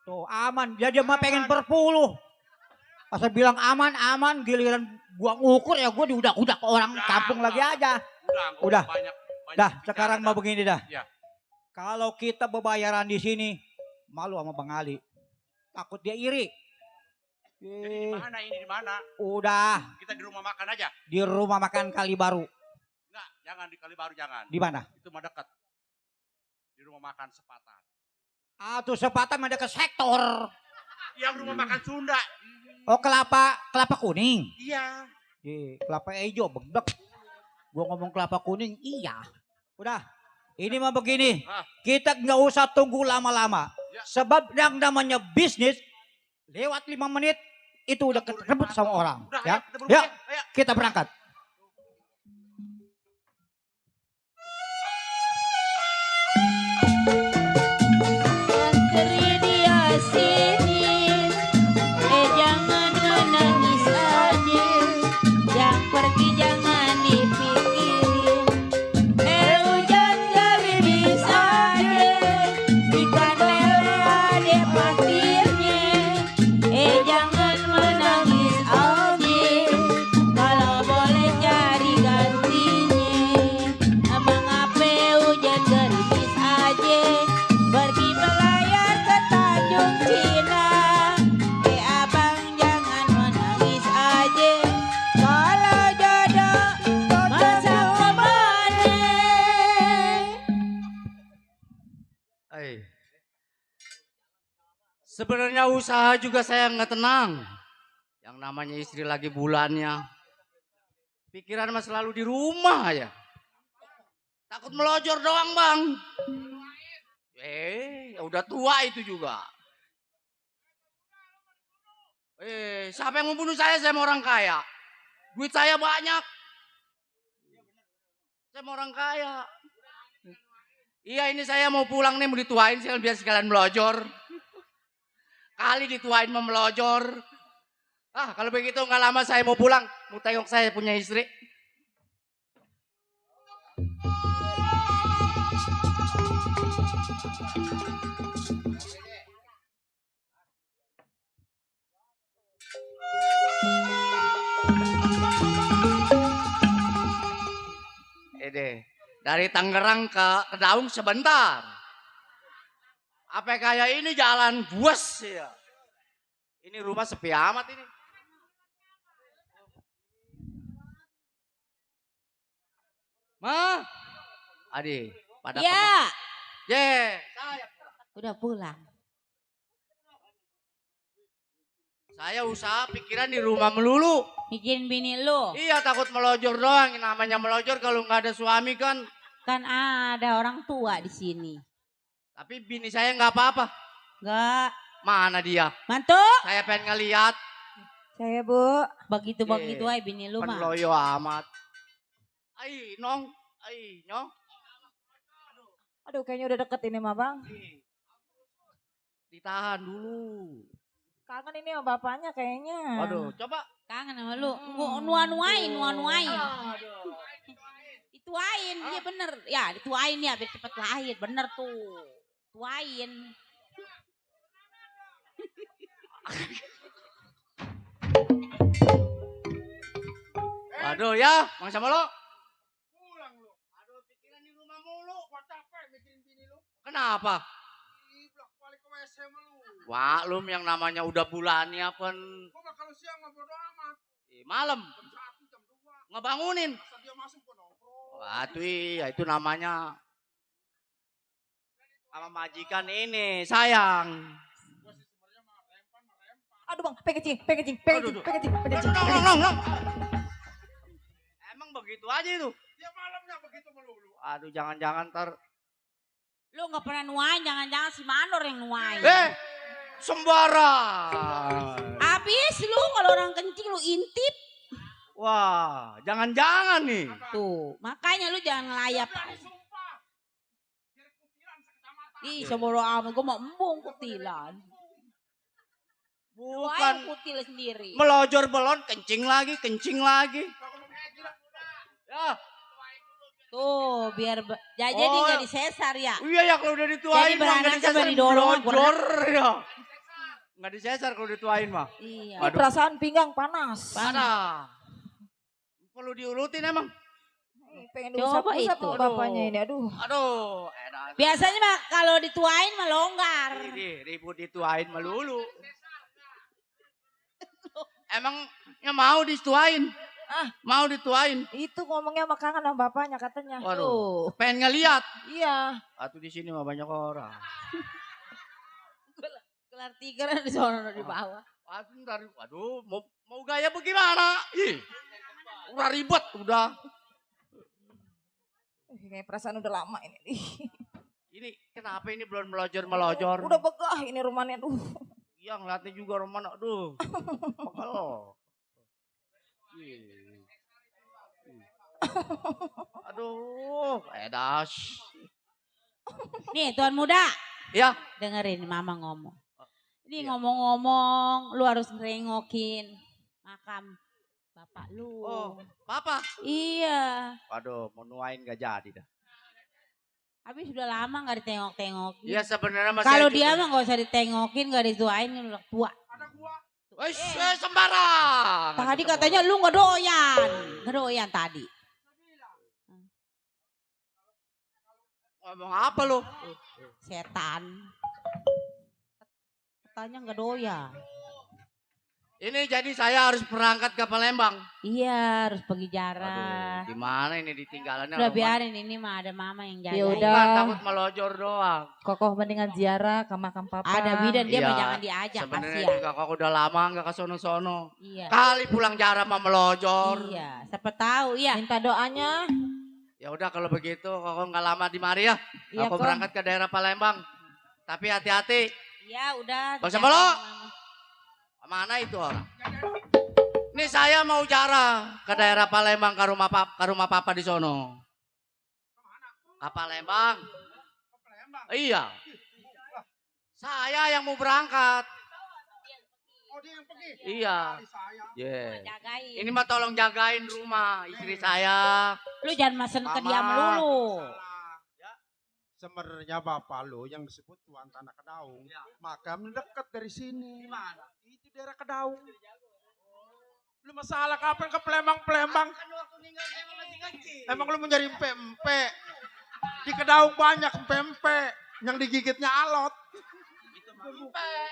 Tuh aman, dia mah pengen berpuluh. Asal bilang aman, giliran gua ngukur ya gua diudak-udak orang kampung lagi aja. Udah. Banyak Dah, sekarang mau begini dah. Ya. Kalau kita bebayaran di sini, malu sama Bang Ali. Takut dia iri. Jadi di mana ini di mana? Udah. Kita di rumah makan aja. Di rumah makan Kali Baru. Enggak, jangan di Kalibaru jangan. Di mana? Itu mah dekat. Di rumah makan Sepatan. Tuh Sepatan ada ke sektor. Yang rumah makan Sunda. Oh kelapa kuning. Iya. Di kelapa hijau bedek. Gua ngomong kelapa kuning, iya. Udah. Ini mah begini. Kita nggak usah tunggu lama-lama. Sebab yang namanya bisnis lewat 5 menit itu udah kerebut sama orang. Udah, Ya, ayo, kita berangkat. Antri dia sini, jangan menangis aja, yang pergi jangan dipikirin. Hujan gerimis aja, ikan lele ada pasirnya. Jangan menangis aja, kalau boleh cari gantinya. Abang ape hujan gerimis aja, pergi melayar ke Tanjung Cina. Abang jangan menangis aja, kalau jodoh masa kemana. Sebenarnya usaha juga saya nggak tenang. Yang namanya istri lagi bulannya. Pikiran mah selalu di rumah ya. Takut melojor doang bang. Ya udah tua itu juga. Siapa yang membunuh saya? Saya mau orang kaya. Duit saya banyak. Saya mau orang kaya. Iya ini saya mau pulang nih, mau dituain sih biar sekalian melojor. Kali dituain mau melojor. Kalau begitu nggak lama saya mau pulang. Mau tengok saya punya istri. Dari Tangerang ke Kedaung sebentar. Apa kayak ini jalan buas ya. Ini rumah sepi amat ini. Ma. Adi, pada Ya, Ye, udah pulang. saya usaha pikiran di rumah melulu. Mikirin bini lu. Iya, takut melojor doang. Namanya melojor kalau nggak ada suami kan. Kan ada orang tua di sini. Tapi bini saya nggak apa-apa. Nggak. Mana dia? Mantu. Saya pengen ngeliat. Saya, Bu. Begitu-begitu aja bini lu mah. Penloyo amat. Ai, Nong. Ai, Nyong. Aduh, kayaknya udah deket ini mah, Bang. Ditahan dulu. Kangen ini sama bapaknya kayaknya. Waduh, coba. Kangen sama lu. Nuan-nuain. Dituain, iya bener. Ya, dituain ya biar cepet lahir. Bener tuh. Tuain. Waduh ya, Mang sama lo. Pulang lu. Aduh, pikiran di rumah mulu. Gua capek mikirin bini lu. Kenapa? Bolak balik ke WC mulu. Wah, lu yang namanya udah bulannya pun Gua mah kalau siang mah bodo amat. malam Jam 1, jam 2. ngebangunin. Masa dia masuk gua nongkrong. Wah, tuh ya itu namanya sama majikan ini sayang. Aduh, Bang, packaging. Nong. Emang begitu aja itu. Dia malamnya begitu melulu. Aduh, jangan-jangan ntar. Lu nggak pernah nuain, jangan-jangan si Manor yang nuain. Sembarang. Habis lu kalau orang kencing lu intip. Wah, jangan-jangan nih. Tuh, makanya lu jangan ngelayap. Ih, sebodoh amat, gue mau embung kutilan. Bukan kutil sendiri. melojor belon, kencing lagi. Ya. Tuh, biar jadi Oh. nggak disesar ya. Iya ya kalau udah dituain Jadi beranak sampai didorong. melojor ya. Nggak disesar kalau dituain mah. Iya. Ini perasaan pinggang panas. Mana? Perlu diulutin emang. Pengen Coba diusap-usap itu. sama bapaknya ini. Aduh. Enak. Biasanya mah kalau dituain mah longgar. Ini ribut dituain melulu. Emangnya mau dituain? Mau dituain? Itu ngomongnya sama kangen sama bapaknya katanya. Waduh, pengen ngeliat. Iya. Atuh di sini mah banyak orang. Kelar tiga di sana di bawah. Waduh, mau gaya bagaimana? Ih, udah ribet udah. Kayak perasaan udah lama ini. Ini kenapa ini belum melojor? Udah begah ini rumahnya tuh. Iya ngeliatnya juga rumah, aduh. Pegel. Aduh, edas. Nih Tuan Muda. Ya. Dengerin Mama ngomong. Ini ngomong-ngomong lu harus ngerengokin makam bapak lu. Oh, papa? Iya. Waduh, mau nuain gak jadi dah. Habis sudah lama gak ditengok-tengokin. Iya sebenarnya masih. Kalau dia mah gak usah ditengokin, gak dituain, udah tua. Wes, sembarang. Tadi katanya lu gak doyan tadi. Ngomong apa lu? Setan. Katanya gak doyan. Ini jadi saya harus berangkat ke Palembang. Iya, harus pergi jarah. Gimana ini ditinggalannya? Udah biarin, ini mah ada mama yang jaga. Ya udah. Bukan, takut melojor doang. Kokoh mendingan ziarah ke makam papa. Ada bidan dia mah Iya, jangan diajak, sebenarnya kasihan. juga kok udah lama nggak ke sono-sono. Iya. Kali pulang jarah mah melojor. Iya, siapa tahu ya. Minta doanya. Ya udah kalau begitu kok nggak lama di mari ya. Iya, Aku Kong. berangkat ke daerah Palembang. Tapi hati-hati. Iya, udah. Bang Sambalo. Mana itu orang? Ini saya mau jarah ke daerah Palembang ke rumah papa di sono. Ke Palembang. Iya. Saya yang mau berangkat. Oh, dia yang pergi. Iya. Yeah. Ini mah tolong jagain rumah istri saya. Lu jangan mesen ke dia Mama. melulu. Sebenarnya bapak lo yang disebut Tuan Tanah Kedaung. Makam dekat dari sini. Itu daerah Kedaung. Lu masalah kapan ke Palembang? Emang lu mau nyari empe-empe? Di Kedaung banyak empe-empe. Yang digigitnya alot.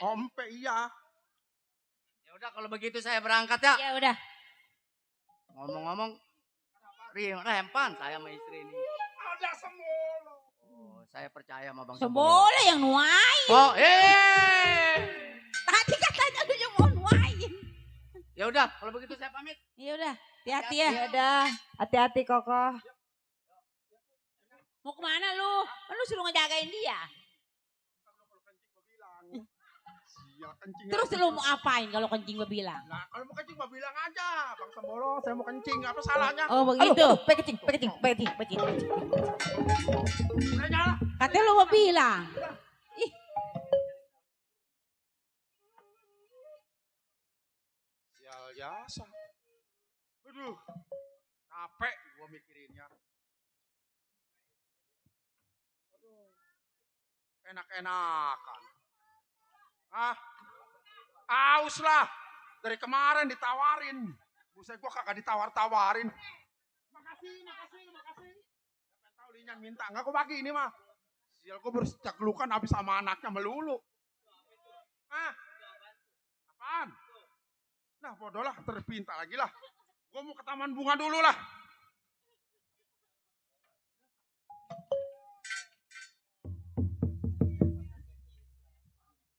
Oh empe iya. Ya udah kalau begitu saya berangkat ya. Ya udah. Ngomong-ngomong, rempan saya sama istri ini. Ada semolo. Oh, saya percaya sama Bang Sembola yang nuain. Oh, Tadi katanya lu yang mau nuain. Ya udah, kalau begitu saya pamit. Ya udah, hati-hati ya. Ya udah, hati-hati Kokoh. Mau kemana lu? Kan lu suruh ngejagain dia. Sial kencing. Terus lu mau apain kalau kencing gue bilang? Nah, kalau mau kencing mah bilang aja, Bang Sembolo, saya mau kencing, apa salahnya? Oh begitu. Pekecing. Udah nyala. Katanya lu mau bilang. Ih, Sial jasa. Aduh, capek gua mikirinnya. Aduh, enak-enakan. Aus lah. Dari kemarin ditawarin. Buset gua kagak ditawar-tawarin. Makasih. Siapa tahu Linyan minta. Enggak, gua bagi ini mah. Sial, gua bercaklukan habis sama anaknya melulu. Apaan? Nah, bodoh lah, terpinta lagi lah. Gua mau ke taman bunga dulu lah.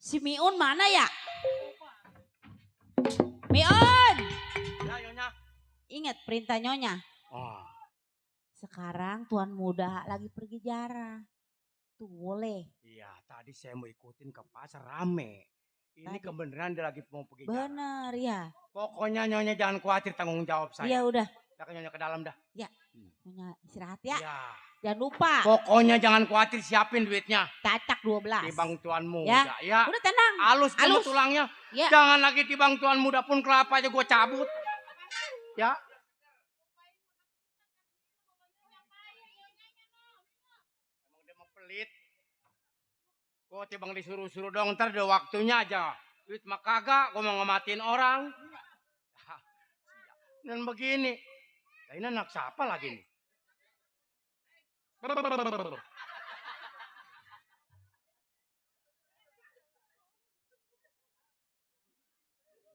si Miun mana ya? Miun! Ya, Nyonya. Ingat perintah Nyonya. Oh. Sekarang tuan muda lagi pergi jarah. Tuh boleh. Iya, tadi saya mau ikutin ke pasar rame. Ini Tadi. kebenaran dia lagi mau pergi jalan. Bener ya. Pokoknya Nyonya jangan khawatir tanggung jawab saya. Iya udah. Kita ke Nyonya ke dalam dah. Ya. Nyonya istirahat ya. Iya. Jangan lupa. Pokoknya jangan khawatir siapin duitnya. Cacak 12. Tibang tuan muda. Ya. Ya. Udah tenang. Halus kamu tulangnya. Ya. Jangan lagi tibang tuan muda pun kelapa aja gue cabut. Ya. Emang dia mau pelit. Gue tibang disuruh-suruh dong, ntar udah waktunya aja. Duit mah kagak, gue mau ngematiin orang. Dan begini. Ini anak siapa lagi nih?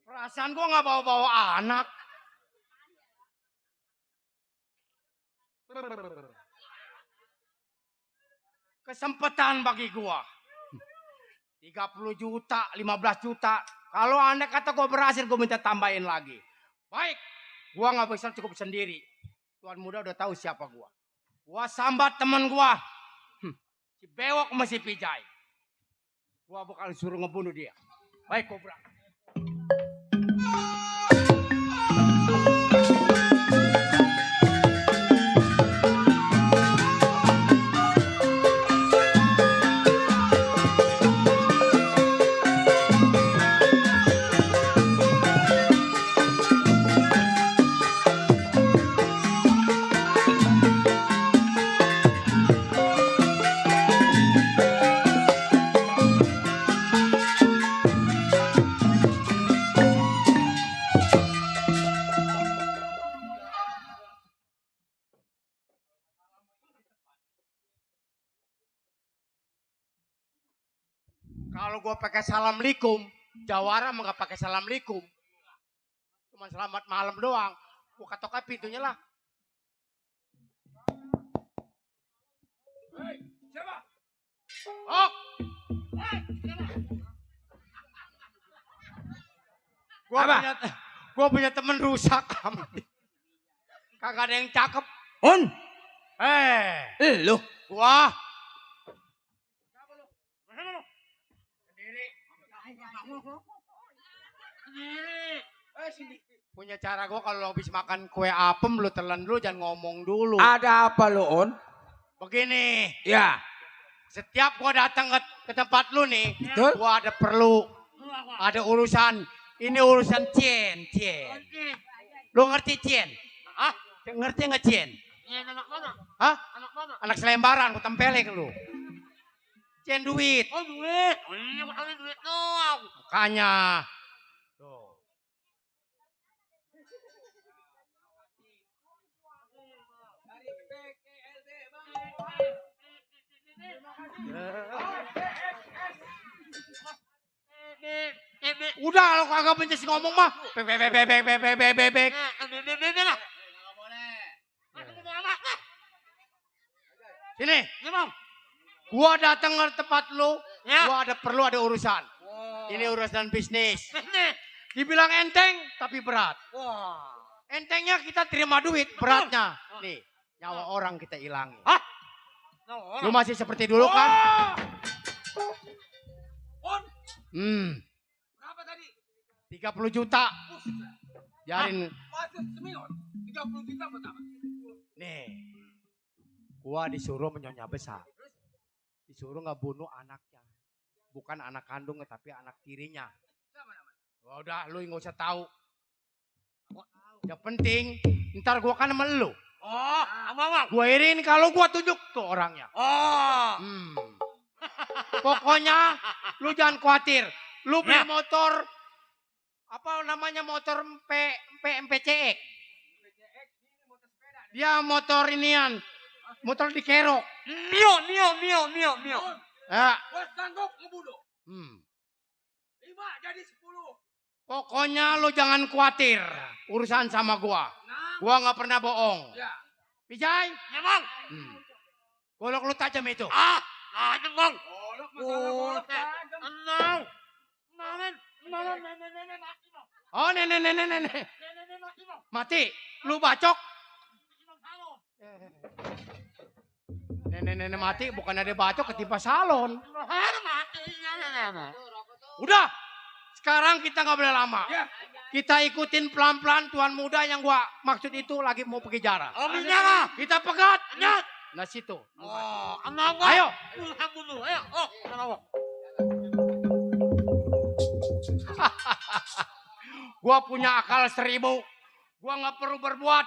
Perasaan gue gak bawa-bawa anak. Kesempatan bagi gue. 30 juta, 15 juta. Kalau anda kata gue berhasil, gue minta tambahin lagi. Baik, gue gak bisa cukup sendiri. Tuan muda udah tahu siapa gue. Gue sambat temen gue. Si Bewok sama si Pijay. Gue bakal suruh ngebunuh dia. Baik, gue berangkat. Kalau gue pakai assalamualaikum, Jawara mah gak pakai assalamualaikum. Cuma selamat malam doang. Gue ketok pintunya lah. Hei, siapa? Oh! Gue punya temen rusak. Kagak ada yang cakep. On. Lu. Wah. Punya cara gue kalau habis makan kue apem lu telan dulu, jangan ngomong dulu. Ada apa lo On? Begini, Ya. setiap gue datang ke tempat lu nih, Betul. gue ada perlu, ada urusan. Ini urusan Cien. Lu ngerti Cien? Hah? Ngerti nggak Cien? Anak mana? Hah? Anak mana? Anak selembaran, gue tempelin lu. Cien duit. Oh duit. Oh iya bukan duit doang. Makanya. Tuh. Udah lo kagak bencet ngomong mah. Bebek. Bebek lah. Nih, gua datang ke tempat lu, gua ada urusan. Ini urusan bisnis. Dibilang enteng, tapi berat. Entengnya kita terima duit, beratnya. Nih, nyawa orang kita hilangi. Lu masih seperti dulu kan? Berapa tadi? 30 juta. Biarin. Masuk seminggu. 30 juta pertama. Nih, gua disuruh menyonya besar. Disuruh ngebunuh anaknya. Bukan anak kandung, tapi anak tirinya. Udah, lu nggak usah tahu. Yang penting, ntar gua kan sama lu. Gua irin kalau gua tunjuk tuh orangnya. Pokoknya, lu jangan khawatir. Lu beli motor, apa namanya motor MPCX. Dia motor inian, motor dikerok. Mio. Ya. Gua sanggup ngebunuh. 5 jadi 10. Pokoknya lu jangan khawatir urusan sama gua. Gua nggak pernah bohong. Ya. Vijay? Ya, Bang. Golok lu tajam itu. Tajam, Bang. Golok. Oh, nenek. Mati. Lu bacok. Nenek mati bukan ada bacok ketimpa salon. Udah. Sekarang kita nggak boleh lama. Kita ikutin pelan-pelan tuan muda yang gua maksud itu lagi mau pergi jarah. Kita pegat. Nah situ. Ayo. Gua punya akal 1000. Gua nggak perlu berbuat.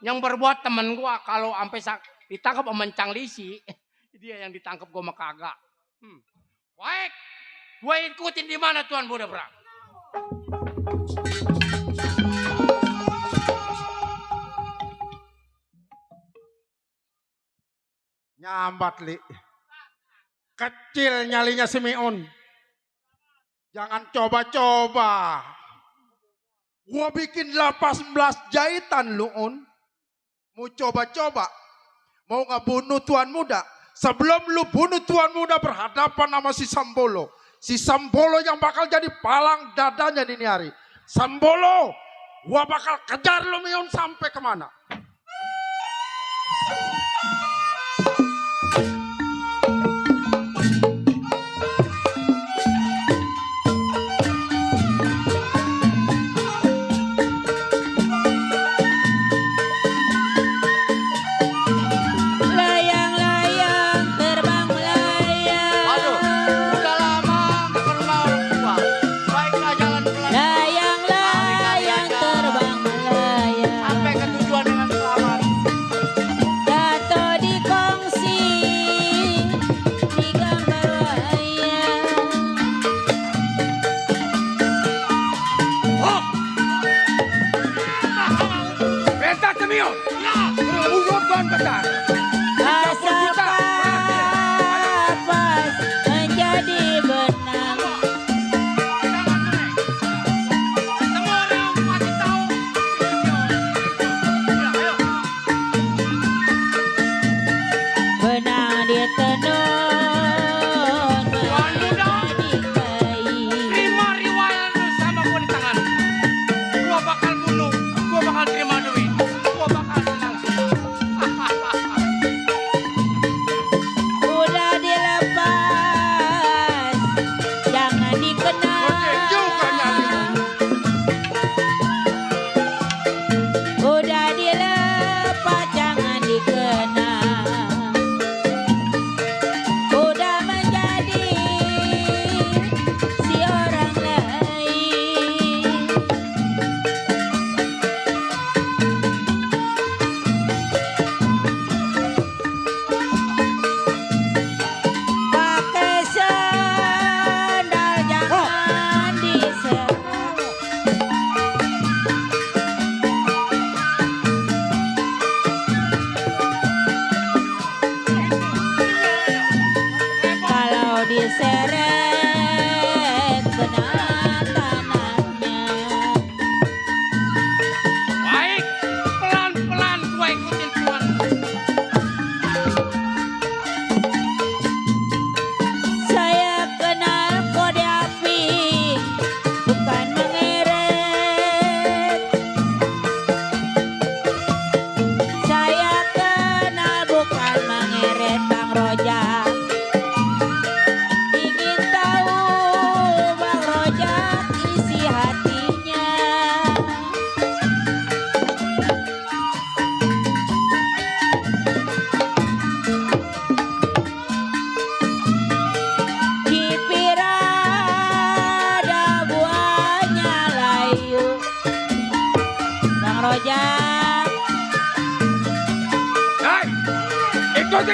Yang berbuat temen gua kalau sampai ditangkap sama Mencang Lisi, dia yang ditangkap gua mah kagak. Baik. Gua ikutin di mana tuan muda berang. Nyambat, Li. Kecil nyalinya Simeon. Jangan coba-coba. Gua bikin 18 jahitan lu, On. Mau coba-coba. Mau ngebunuh tuan muda. Sebelum lu bunuh tuan muda berhadapan sama si Sambolo. Si Sambolo yang bakal jadi palang dadanya dini hari. Sambolo, gua bakal kejar lu Mion sampai kemana.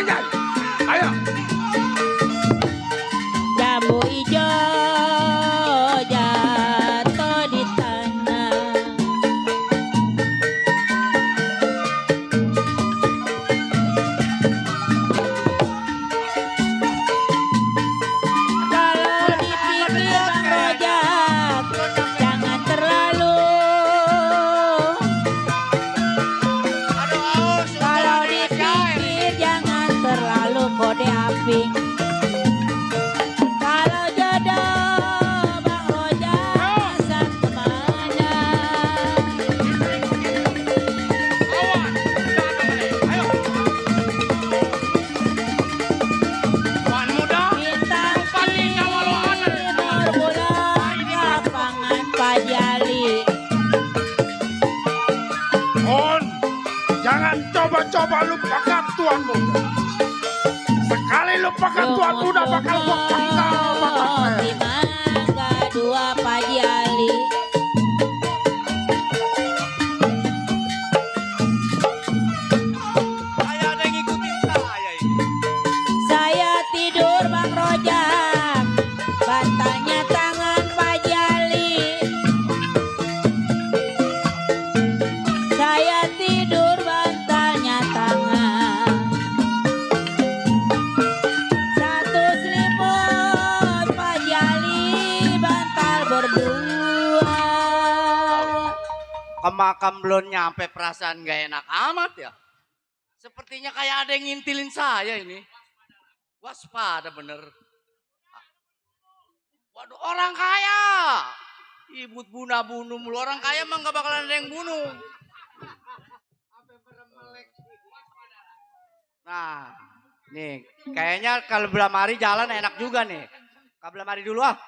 jeng. Ayo. Jambu hijau jatuh di tanah. Kalau dipikir Bang Rojak, jangan terlalu. Kalau dipikir jangan terlalu kode aping. Kalau jodoh Bang Rojak sang kemana? Tuan muda. Bintang timur bulan lapangan Pajali. On, jangan coba-coba lupakan Tuan muda. Sekali lupakan Tuan muda bakal gua penggal bakal. Di Mangga Dua Pajali. Saya ada yang ngikutin saya ini. Saya tidur Bang Rojak, bantalnya tangan Pajali. Saya tidur bantalnya tangan. Satu selimut Pajali, bantal berdua. Ke makam belum nyampe perasaan gak enak amat ya. Sepertinya kayak ada yang ngintilin saya ini. Waspada bener. Waduh, orang kaya. Ibu bunuh mulu. Orang kaya emang gak bakalan ada yang bunuh. Nah, nih kayaknya kalau belamari jalan enak juga nih. Kalau belamari dulu ah.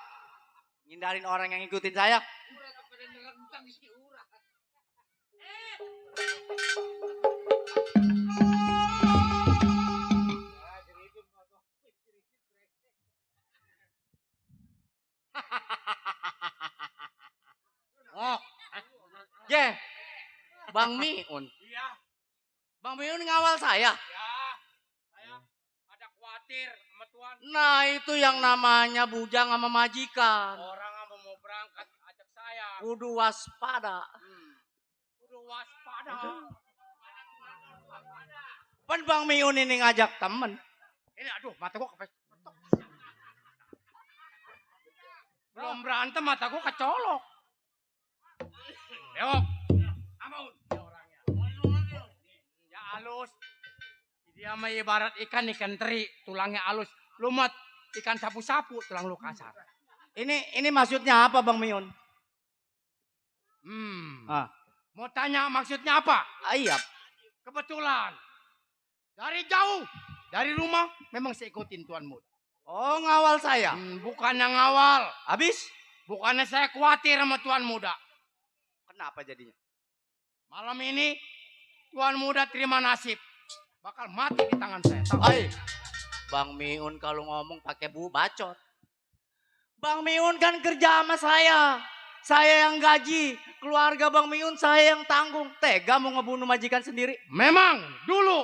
Ngindarin orang yang ngikutin saya. Oh, Ye, Bang Miun. Iya. Bang Miun ngawal saya. Ya, saya ada khawatir sama Tuan. Nah itu yang namanya bujang sama majikan. Orang apa mau berangkat ajak saya. Kudu waspada. Kudu waspada. Pan Bang Miun ini ngajak temen. Ini aduh mata gua kepes. Belum berantem mata gua kecolok. Yuk. Amun orangnya. Ya halus. Dia mah ibarat ikan teri, tulangnya halus. Lu mah ikan sapu-sapu, tulang lu kasar. Ini maksudnya apa Bang Miun? Mau tanya maksudnya apa? Iya. Kebetulan. Dari jauh, dari rumah memang saya ikutin Tuan muda. Oh ngawal saya? Bukannya ngawal. Habis? Bukannya saya khawatir sama Tuan muda. Kenapa jadinya? Malam ini Tuan muda terima nasib. Bakal mati di tangan saya. Ay, Bang Miun kalau ngomong pakai bacot. Bang Miun kan kerja sama saya. Saya yang gaji. Keluarga Bang Miun saya yang tanggung. Tega mau ngebunuh majikan sendiri. Memang dulu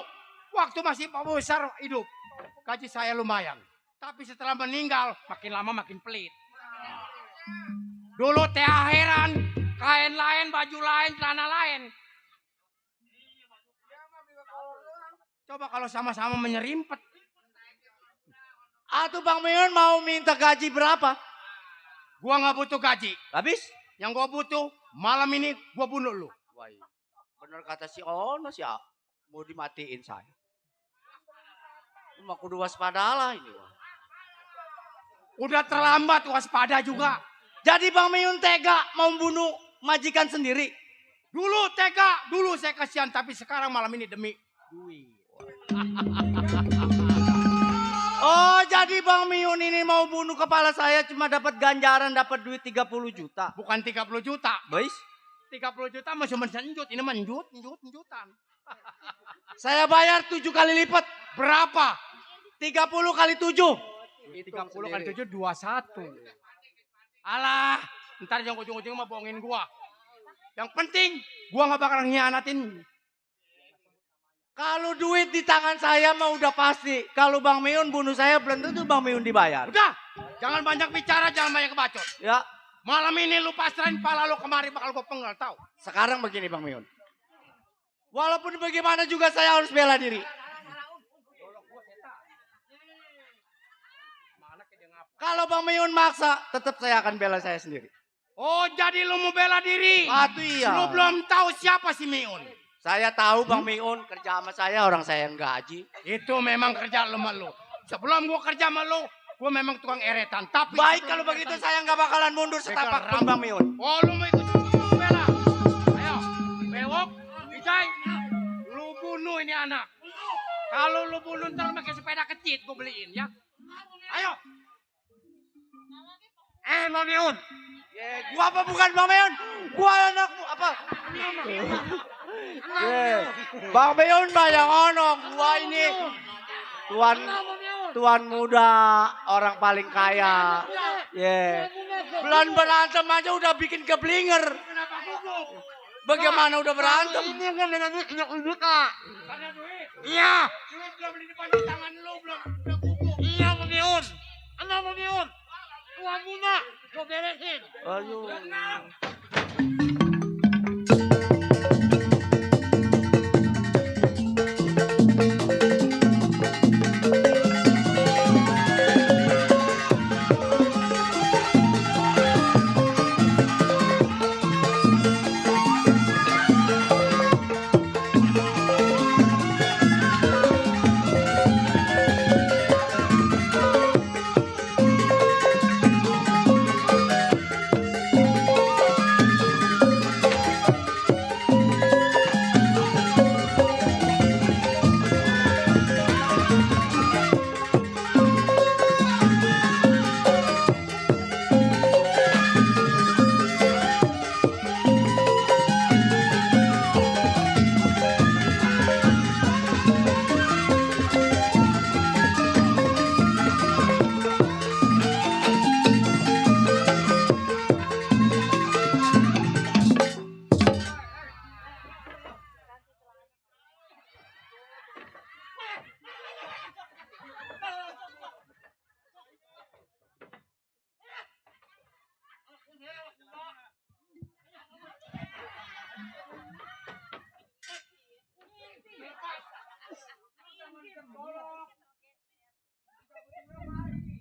waktu masih Pak Besar hidup. Gaji saya lumayan. Tapi setelah meninggal makin lama makin pelit. Dulu teh akhiran, kain lain, baju lain, celana lain. Coba kalau sama-sama menyerimpet. Atau Bang Miun mau minta gaji berapa? Gua nggak butuh gaji. Habis? Yang gua butuh malam ini gua bunuh lu. Wah, bener kata si Ono sih ya. Mau dimatiin saya. Cuma kudu waspadalah ini. Udah terlambat waspada juga. Jadi Bang Miun tega mau bunuh majikan sendiri. Dulu tega, dulu saya kasihan. Tapi sekarang malam ini demi duit. Oh jadi Bang Miun ini mau bunuh kepala saya cuma dapat ganjaran dapat duit 30 juta. Bukan 30 juta. Boys? 30 juta masih menjut. Ini menjutan. Saya bayar 7 kali lipat. Berapa? 30 kali 7. 30 kali 7, 21. Alah, ntar yang ujung-ujung mah bohongin gua. Yang penting, gua gak bakal ngianatin. Kalau duit di tangan saya mah udah pasti. Kalau Bang Miun bunuh saya belum tentu Bang Miun dibayar. Udah, jangan banyak bicara, jangan banyak bacot. Ya. Malam ini lu pasrahin pala lu kemari bakal gue penggal, tahu. Sekarang begini Bang Miun. Walaupun bagaimana juga saya harus bela diri. Kalau Bang Miun maksa, tetap saya akan bela saya sendiri. Oh, jadi lu mau bela diri? Itu iya. Lu belum tahu siapa si Miun. Saya tahu Bang Miun kerja sama saya, orang saya yang gaji. Itu memang kerja lu sama lu. Sebelum gua kerja sama lu, gua memang tukang eretan. Tapi baik kalau begitu saya nggak bakalan mundur setapak pun Bang Miun. Oh, lu mau ikut bela? Ayo, bewok, Vijay, lu bunuh ini anak. Kalau lu bunuh ntar pakai sepeda kecil gua beliin ya. Ayo. Bang Miun. Gua apa bukan Bang Miun? Gua anakmu apa? Bang Miun banyak ono, gua ini tuan muda, orang paling kaya. Bulan berantem aja udah bikin keblinger. Bagaimana udah berantem? Ini kan dengan duit juta. Iya. Lu belum beli depan di tangan lu belum kuku. Iya Bang Miun. Bang Miun. Tuan Muna, gua beresin. Aduh.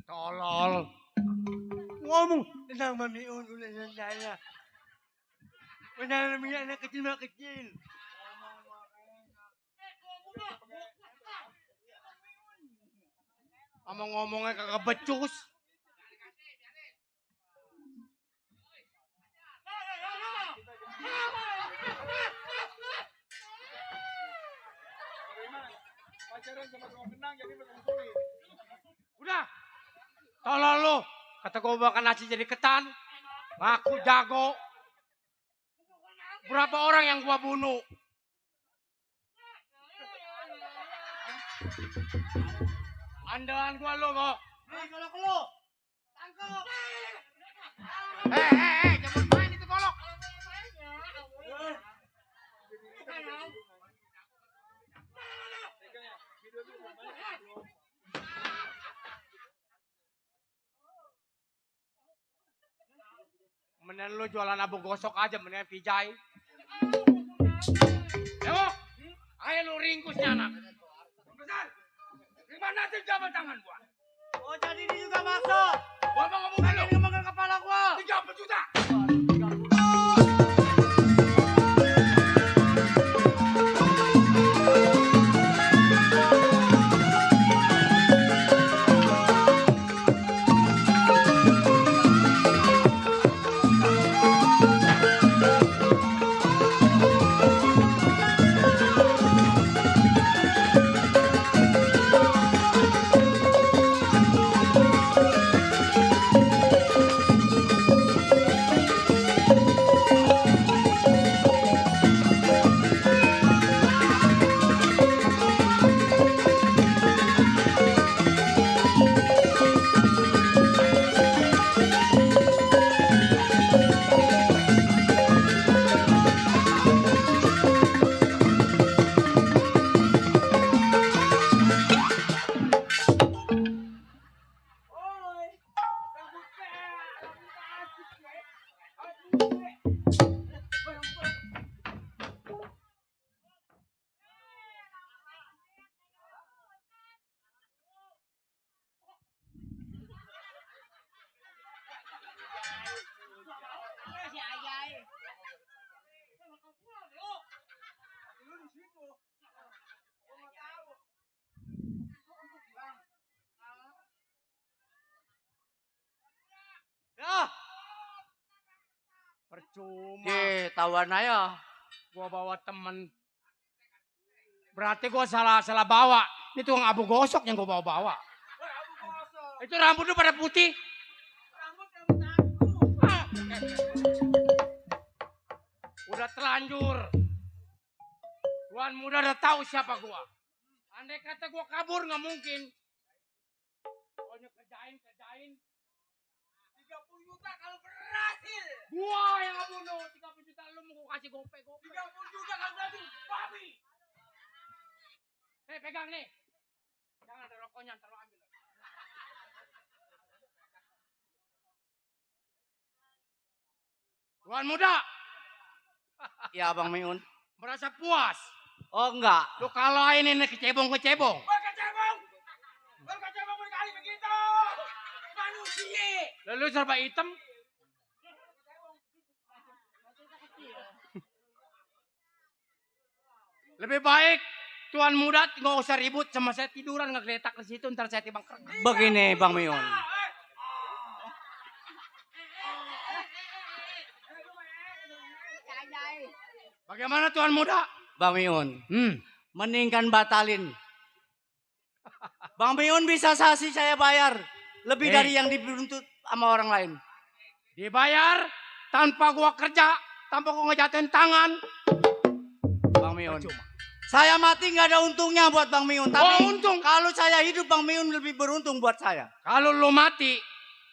Tolol. Ngomong tentang Bang Miun udah saya. Benar namanya anak kecil. Ngomong-ngomongnya kagak becus. Udah. Tolong lu. Kata gua makan nasi jadi ketan. Ngaku jago. Berapa orang yang gua bunuh? Andalan gua lu kok. Nih golok lu. Tangkap. Jangan main itu golok. Mendingan lu jualan abu gosok aja, mendingan Vijay. Ayo, ayo lu ringkusnya anak. Besar, gimana sih jabat tangan gua? Oh jadi ini juga maksud. Gua mau ngomong lu. Ini ngomongin kepala gua. 30 juta. Dah. Percuma. Tawan aja. Gua bawa temen. Berarti gua salah bawa. Ini tukang abu gosok yang gua bawa. Itu rambut lu pada putih. Udah terlanjur. Tuan muda udah tahu siapa gua. Andai kata gua kabur nggak mungkin. Pokoknya kerjain. 30 juta kalau berhasil. Gua yang ngebunuh. 30 juta lu mau gua kasih gope. 30 juta kalau berhasil. Babi. Pegang nih. Jangan ada rokoknya, ntar lo ambil. Tuan muda. Ya Bang Miun. Merasa puas? Oh enggak. Lu kalahin ini kecebong. Kecebong berkali begitu. Manusia. Lalu serba hitam. Lebih baik Tuan muda nggak usah ribut sama saya, tiduran ngegeletak di situ, ntar saya timbang kerja. Begini Bang Miun. Bagaimana Tuan muda? Bang Miun. Mendingan batalin. Bang Miun bisa saksi saya bayar. Lebih dari yang dituntut sama orang lain. Dibayar tanpa gua kerja, tanpa gua ngejatuhin tangan. Bang Miun. Saya mati nggak ada untungnya buat Bang Miun. Tapi untung. Kalau saya hidup Bang Miun lebih beruntung buat saya. Kalau lu mati,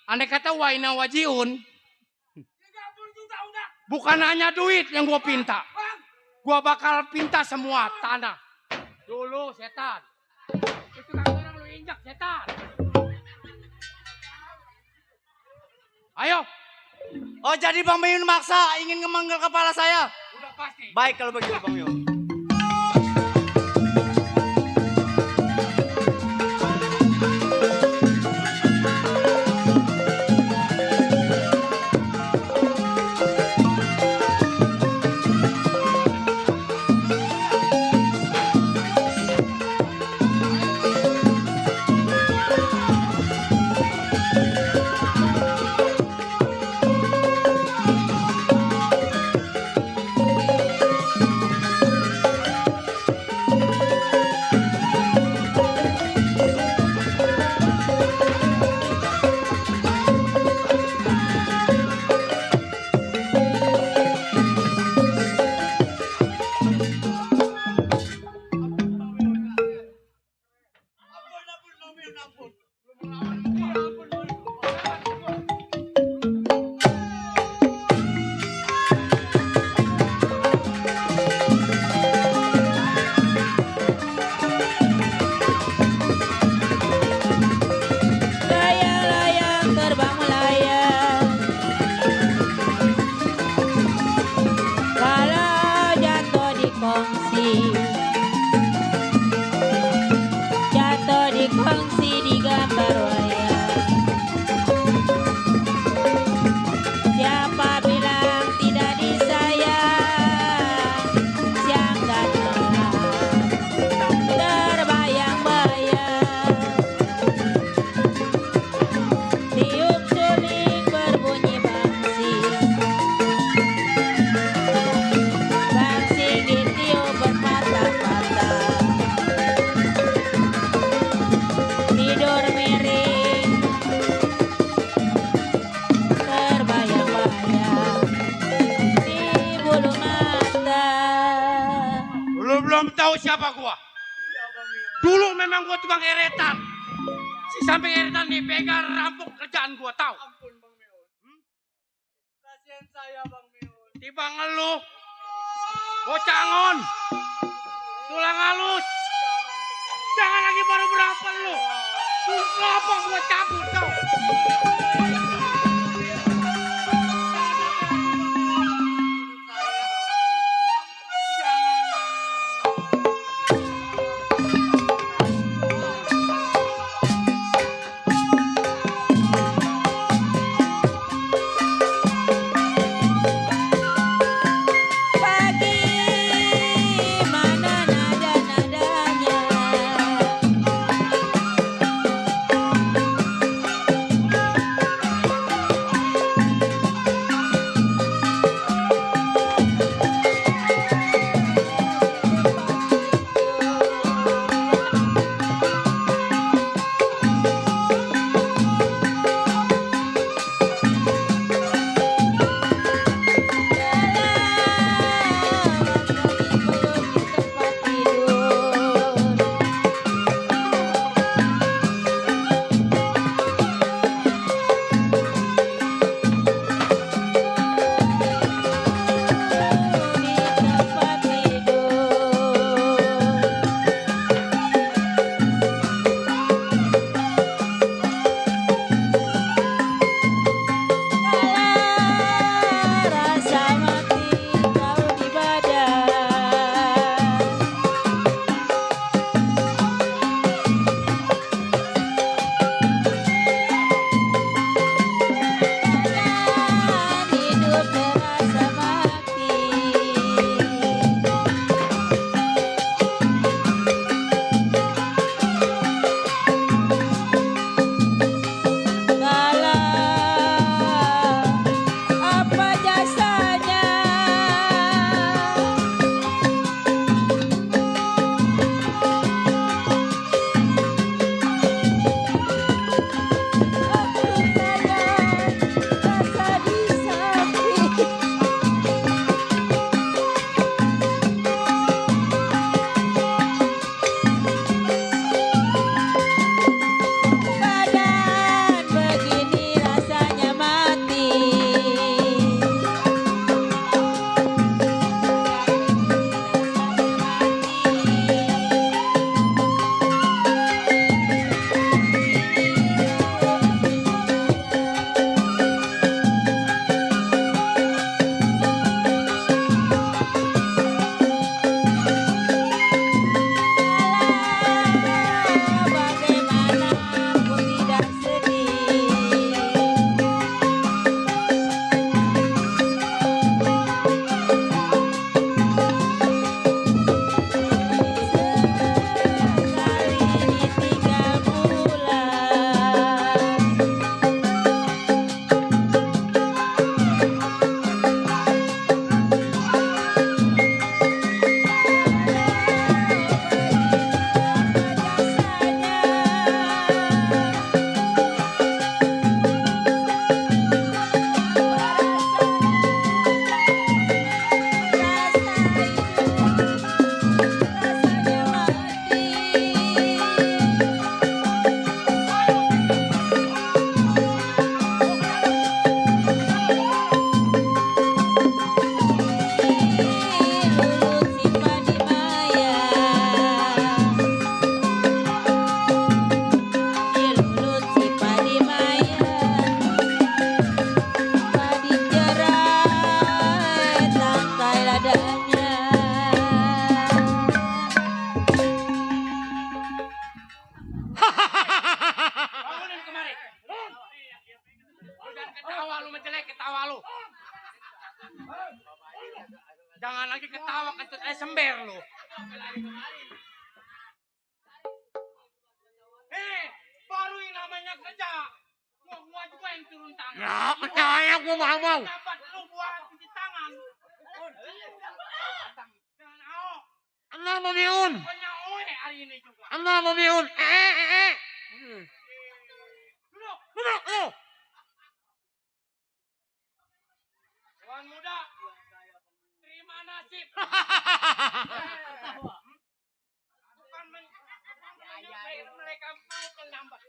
andai kata waina wajiun. Bukan hanya duit yang gua pinta. Gua bakal pinta semua tanah. Dulu setan. Itu kan orang lu injak setan. Ayo. Oh jadi Bang Miun maksa ingin ngemanggal kepala saya. Udah pasti. Baik kalau begitu Bang Miun. Siapa gua? Dulu memang gua tukang eretan. Si samping eretan nih pegang rampok kerjaan gua tahu. Ampun Bang Miun. Kasihan saya Bang Miun. Tiba ngeluh. Bocangon. Tulang halus. Jangan lagi baru berapa lu. Kelapa gua cabut tau. Ketawa lu menjelek, ketawa lu. Jangan lagi ketawa kentut saya sember lu. Baru yang namanya kerja. Gua juga yang turun tangan. Ya, percaya gua mau. Dapat lu buat cuci tangan. Jangan ao. Anda mau miun. Banyak oe hari ini juga. Anda mau miun. Duduk. Duduk lu. Tuan muda. Terima nasib. Bukan mereka mau terlambat.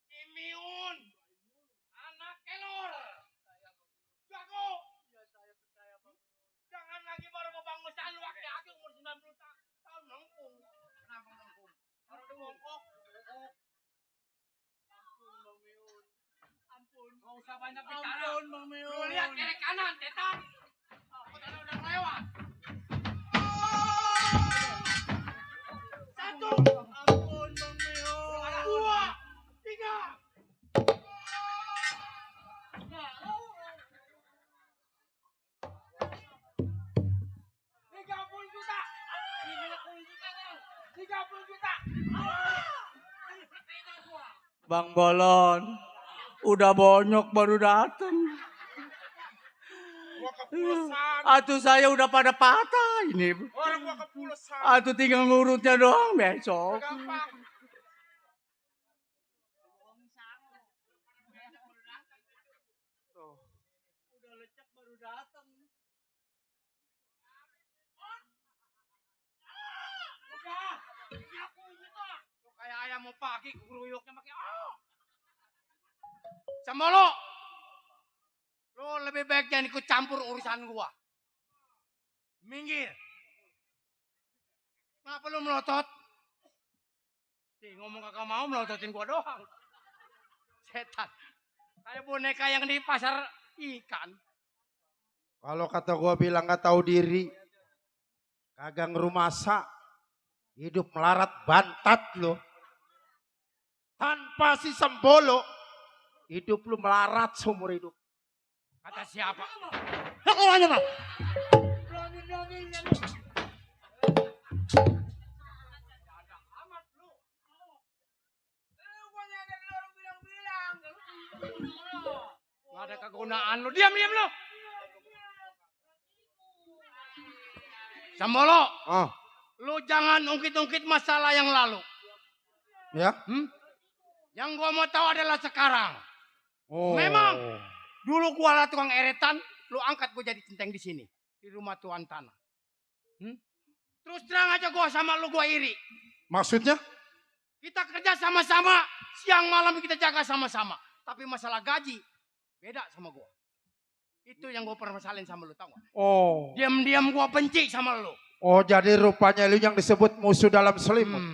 Si Miun. Anak kelor. Jago. Jangan lagi baru mau bangun saat lu aki-aki umur 90 tahun nengkung. Kenapa nengkung? Baru udah bongkok. Ampun Bang Miun. Ampun. Gak usah banyak bicara. Ampun Bang Miun. Lu lihat kiri kanan, tetan. Kita udah lewat. Satu. Ampun Bang Miun. 2, 3. 30 juta. 30 juta. Bang Bolon, udah bonyok baru dateng. Gua kepulsan. Atuh saya udah pada patah ini. Orang gua kepulsan. Atuh tinggal ngurutnya doang besok. Gampang. Udah lecek baru datang. Udah. 30 juta. Lu kayak ayam mau pagi keruyuknya pakai Sambolo. Lu lebih baik jangan ikut campur urusan gua. Minggir. Kenapa lu melotot? Ngomong kagak mau melototin gua doang. Setan. Kayak boneka yang di pasar ikan. Kalau kata gua bilang gak tahu diri, kagak ngerumasa, hidup melarat bantat lo. Tanpa si Sembolo, hidup lu melarat seumur hidup. Kata siapa? Aku aja mah. Gak ada kegunaan lu. Diam lu. Sambolo. Lu jangan ungkit-ungkit masalah yang lalu. Ya? Yang gua mau tahu adalah sekarang. Oh. Memang dulu gua lah tukang eretan, lu angkat gua jadi centeng di sini, di rumah tuan tanah. Terus terang aja gua sama lu gua iri. Maksudnya? Kita kerja sama-sama, siang malam kita jaga sama-sama. Tapi masalah gaji beda sama gua. Itu yang gua permasalahin sama lu, tau gak? Oh. Diam-diam gua benci sama lu. Oh, jadi rupanya lu yang disebut musuh dalam selimut.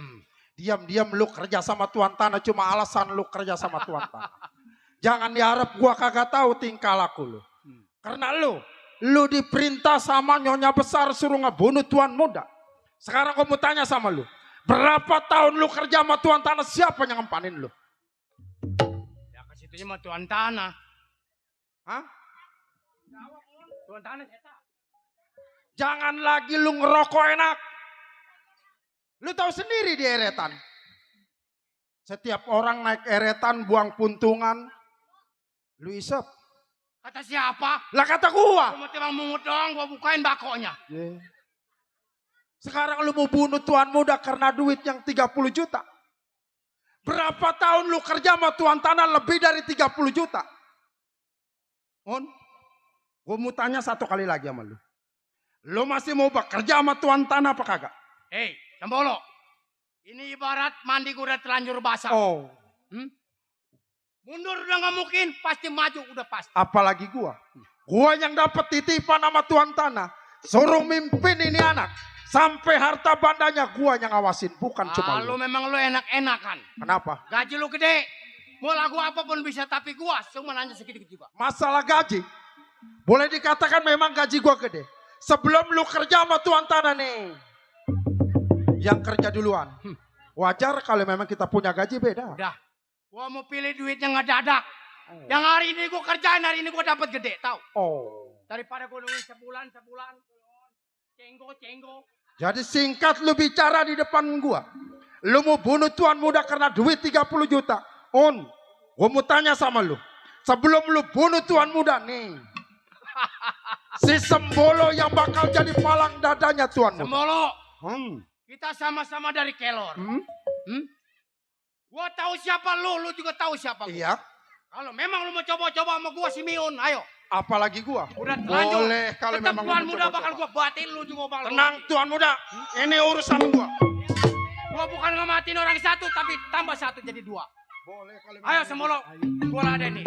Diam-diam lu kerja sama tuan tanah cuma alasan lu kerja sama tuan tanah. Jangan diharap gua kagak tahu tingkah laku lu. Karena lu diperintah sama nyonya besar suruh ngebunuh tuan muda. Sekarang gua mau tanya sama lu. Berapa tahun lu kerja sama tuan tanah, siapa yang ngempanin lu? Ya ke situnya mah tuan tanah. Hah? Tuan tanah saya. Jangan lagi lu ngerokok enak. Lu tahu sendiri di eretan. Setiap orang naik eretan buang puntungan. Lu isep. Kata siapa? Lah kata gua. Gua cuma mungut doang, gua bukain bakonya. Sekarang lu mau bunuh tuan muda karena duit yang 30 juta. Berapa tahun lu kerja sama tuan tanah lebih dari 30 juta? Gua mau tanya satu kali lagi sama lu. Lu masih mau bekerja sama tuan tanah apa kagak? Hei, Sambolo. Ini ibarat mandi gua udah terlanjur basah. Oh. Mundur udah gak mungkin, pasti maju udah pasti. Apalagi gua. Gua yang dapat titipan sama tuan tanah. Suruh mimpin ini anak. Sampai harta bandanya gua yang ngawasin, bukan cuma lu. Memang lu enak-enakan. Kenapa? Gaji lu gede. Mau lagu apapun bisa, tapi gua cuma nanya sedikit juga. Masalah gaji. Boleh dikatakan memang gaji gua gede. Sebelum lu kerja sama tuan tanah nih. Yang kerja duluan. Wajar kalau memang kita punya gaji beda. Udah. Gua mau pilih duit yang ngedadak. Yang hari ini gue kerjain, hari ini gue dapat gede, tahu? Oh. Daripada gue nungguin sebulan. Cenggo. Jadi singkat lu bicara di depan gua. Lu mau bunuh tuan muda karena duit 30 juta. Gua mau tanya sama lu. Sebelum lu bunuh tuan muda nih. Si Sembolo yang bakal jadi palang dadanya tuan muda. Sembolo. Kita sama-sama dari Kelor. Gua tahu siapa lu juga tahu siapa gua. Iya. Kalau memang lu mau coba-coba sama gua Simeon, ayo. Apalagi gua. Udah terlanjur. Boleh kalau Tetap memang tuan lu muda coba-coba. bakal gua batin lu juga bakal. Tenang tuan muda. Ini urusan gua. Gua bukan ngematiin orang satu tapi tambah satu jadi dua. Boleh kalau Ayo Sembolo. Gua ada nih.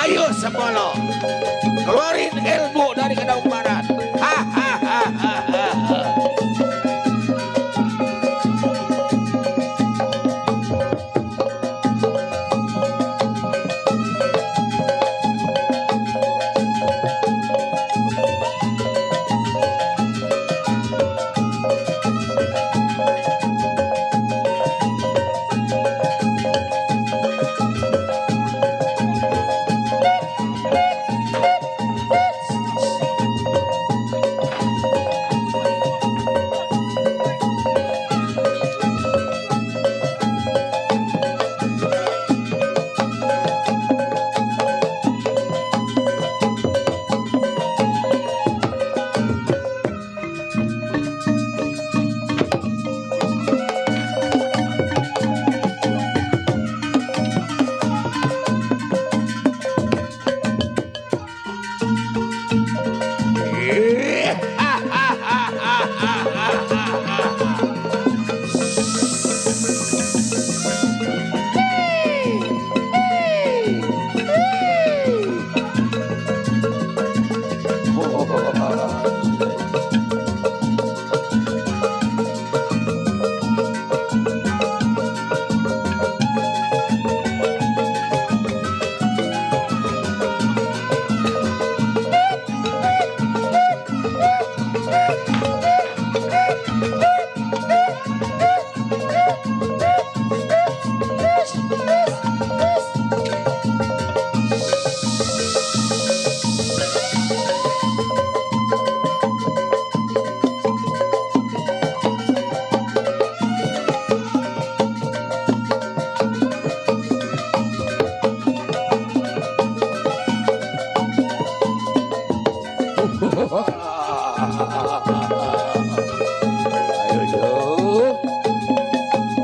Ayo Sembolo, keluarin ilmu dari Kedaung Barat.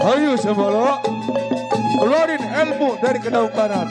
Ayo Sembolo, keluarin ilmu dari Kedaung Barat.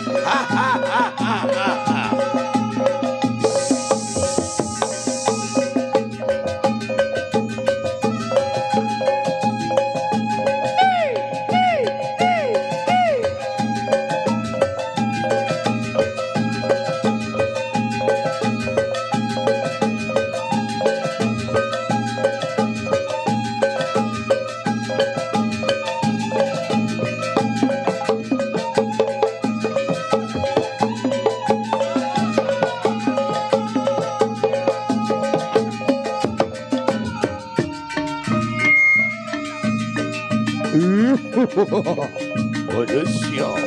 Waduh siap.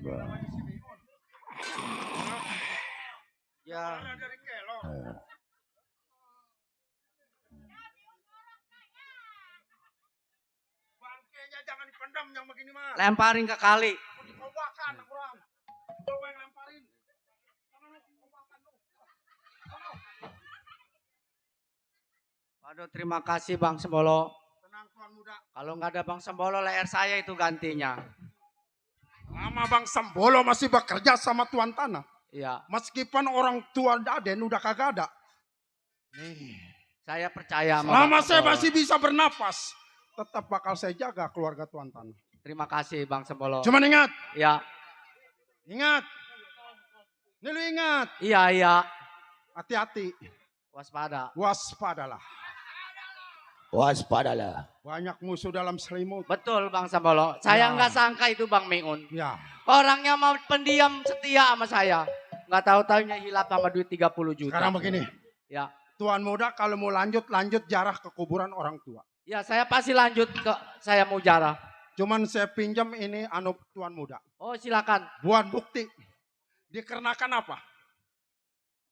Ya. Bangkainya jangan dipendam yang begini mah. Lemparin ke kali. Dikobakan orang. Coba yang lemparin. Waduh, terima kasih Bang Sembolo. Tenang Tuan Muda. Kalau nggak ada Bang Sembolo, leher saya itu gantinya. Lama Bang Sembolo masih bekerja sama Tuan Tanah. Iya. Meskipun orang tua Aden udah kagak ada. Nih, saya percaya sama Selama Bang saya Sembolo. masih bisa bernapas, tetap bakal saya jaga keluarga Tuan Tanah. Terima kasih Bang Sembolo. Cuman ingat, Ya. ingat. Ini lu ingat, Iya, iya. hati-hati, Waspada. waspadalah. Waspadalah. Banyak musuh dalam selimut. Betul Bang Sembolo. Saya Ya. nggak sangka itu Bang Miun. Ya, Orangnya mau pendiam setia sama saya. Nggak tahu-taunya hilap sama duit 30 juta. sekarang begini. Ya. Tuan Muda kalau mau lanjut jarah ke kuburan orang tua. Ya, saya pasti lanjut ke saya mau jarah. Cuman saya pinjam ini Tuan Muda. Oh, silakan. Buat bukti. Dikarenakan apa?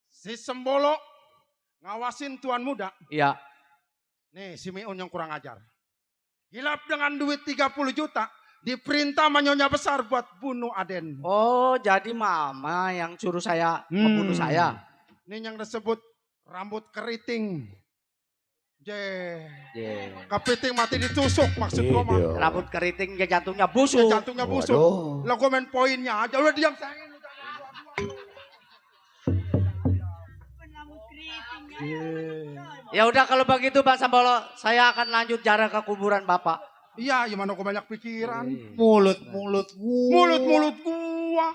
Si Sembolo ngawasin Tuan Muda. Iya. Nih si Miun yang kurang ajar. Hilap dengan duit 30 juta. Diperintah sama Nyonya Besar buat bunuh Aden. Oh, jadi mama yang suruh saya membunuh saya. Ini yang disebut rambut keriting. Kepiting mati ditusuk maksud gua mah. Rambut keriting ya jantungnya busuk. Ya, jantungnya busuk. Lah gua main poinnya aja. Udah diam sayang. Ya udah kalau begitu Bang Sembolo, saya akan lanjut jarah ke kuburan Bapak. Iya, gimana gua banyak pikiran. Mulut-mulut gua. Mulut-mulut gua.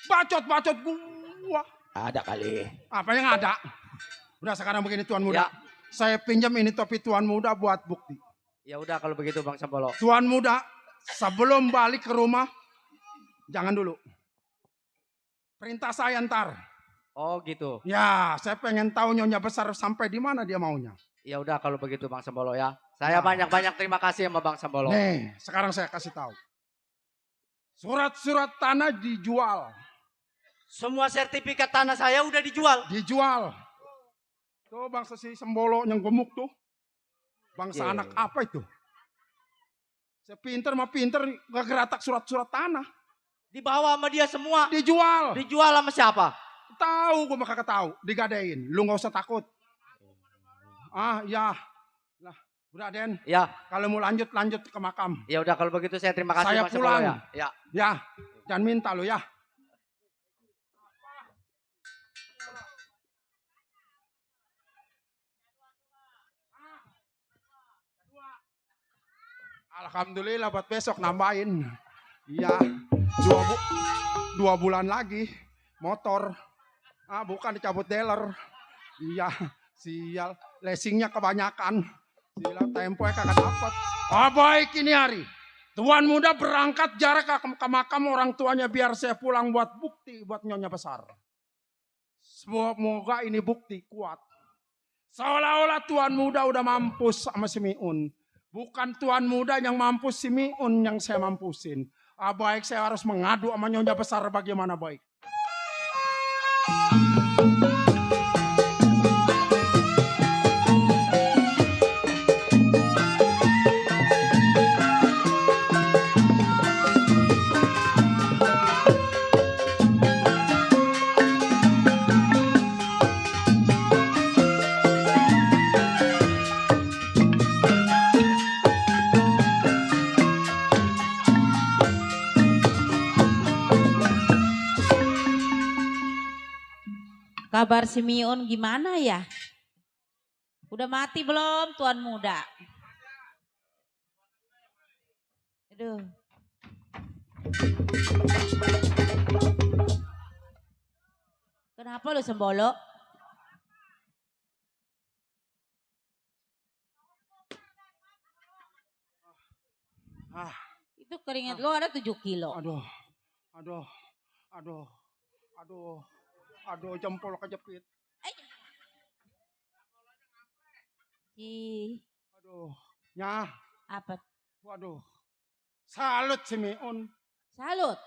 Bacot-bacot gua. Ada kali. Apa yang ada? Udah sekarang begini Tuan Muda. Ya. Saya pinjam ini topi Tuan Muda buat bukti. Ya udah kalau begitu Bang Sembolo. Tuan Muda, sebelum balik ke rumah, jangan dulu. Perintah saya ntar. Oh gitu. Ya, saya pengen tahu Nyonya Besar sampai di mana dia maunya. Ya udah kalau begitu Bang Sembolo ya. Saya banyak-banyak terima kasih sama Bang Sembolo. Nih, sekarang saya kasih tahu. Surat-surat tanah dijual. Semua sertifikat tanah saya udah dijual. Dijual. Tuh bangsa si Sembolo yang gemuk tuh. Bangsa anak apa itu? Saya pinter mah pinter gak geratak surat-surat tanah. Dibawa sama dia semua. Dijual. Dijual sama siapa? Tahu, gue mah kagak tahu. Digadein. Lu gak usah takut. Ah, ya. Lah, udah Den. Ya. Kalau mau lanjut ke makam. Ya udah kalau begitu saya terima kasih Saya Bang Sembolo pulang. ya. Ya. Ya, jangan minta lu ya. Alhamdulillah buat besok nambahin. Iya, 2 bulan lagi motor. Ah, bukan dicabut dealer. Iya, sial. Lesingnya kebanyakan. Sial, temponya kagak dapat. Oh baik ini hari. Tuan Muda berangkat jarak ke makam orang tuanya biar saya pulang buat bukti buat Nyonya Besar. Semoga ini bukti kuat. Seolah-olah Tuan Muda udah mampus sama si Miun. Bukan Tuan Muda yang mampus, si Miun yang saya mampusin. Ah, baik saya harus mengadu sama Nyonya Besar bagaimana baik. Kabar si Miun gimana ya? Udah mati belum Tuan Muda? Aduh. Kenapa lu Sembolo? Itu keringat lo ada 7 kilo. Aduh, jempol kejepit. Aduh, Nyah. Apa? Waduh, salut si Miun. Salut?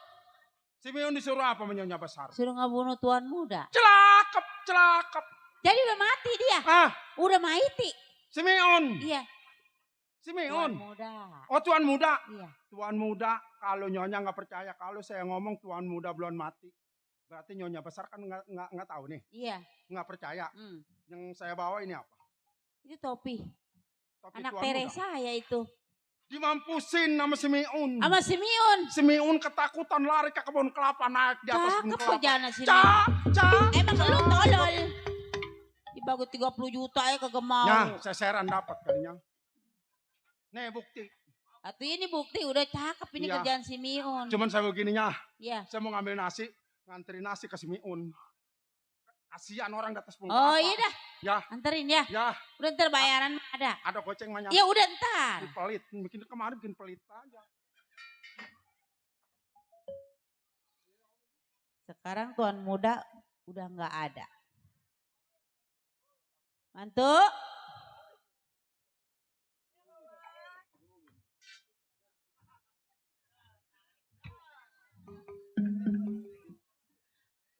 Simeon disuruh apa menyonya besar? Suruh ngebunuh tuan muda. Celakep, celakep. Jadi udah mati dia. Ah, Udah mati. Simeon. Iya. Simeon. Tuan muda. Oh tuan muda. Iya. Tuan muda, kalau nyonya nggak percaya, kalau saya ngomong tuan muda belum mati, berarti nyonya besar kan nggak tahu nih, Iya. nggak percaya. Hmm. Yang saya bawa ini apa? Itu topi. Topi Anak tuan Teresa ya itu. Dimampusin sama Simeon. Sama Simeon. Simeon ketakutan lari ke kebun kelapa naik di atas kebun Cakep kelapa. kerjaan Simeon. Cak. Emang lu tolol. Dibagi 30 juta ya kagak mau. Ya, seseran dapat kalinya. Nih bukti. Atau ini bukti udah cakep ini Iya. kerjaan Simeon. Cuman saya begininya, Iya. saya mau ngambil nasi, ngantri nasi ke Simeon. Kasihan orang di atas kebun Oh kelapa. iya dah. Ya. Anterin ya. Ya. Udah ntar bayaran ada. Ada goceng banyak. Ya udah ntar. Pelit, bikin kemarin bikin pelit aja. Sekarang tuan muda udah nggak ada. Mantu.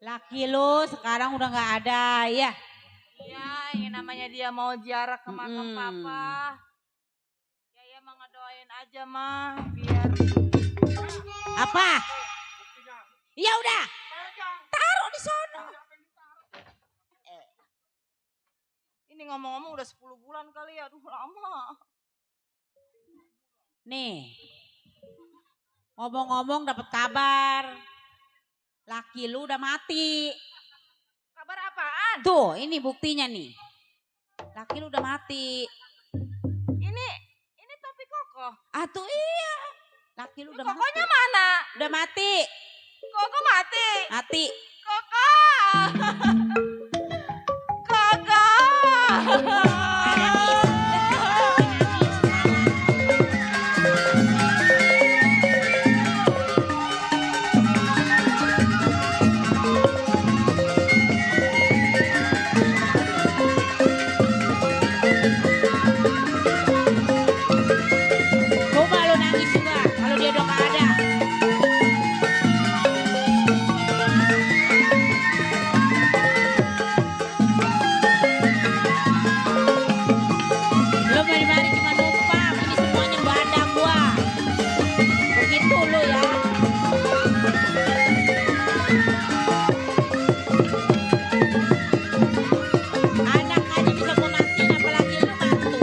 Laki lu sekarang udah nggak ada ya. Iya, yang namanya dia mau ziarah ke makam papa. Ya mah ngedoain aja mah biar. Apa? Ya udah. Taruh di sana. Ini ngomong-ngomong udah 10 bulan kali ya, aduh lama. Nih. Ngomong-ngomong dapat kabar. Laki lu udah mati. Kabar apaan? Tuh, ini buktinya nih. Laki lu udah mati. Ini topi Koko. Ah tuh iya. Laki lu udah mati. Kokonya mana? Udah mati. Koko mati. Mati. Koko. Koko. Coba lu nangis juga kalau dia udah gak ada. Lu mari-mari cuma numpang, ini semuanya banda gua. Begitu lu ya. Anak aja bisa gua matiin, apalagi lu mantu.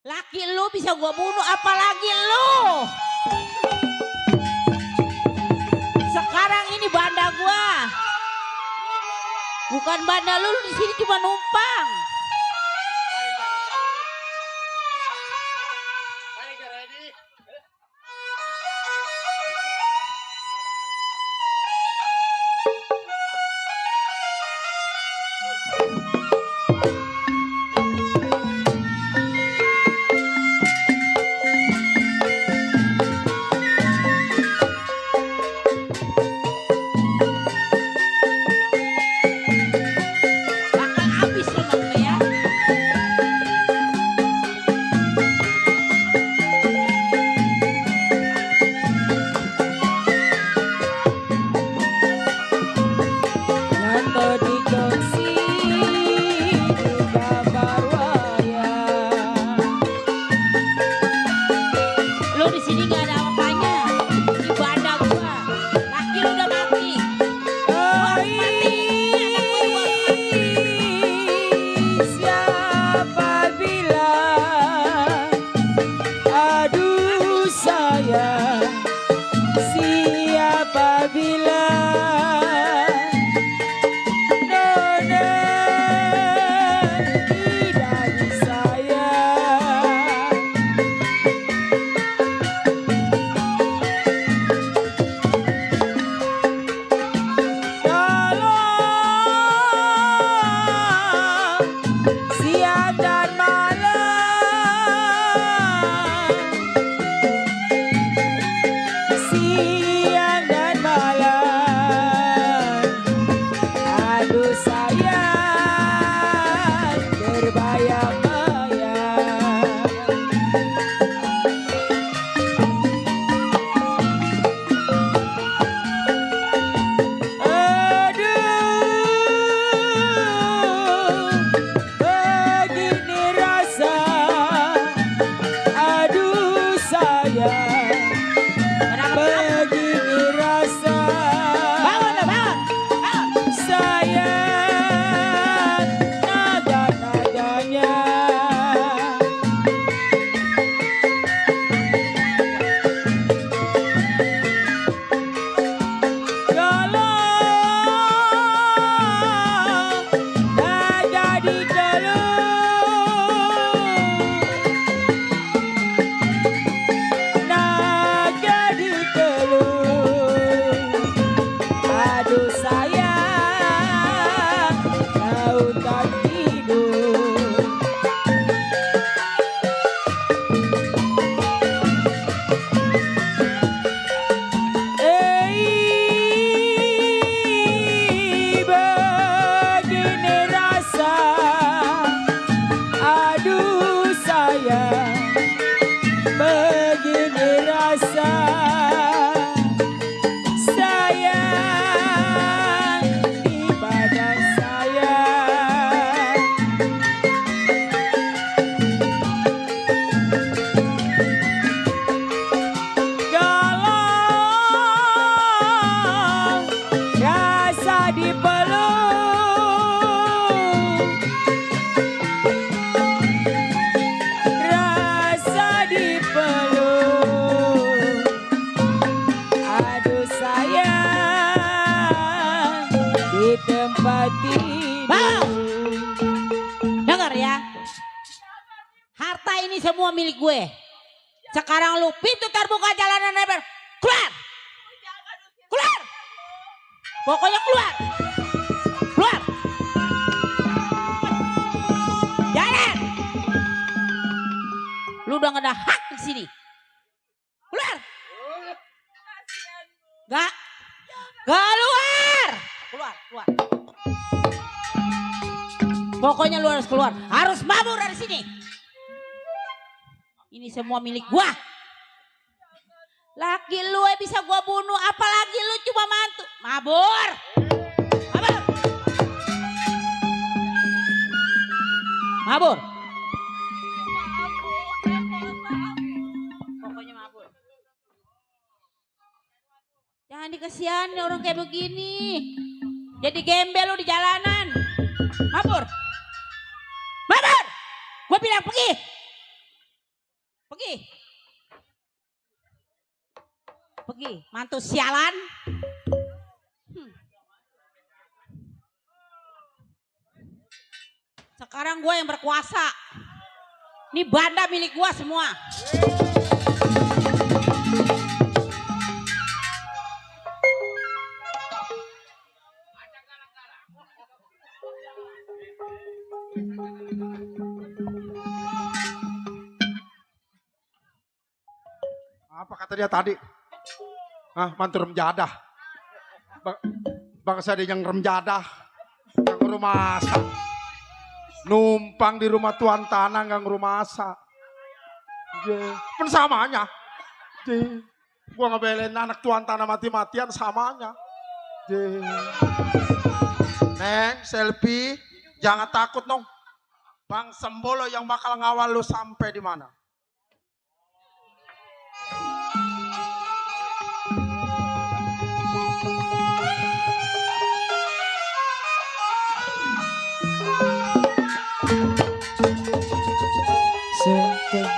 Laki lu bisa gua bunuh, apalagi lu. Sekarang ini banda gua. Bukan banda lu di sini cuma numpang. Bakal habis lu Bang lu ya. Yang tadi kasih lautan tidur. Begini rasa, aduh sayang, begini rasa, sayang di badan saya. Galau rasa dipeluk, rasa dipeluk, aduh sayang di tempat tidur. Dengar ya. Harta ini semua milik gue. Sekarang lu pintu terbuka, jalanan lebar. Keluar. Keluar. Pokoknya keluar. Keluar. Jalan. Lu udah gak ada hak di sini. Keluar. Gak. Keluar. Keluar. Keluar. Pokoknya lu harus keluar. Harus mabur dari sini. Ini semua milik gua. Laki lu bisa gua bunuh, apalagi lu cuma mantu. Mabur. Mabur. Mabur. Pokoknya mabur. Jangan dikasihan orang kayak begini. Jadi gembel lu di jalanan. Mabur. Mabur. Gua bilang pergi. Pergi. Pergi, mantu sialan. Sekarang gue yang berkuasa. Ini banda milik gue semua. Apa kata dia tadi? Mantu remjadah. Bangsa dia yang remjadah. Yang rumah masak. Numpang di rumah tuan tanah nggak ngerumasa. Pun samanya. Gua ngebelain anak tuan tanah mati-matian samanya. Neng, selfie, jangan takut dong. Bang Sembolo yang bakal ngawal lu sampai di mana. Senting.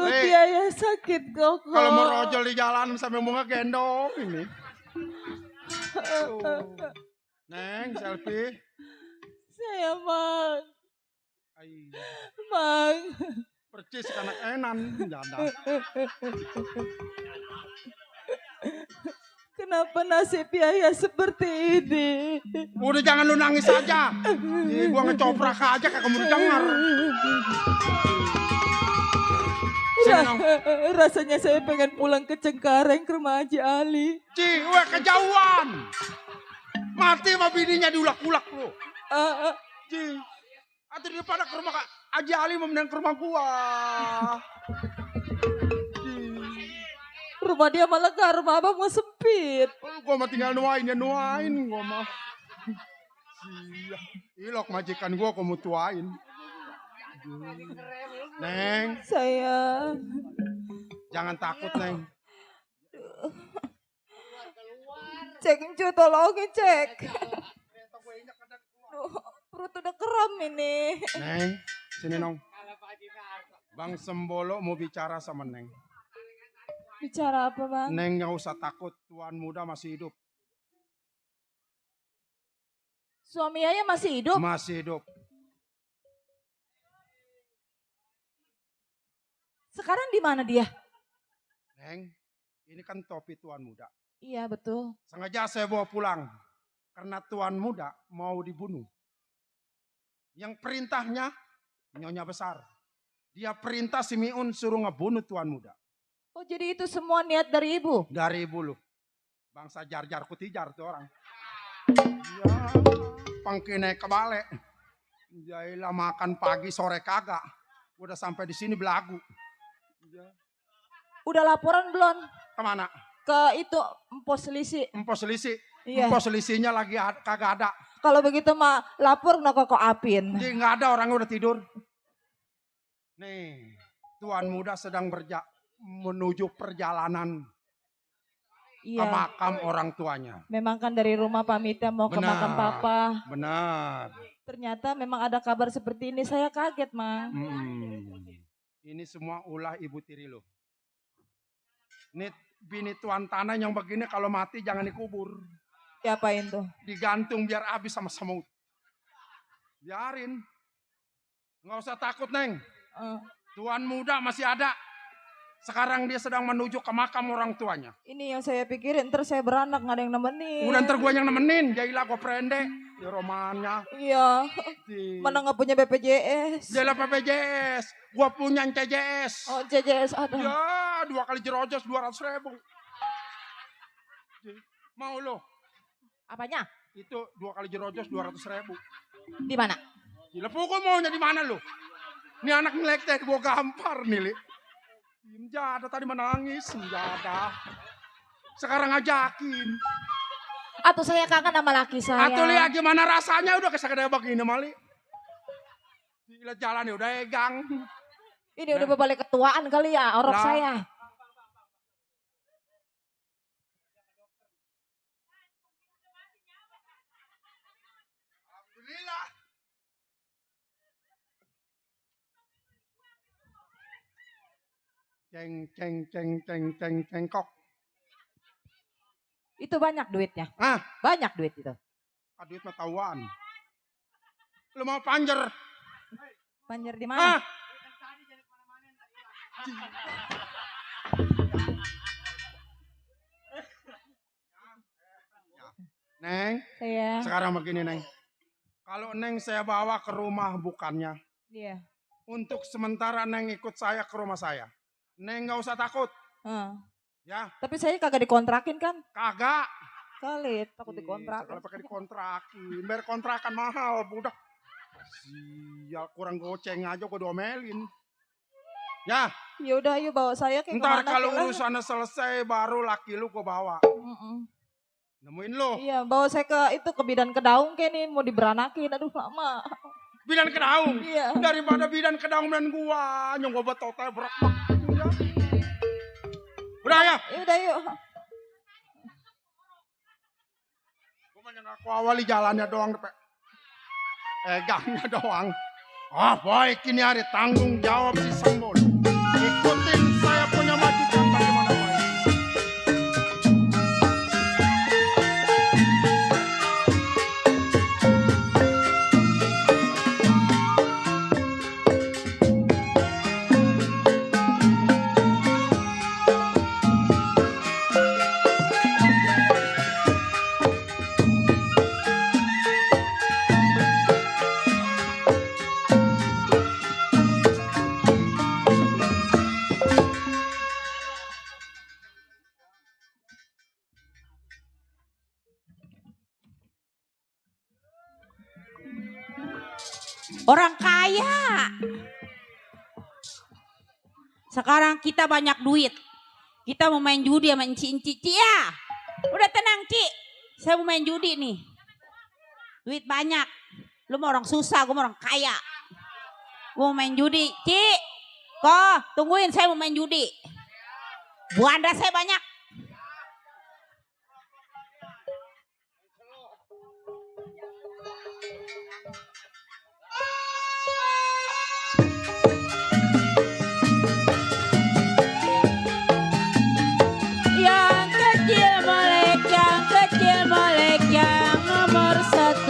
Perut Weh. biaya sakit kok. Kalau mau rojol di jalan sampai mau ngegendong ini. Neng, selfie. Saya Mang. Ay, Mang. percis anak enan. Janda. Kenapa nasib biaya seperti ini? Udah jangan lu nangis aja. Gua ngecoprak aja kagak mau denger. Rasanya saya pengen pulang ke Cengkareng ke rumah Haji Ali. Ci, weh kejauhan. Mati sama bininya diulak-ulak lu. Ci, atau daripada ke rumah Haji Ali mending ke rumah gua. Rumah dia malah gak, rumah abang mau sempit. Gua mah tinggal nuain gua mah. Ilok majikan gua mau tuain. Neng, Saya jangan takut Neng. cek Encu, tolongin cek. Perut udah kram ini. Neng, sini Nong. Bang Sembolo mau bicara sama Neng. Bicara apa bang? Neng nggak usah takut, tuan muda masih hidup. Suami ayah masih hidup? Masih hidup. Sekarang di mana dia? Neng, ini kan topi tuan muda. Iya betul. Sengaja saya bawa pulang. Karena tuan muda mau dibunuh. Yang perintahnya nyonya besar. Dia perintah si Miun suruh ngebunuh tuan muda. Oh jadi itu semua niat dari ibu? Dari ibu lu. Bangsa jar-jar kutijar tuh orang. Ya, pangkine kebalik. Jailah makan pagi sore kagak. Udah sampai di sini belagu. Ya. Udah laporan belum? Kemana? Ke itu Empos Selisi. Empos Selisi. Iya. Empos Selisinya lagi kagak ada. Kalau begitu mah lapor no kok Apin. Jadi nggak ada, orang udah tidur. Nih, tuan muda sedang menuju perjalanan ke Iya. makam orang tuanya. Memang kan dari rumah pamitnya mau ke Benar. makam papa. Benar. Ternyata memang ada kabar seperti ini. Saya kaget, Mang. Ini semua ulah ibu tiri lo. Ini bini tuan tanah yang begini kalau mati jangan dikubur. Diapain tuh? Digantung biar habis sama semut. Biarin. Nggak usah takut, Neng. Tuan muda masih ada. Sekarang dia sedang menuju ke makam orang tuanya. Ini yang saya pikirin, ntar saya beranak nggak ada yang nemenin. Udah ntar gue yang nemenin. Jailah gue prende. Di romannya. Iya. Mana nggak punya BPJS? Jailah BPJS. Gue punya CJS. Oh CJS ada. Ya 2 kali jerojos 200.000. Mau lo? Apanya? Itu 2 kali jerojos 200.000. Di mana? Gila pokok maunya di mana lo? Ini anak ngelek teh gue gampar nih, Li. Jada tadi menangis, Jada. Sekarang ajakin. Atau saya kangen sama laki saya. Atau lihat gimana rasanya udah kesakit begini Mali. Gila jalan ya udah egang. Ini udah berbalik ketuaan kali ya, orok Lah. saya. Alhamdulillah. Cengkok. Itu banyak duitnya. Ah, banyak duit itu. Duit mah tahuan. Lu mau panjer? Panjer di mana? Neng, Saya. sekarang begini Neng. Kalau Neng saya bawa ke rumah bukannya. Iya. Untuk sementara Neng ikut saya ke rumah saya. Neng gak usah takut. Ya. Tapi saya kagak dikontrakin kan? Kagak. Kali takut dikontrak. Kalau pakai dikontrakin, bayar kontrakan mahal, budak. Sial, kurang goceng aja gue domelin. Ya. Yaudah, yuk bawa saya ke Ntar kemana, kalau Kela? urusannya selesai, baru laki lu gue bawa. Nemuin lu. Iya, bawa saya ke itu ke bidan kedaung kayak nih mau diberanakin. Aduh, mama. Bidan kedaung. Iya. Daripada bidan kedaung dan gua nyong obat total berak. Udah ya. Udah yuk. Gua mah aku awali jalannya doang depek. Gangnya doang. Ah baik ini hari tanggung jawab si Sembol. Ikutin Orang kaya. Sekarang kita banyak duit. Kita mau main judi sama Cici. Ya. Udah tenang, Ci. Saya mau main judi nih. Duit banyak. Lu mau orang susah, gue mau orang kaya. Gue mau main judi. Ci, kok tungguin, saya mau main judi. Buanda saya banyak. Yang kecil molek yang nomor 1.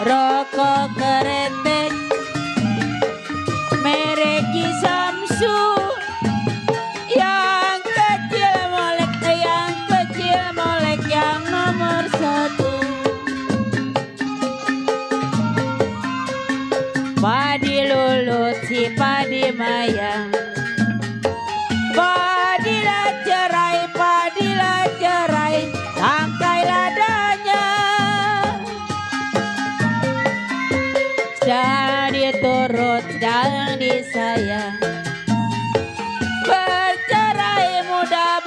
Rokok keretek merek Samsu. Yang kecil molek yang nomor 1. Padi lulut si padi mayang. Padilah cerai, tangkai ladanya. Jangan diturut, jangan disayang. Bercerai muda,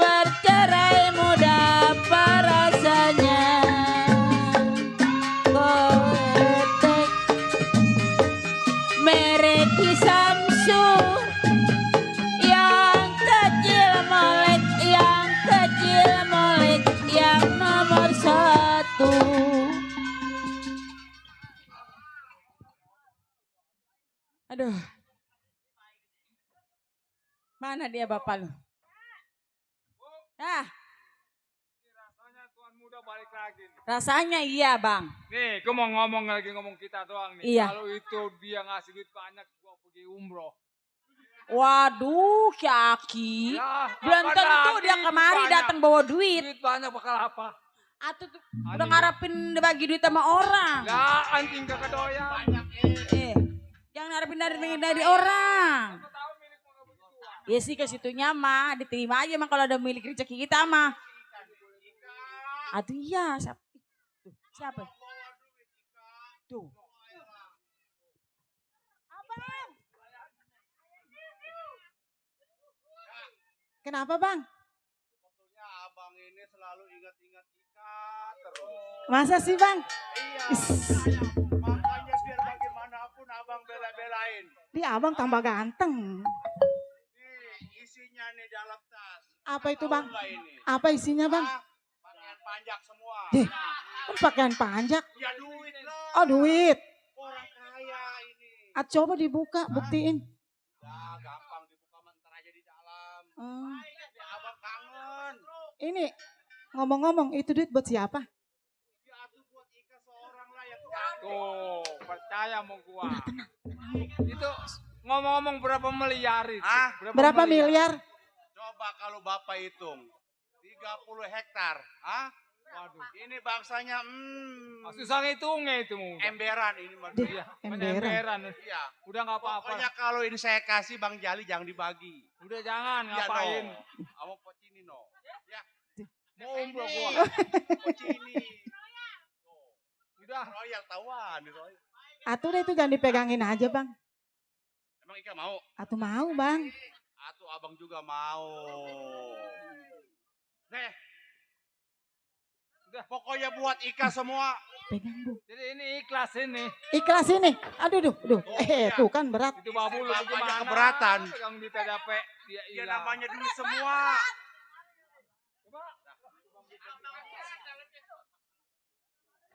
apa rasanya? Kotek merek Samsu. Yang kecil molek yang nomor 1. Aduh. Mana dia bapak lu? Ah. Rasanya tuan muda balik lagi. Rasanya iya, Bang. Nih, gue mau ngomong kita doang nih. Iya. Kalau itu dia ngasih duit banyak, gua pergi umroh. Waduh, Kaki. Ya, Belum apa tentu lagi, dia kemari duit datang bawa duit. Duit banyak bakal apa? Atau tuh udah ngarepin bagi duit sama orang. Ya, anjing kakak doyan. Jangan ngarepin dari orang. Ya sih ke situnya mah diterima aja mah kalau ada milik rezeki kita mah. Aduh iya, siapa? Tuh. Abang. Kenapa, Bang? Sebetulnya abang ini selalu ingat-ingat Ika terus. Masa sih, Bang? Iya. Makanya biar bagaimanapun abang bela-belain. Dia abang tambah ganteng. Nih isinya nih dalam tas. Apa itu, Bang? Tahu nggak ini? Apa isinya, Bang? Pakaian panjang semua. Kan pakaian panjang. Ya duit lah. Oh, duit. Orang kaya ini. Coba dibuka, buktiin. Ya gampang dibuka mentar aja di dalam. Oh. Ya, abang kangen. Ini ngomong-ngomong itu duit buat siapa? Ya tuh buat Ika seorang lah yang Tuh, percaya mau gua. Itu ngomong-ngomong berapa miliar itu? Berapa miliar? Coba kalau Bapak hitung. 30 hektar. Hah? Waduh, ini bangsanya Susah ngitungnya itu. emberan ini mah. Iya, emberan. Iya. Udah nggak apa-apa. Pokoknya kalau ini saya kasih Bang Jali jangan dibagi. Udah jangan, Iya, ngapain? no. Kamu pocini no. Ya. Mau umroh gua. Pocini. Udah. Royal tawan, Royal. Atuh deh itu jangan dipegangin aja, Bang. Emang Ika mau? Atuh mau, Bang. Atuh abang juga mau. Nih. Udah. Pokoknya buat Ika semua. Pegang, Bu. Jadi ini ikhlas ini. Ikhlas ini. Aduh, iya. tuh kan berat. Itu babu lu Bapaknya gimana? keberatan. Pegang di PDP. Dia Ya hilang. namanya duit semua.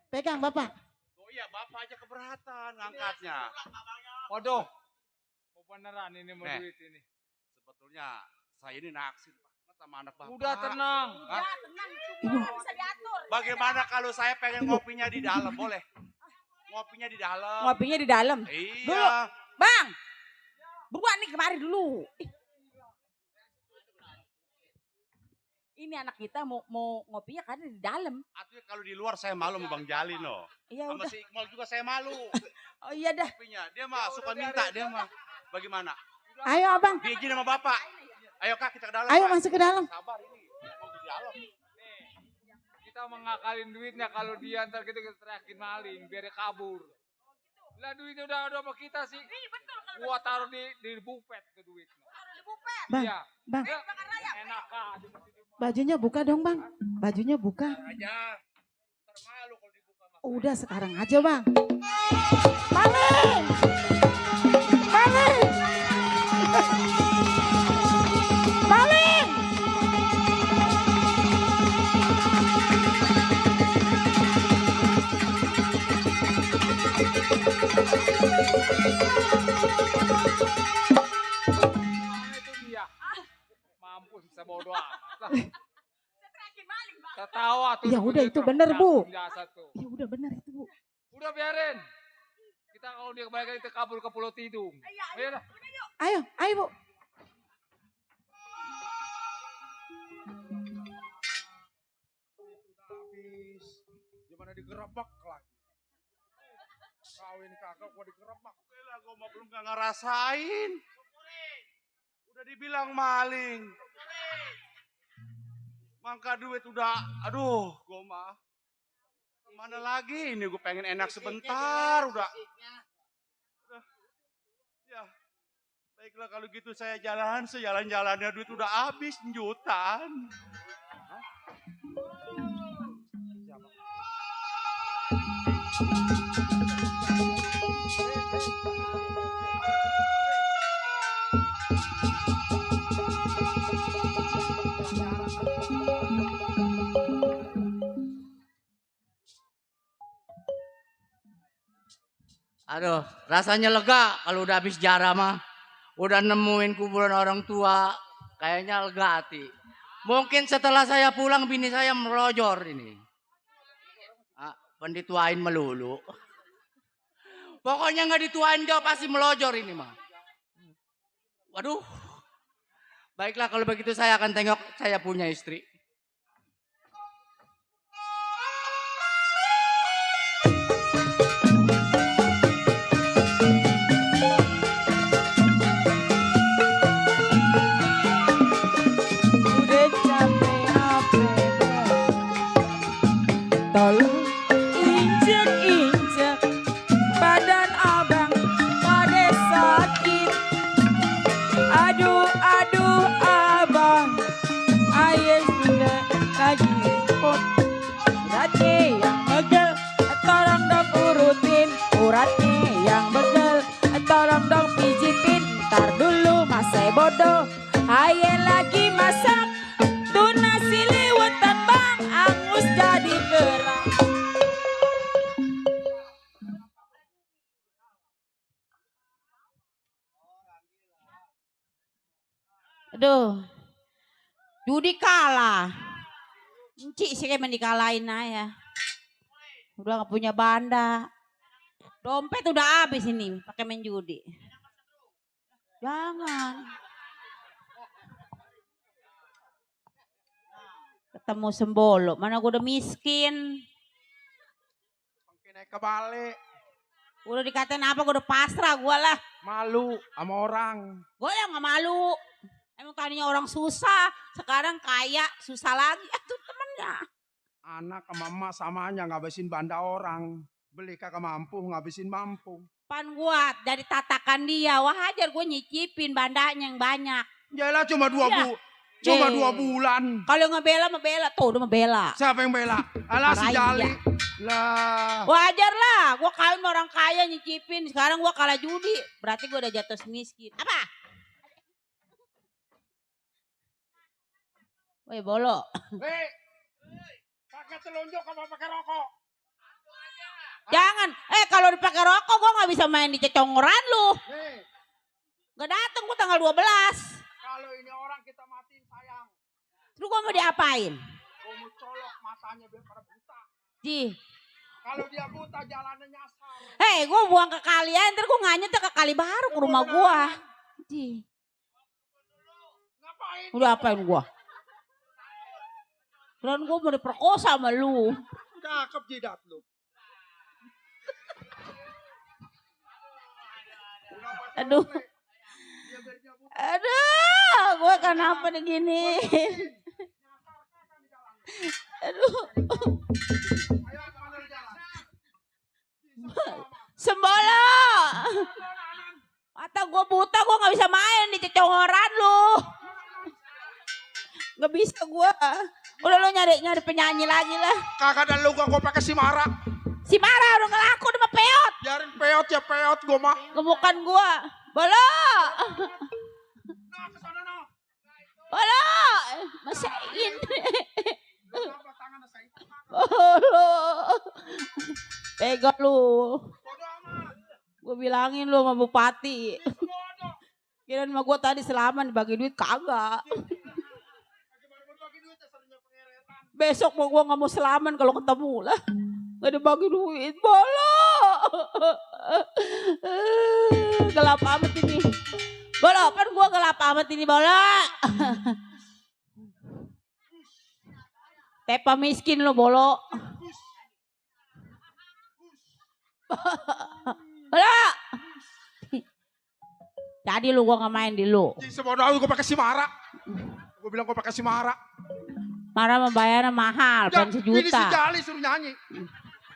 Pegang, Bapak. Oh iya, Bapak aja keberatan ngangkatnya. Waduh. Oh, beneran ini mau Nih. duit ini. Sebetulnya saya ini naksir banget sama anak Bapak. Udah tenang. Hah? Ibu. Bagaimana kalau saya pengen ngopinya di dalam, boleh? Ngopinya di dalam. Ngopinya di dalam. Iya. Dulu. Bang. Buruan nih kemari dulu. Ini anak kita mau ngopinya kan di dalam. Atuh kalau di luar saya malu sama Bang Jali no. Iya Sama udah. si Iqmal juga saya malu. Oh iya dah. Ngopinya. Dia mah suka minta dia mah. Bagaimana? Ayo, Abang. Diizin sama Bapak. Ayo Kak kita ke dalam. Ayo Pak. masuk ke dalam. Sabar ini. Mau di dalam. Kita mengakalin duitnya kalau dia ntar kita teriakin maling biar dia kabur. Lah duitnya udah ada sama kita sih. Gua taruh di bupet ke duit. Bang, Iya. bang, Ya, enak aja. bajunya buka dong bang. Bajunya buka. Aja. Termalu kalau dibuka mah. Udah sekarang aja bang. Maling! Maling! Maling! Itu dia. Mampus bisa bodoh amat. Ketawa tuh. Ya udah itu bener bu. Ya udah bener itu bu. Udah biarin. Kita kalau dia kembali lagi kabur ke Pulau Tidung. Ayo dah. Ayo, ayo bu. Habis. Gimana digerebek lagi? Kawin kagak gua digerebek. Lah gua mah belum gak ngerasain. Udah dibilang maling. Mangka duit udah, aduh, gua mah. Mana lagi ini gue pengen enak sebentar udah. Ya. Baiklah kalau gitu saya jalan, sejalan-jalannya duit udah habis jutaan. Aduh, rasanya lega kalau udah habis jarah mah. Udah nemuin kuburan orang tua, kayaknya lega hati. Mungkin setelah saya pulang bini saya melojor ini. Pendituain melulu. Pokoknya nggak dituain dia pasti melojor ini mah. Waduh. Baiklah kalau begitu saya akan tengok saya punya istri. Tolong injek-injek badan abang pada sakit. Aduh, aduh abang, ayah sudah lagi repot. Uratnya yang begel, tolong dong urutin. Uratnya yang begel, tolong dong pijitin. Ntar dulu masih bodoh, ayah lagi masak. Tuh nasi liwetan bang, angus jadi gerak. Aduh, judi kalah. Encik sih kayak dikalahin aja. Udah gak punya banda. Dompet udah habis ini pakai main judi. Jangan. Ketemu sembolo, mana gue udah miskin. Naik ke balik. Udah dikatain apa, gue udah pasrah gue lah. Malu sama orang. Gue yang gak malu. Emang tadinya orang susah, sekarang kaya, susah lagi. Tuh temennya. Anak sama emak samanya ngabisin banda orang. Beli kagak mampu, ngabisin mampu. Pan gue dari tatakan dia, wajar gue nyicipin bandanya yang banyak. Yalah cuma Cuma 2 bulan. Kalau ngebela, tuh udah ngebela. Siapa yang bela? Alah si Jali. Lah. Wajar lah, gue kawin sama orang kaya nyicipin. Sekarang gue kalah judi, berarti gue udah jatuh miskin. Apa? Woi bolo. Hei, pakai telunjuk apa pakai rokok? Jangan, kalau dipakai rokok gue nggak bisa main di cecongoran lu. Gak dateng gue tanggal 12. Kalau ini orang kita matiin sayang. Terus gue mau diapain? Gue mau colok matanya biar pada buta. Ji. Kalau dia buta jalannya nyasar. Hei, gue buang ke kalian, ntar gue nganyet ke kali baru ke rumah gue. Ji. Ngapain? Udah apain gue? Keren gue mau diperkosa sama lu. Cakep jidat lu. Aduh. Aduh, gue kenapa nih gini? Aduh. Sembolo. Mata gue buta, gue gak bisa main di cecongoran lu. Gak bisa gue. Udah lu nyari penyanyi lagi lah. Kagak ada lu gua pakai si Mara. Si Mara udah gak laku, udah mah peot. Biarin peot ya peot gua mah. Gemukan gue. Bolo. Bolo. Masain. Bolo. Tega lu. Gue bilangin lu sama bupati. Kirain sama gue tadi selaman dibagi duit kagak. Besok mau gue gak mau selaman kalau ketemu lah. Gak ada bagi duit. Bolo. Gelap amat ini. Bolo, kan gue gelap amat ini Bolo. Tepa miskin lo Bolo. Bolo. Tadi lu gua gak main di lu. Sebodoh gua pakai si Mara. Gua bilang gua pakai si Mara. Mara membayarnya mahal, Ya, kan sejuta. ini si Jali suruh nyanyi.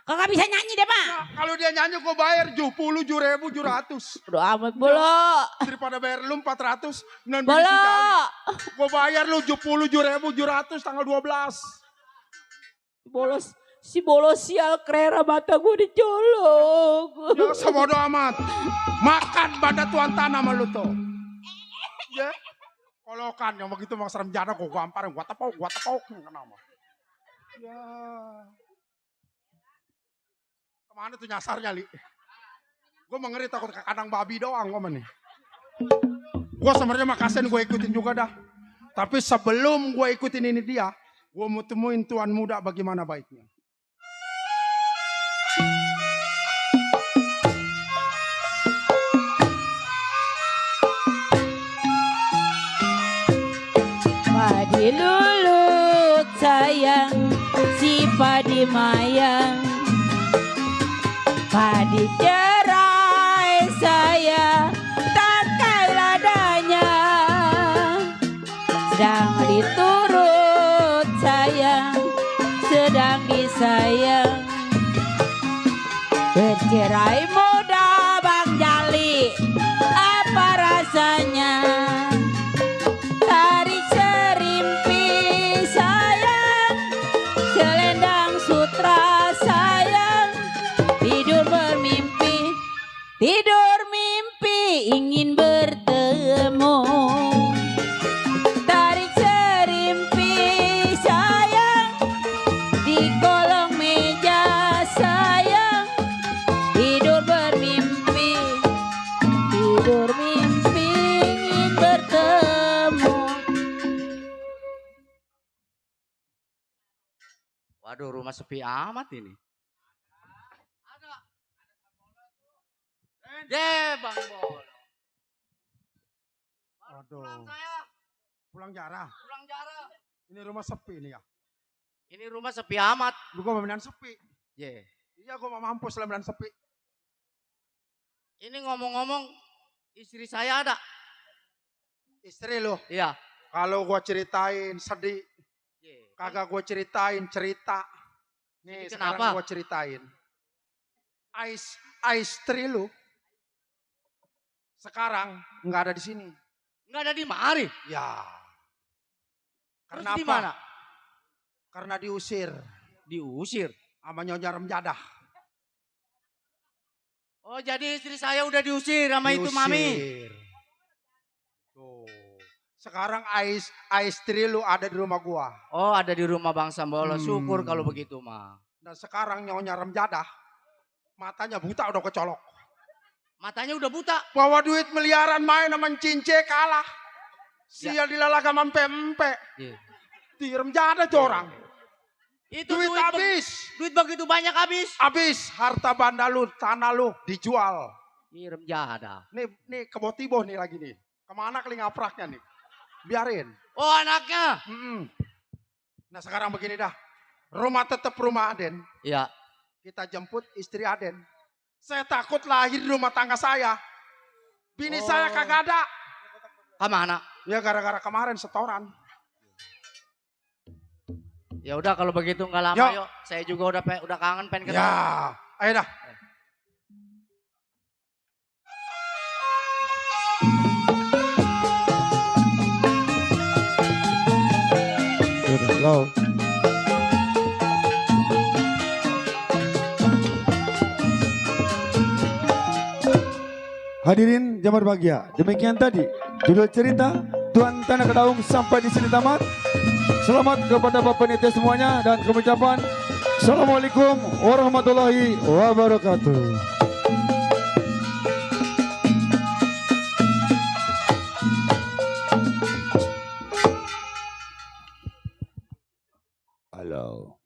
Kagak bisa nyanyi deh, Pak. Nah, kalau dia nyanyi gua bayar 77.700. Udah amat Bolo. Daripada bayar lu 400. Non Bolo. si Jali. Gua bayar lu 77.700 tanggal 12. Si Bolo sial krera mata gue dicolok. Ya sebodoh amat. Makan badan tuan tanah sama lu tuh. Ya. Kolokan yang begitu mau serem jana gua gampar, gua tepok. Kenapa? Ya. Kemana tuh nyasarnya, Li? Gua mengeri takut ke kandang babi doang gua nih. Gua sebenarnya makasin gua ikutin juga dah. Tapi sebelum gua ikutin ini dia, gua mau temuin tuan muda bagaimana baiknya. Padi lulut sayang, si padi mayang. Padi cerai saya, takai ladanya. Sedang diturut sayang, sedang disayang. Bercerai muda Bang Jali, apa rasanya? Tarik serimpi sayang, selendang sutra sayang. Tidur mimpi ingin bertemu. Tarik serimpi sayang, di kolong meja sayang. Tidur mimpi ingin bertemu. Waduh, rumah sepi amat ini. Deh, Bang Bolo. Aduh. Pulang jarah. Ini rumah sepi nih ya. Ini rumah sepi amat. Lu gua mainan sepi. Ye. Iya gua mau mampus lah mainan sepi. Ini ngomong-ngomong, istri saya ada. Istri lu? Iya. Kalau gua ceritain sedih. Kagak gua ceritain cerita. Nih Ini sekarang kenapa? gua ceritain. Istri lu sekarang nggak ada di sini. Nggak ada di mari. Ya. Terus Karena di apa? mana? Karena diusir. Diusir? Sama Nyonya Remjadah. Oh, jadi istri saya udah diusir sama itu mami. Tuh. Sekarang istri lu ada di rumah gua. Oh, ada di rumah Bang Sambolo. Syukur kalau begitu mah. Dan sekarang Nyonya Remjadah matanya buta udah kecolok. Matanya udah buta. Bawa duit miliaran main sama cince kalah. Sial dilalaga mempe-mempe. Di Remjadah tuh orang. Itu duit habis. Duit begitu banyak habis. Habis. Harta banda lu, tanah lu dijual. Irem jada. Nih kebotiboh nih lagi nih. Kemana kali ngapraknya nih? Biarin. Oh anaknya. Nah sekarang begini dah. Rumah tetap rumah Aden. Iya. Kita jemput istri Aden. Saya takut lahir di rumah tangga saya. Bini saya kagak ada. Kemana? Ya gara-gara kemarin setoran. Ya udah kalau begitu nggak lama yuk. Saya juga udah kangen pengen ketemu. Ya, ayo dah. Go. Hadirin jamaah bahagia, demikian tadi judul cerita Tuan Tanah Kedaung sampai di sini tamat. Selamat kepada Bapak Panitia semuanya dan keucapan Assalamualaikum warahmatullahi wabarakatuh. Halo.